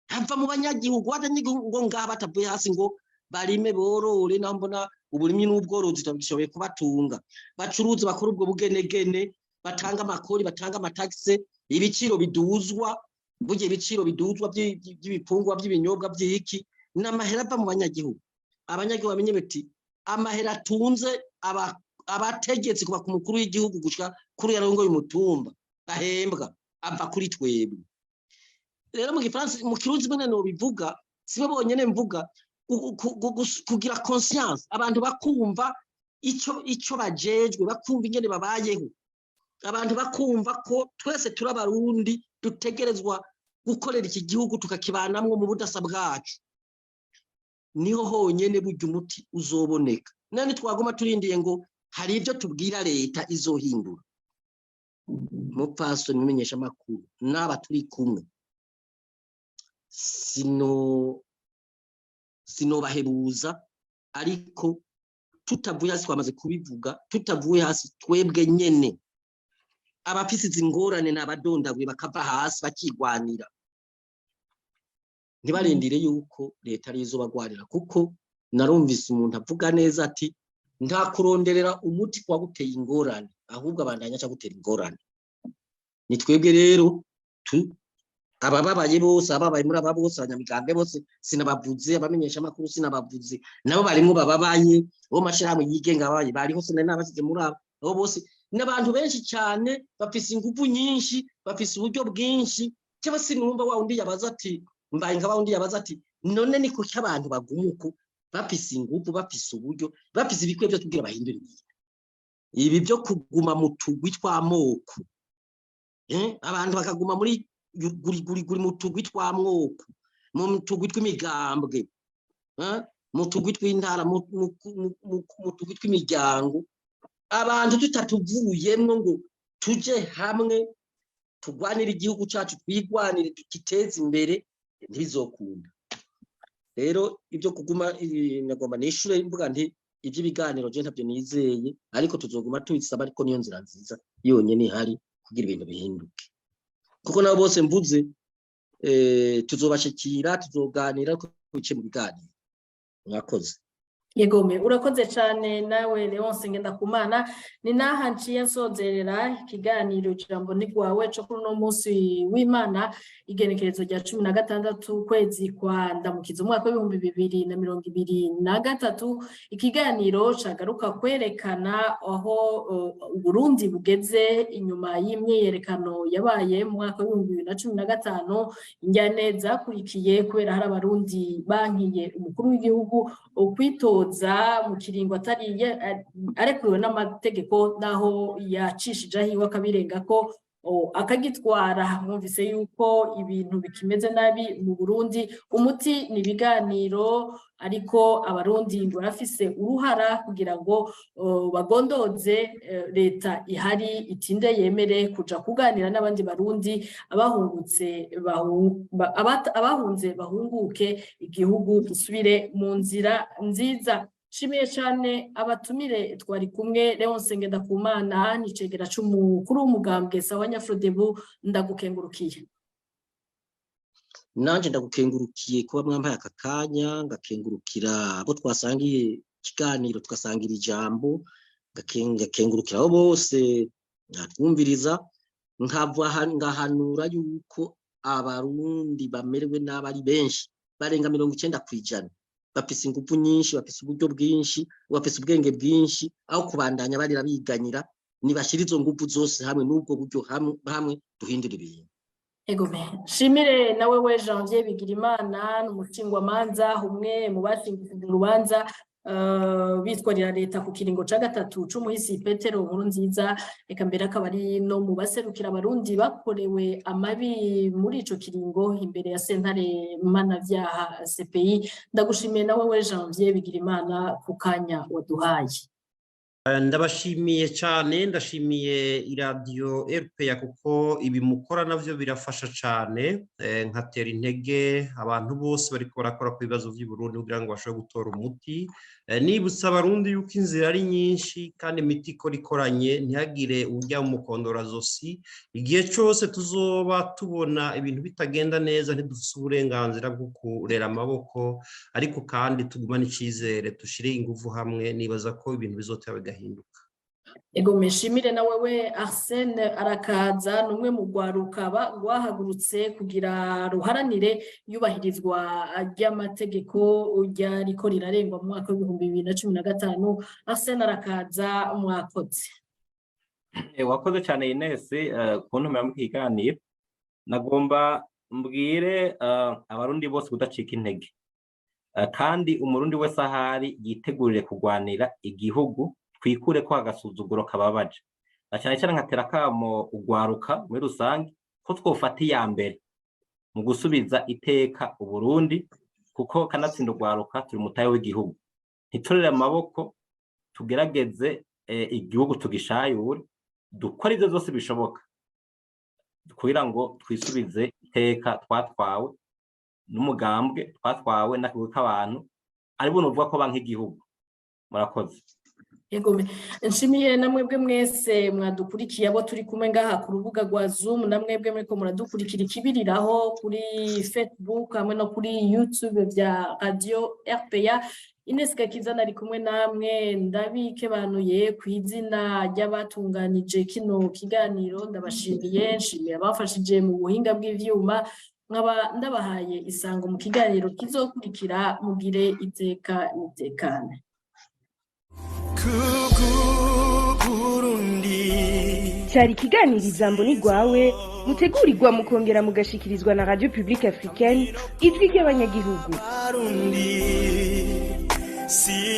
hava mu banyagihugu. Abanyagihugu ngo ngaha batavuye hasi ngo barime, borore, naho mbona uburimyi n'ubworozi tabishoboye kubatunga, bacuruze, bakora ubwo bugenegene, batanga amakori, batanga amatagise, ibiciro biduzwa, burya ibiciro biduzwa by'ibifungwa, by'ibinyobwa, by'iki, n'amahera ava mu banyagihugu. Abanyagihugu bamenye bati amahera atunze abategetsi kuva ku mukuru w'igihugu gushika kuri yarongoye umutumba bahembwa ava kuri twebwe. Rero mu gifaransa, mu Kirundi mbene no bivuga, sibo bonyene mvuga, kugira conscience, abantu bakumva ico bajejwe, bakumva ingene babayeho, abantu bakumva ko twese turi Abarundi, dutegerezwa gukorera iki gihugu, tukakibanamwo mu budasa bwacu. Niho honyene burya umuti uzoboneka. None twaguma turindiye ngo hari ibyo tubwira leta izohindura? Mupfasoni mumenyesha amakuru n'aba turi kumwe, sinobahebuza, ariko tutavuye hasi, twamaze kubivuga, tutavuye hasi twebwe nyene abafise izi ngorane n'abadondaguye bakava hasi bakigwanira, ntibarindire yuko leta ariyo izobagwanira. Kuko narumvise umuntu avuga neza ati nta kuronderera umuti waguteye ingorane, ahubwo abandanya aca gutera ingorane. Ni twebwe rero abababaye bose, ababaye muri aba bose, abanyamigambwe bose sinabavuze, abamenyesha amakuru sinabavuze, nabo barimwo bababaye, bo mashirahamwe yigenga ababaye bariho, sinari nabasize muri abo bose. N'abantu benshi cyane bafise ingufu nyinshi, bafise uburyo bwinshi. Cyangwa sinumva wa wundi yabaza ati, mbaye nka wa wundi yabaza ati none ni kuki abantu baguma uko bafise ingufu, bafise uburyo, bafise ibikwiye byose kugira bahindure ibintu? Ibi byo kuguma mu tugwi tw'amoko, abantu bakaguma muri guri guri guri mu tugwi tw'amoko, mu tugwi tw'imigambwe, mu tugwi tw'intara, mu tugwi tw'imiryango, abantu tutatuvuyemwo ngo tuje hamwe tugwanire igihugu cacu, twigwanire, tukiteze imbere, ntibizokunda. Rero ibyo kuguma, nagomba nishure mvuga nti iby'ibiganiro je ntabyo nizeye, ariko tuzoguma tubisaba, ariko niyo nzira nziza yonyene ihari kugira ibintu bihinduke, kuko nabo bose mvuze tuzobashikira, tuzoganira, ariko bice mu biganiro. Mwakoze. Yegome, urakoze cyane nawe Leonce Ngendakumana. Ni naha nciye nsozerera ikiganiro Ijambo ni rwawe cyo kuri uno munsi w'Imana, igenekerezo rya 16 ukwezi kwa Ndamukiza umwaka w'2023. Ikiganiro cagaruka kwerekana aho Uburundi bugeze inyuma y'imyiyerekano yabaye mu mwaka w'2015, injyane zakurikiye kubera hari Abarundi bankiye umukuru w'igihugu kwitoza mu kiringo atari arekuriwe n'amategeko, naho yacishije ahiwe akabirenga ko akagitwara. Mwumvise yuko ibintu bikimeze nabi mu Burundi. Umuti ni ibiganiro, ariko Abarundi barafise uruhara kugira ngo bagondoze leta ihari itinde yemere kuja kuganira n'abandi Barundi, abahungutse abahunze bahunguke, igihugu gisubire mu nzira nziza. Nshimiye cyane abatumire twari kumwe. Leonce Ngendakumana nicegera c'umukuru w'umugambwe Sawa Nyafrodebu, ndagukengurukiye. Nanje ndagukengurukiye kuba mwampaye aka kanya, ngakengurukira abo twasangiye ikiganiro, tugasangira ijambo, ngakengurukira abo bose. Mwatwumviriza, ngahanura yuko Abarundi bamerewe nabi ari benshi, barenga 90%, bafise ingufu nyinshi, bafise uburyo bwinshi, bafise ubwenge bwinshi. Aho kubandanya barira biganyira, nibashira izo ngufu zose hamwe n'ubwo buryo hamwe, duhindura ibintu. Egome, shimire nawe we Janvier Bigirimana, n'umushingwamanza umwe mu bashingishije urubanza bitwarira leta ku kiringo ca gatatu c'umuhisi Petero Nkurunziza, eka mbere akaba ari no mu baserukira Abarundi bakorewe amabi muri ico kiringo imbere ya sentare mpanavyaha CPI. Ndagushimiye nawe we Janvier Bigirimana ku kanya waduhaye. Ndabashimiye cyane, ndashimiye iradiyo RPA kuko ibi mukora navyo birafasha cyane. Nkatera intege abantu bose bariko barakora ku bibazo by'i Burundi kugira ngo bashobore gutora umuti. Nibutsa Abarundi yuko inzira ari nyinshi kandi imiti ikora ikoranye, ntihagire ujya mu mukondorazosi. Igihe cyose tuzoba tubona ibintu bitagenda neza, ntidufise uburenganzira bwo kurera amaboko, ariko kandi tugumane icyizere, dushire ingufu hamwe. Nibaza ko ibintu bizotera bigahinduka. Ego, meshimire na wewe Arsene Arakaza, ni umwe mu rwaruka rwahagurutse kugira ruharanire iyubahirizwa ry'amategeko ryariko rirarengwa mu mwaka w'2015. Arsene Arakaza, mwakoze. Wakoze cyane Ines kuntumira mu kiganiro. Nagomba mbwire Abarundi bose kudacika intege, kandi Umurundi wese ahari yitegurire kurwanira igihugu, twikure ko agasuzuguro kababaje, na cyane cyane nkatera kamo ugwaruka muri rusange ko twofata iya mbere mu gusubiza iteka Uburundi, kuko kanatsinda ugwaruka turi mutahe w'igihugu. Ntiturere amaboko, tugerageze igihugu tugishayure, dukore ibyo byose bishoboka kugira ngo twisubize iteka twatwawe n'umugambwe, twatwawe n'akagwi k'abantu ari buno uvuga ko banka igihugu. Murakoze. Yego, nshimiye na mwebwe mwese mwadukurikiye, abo turi kumwe ngaha ku rubuga rwa Zoom, na mwebwe muriko muradukurikira ikibiriraho kuri Facebook hamwe no kuri YouTube bya Radio RPA. Ines Gakiza nari kumwe namwe, ndabikebanuye ku izina ry'abatunganije kino kiganiro. Ndabashimiye, nshimiye abafashije mu buhinga bw'ivyuma, nkaba ndabahaye isango mu kiganiro kizokurikira. Mugire iteka n'itekane. Cyari ikiganiro Ijambo ni rwawe, mutegurirwa mukongera mugashikirizwa na Radio Publique Africaine, Ijwi ry'Abanyagihugu. Si.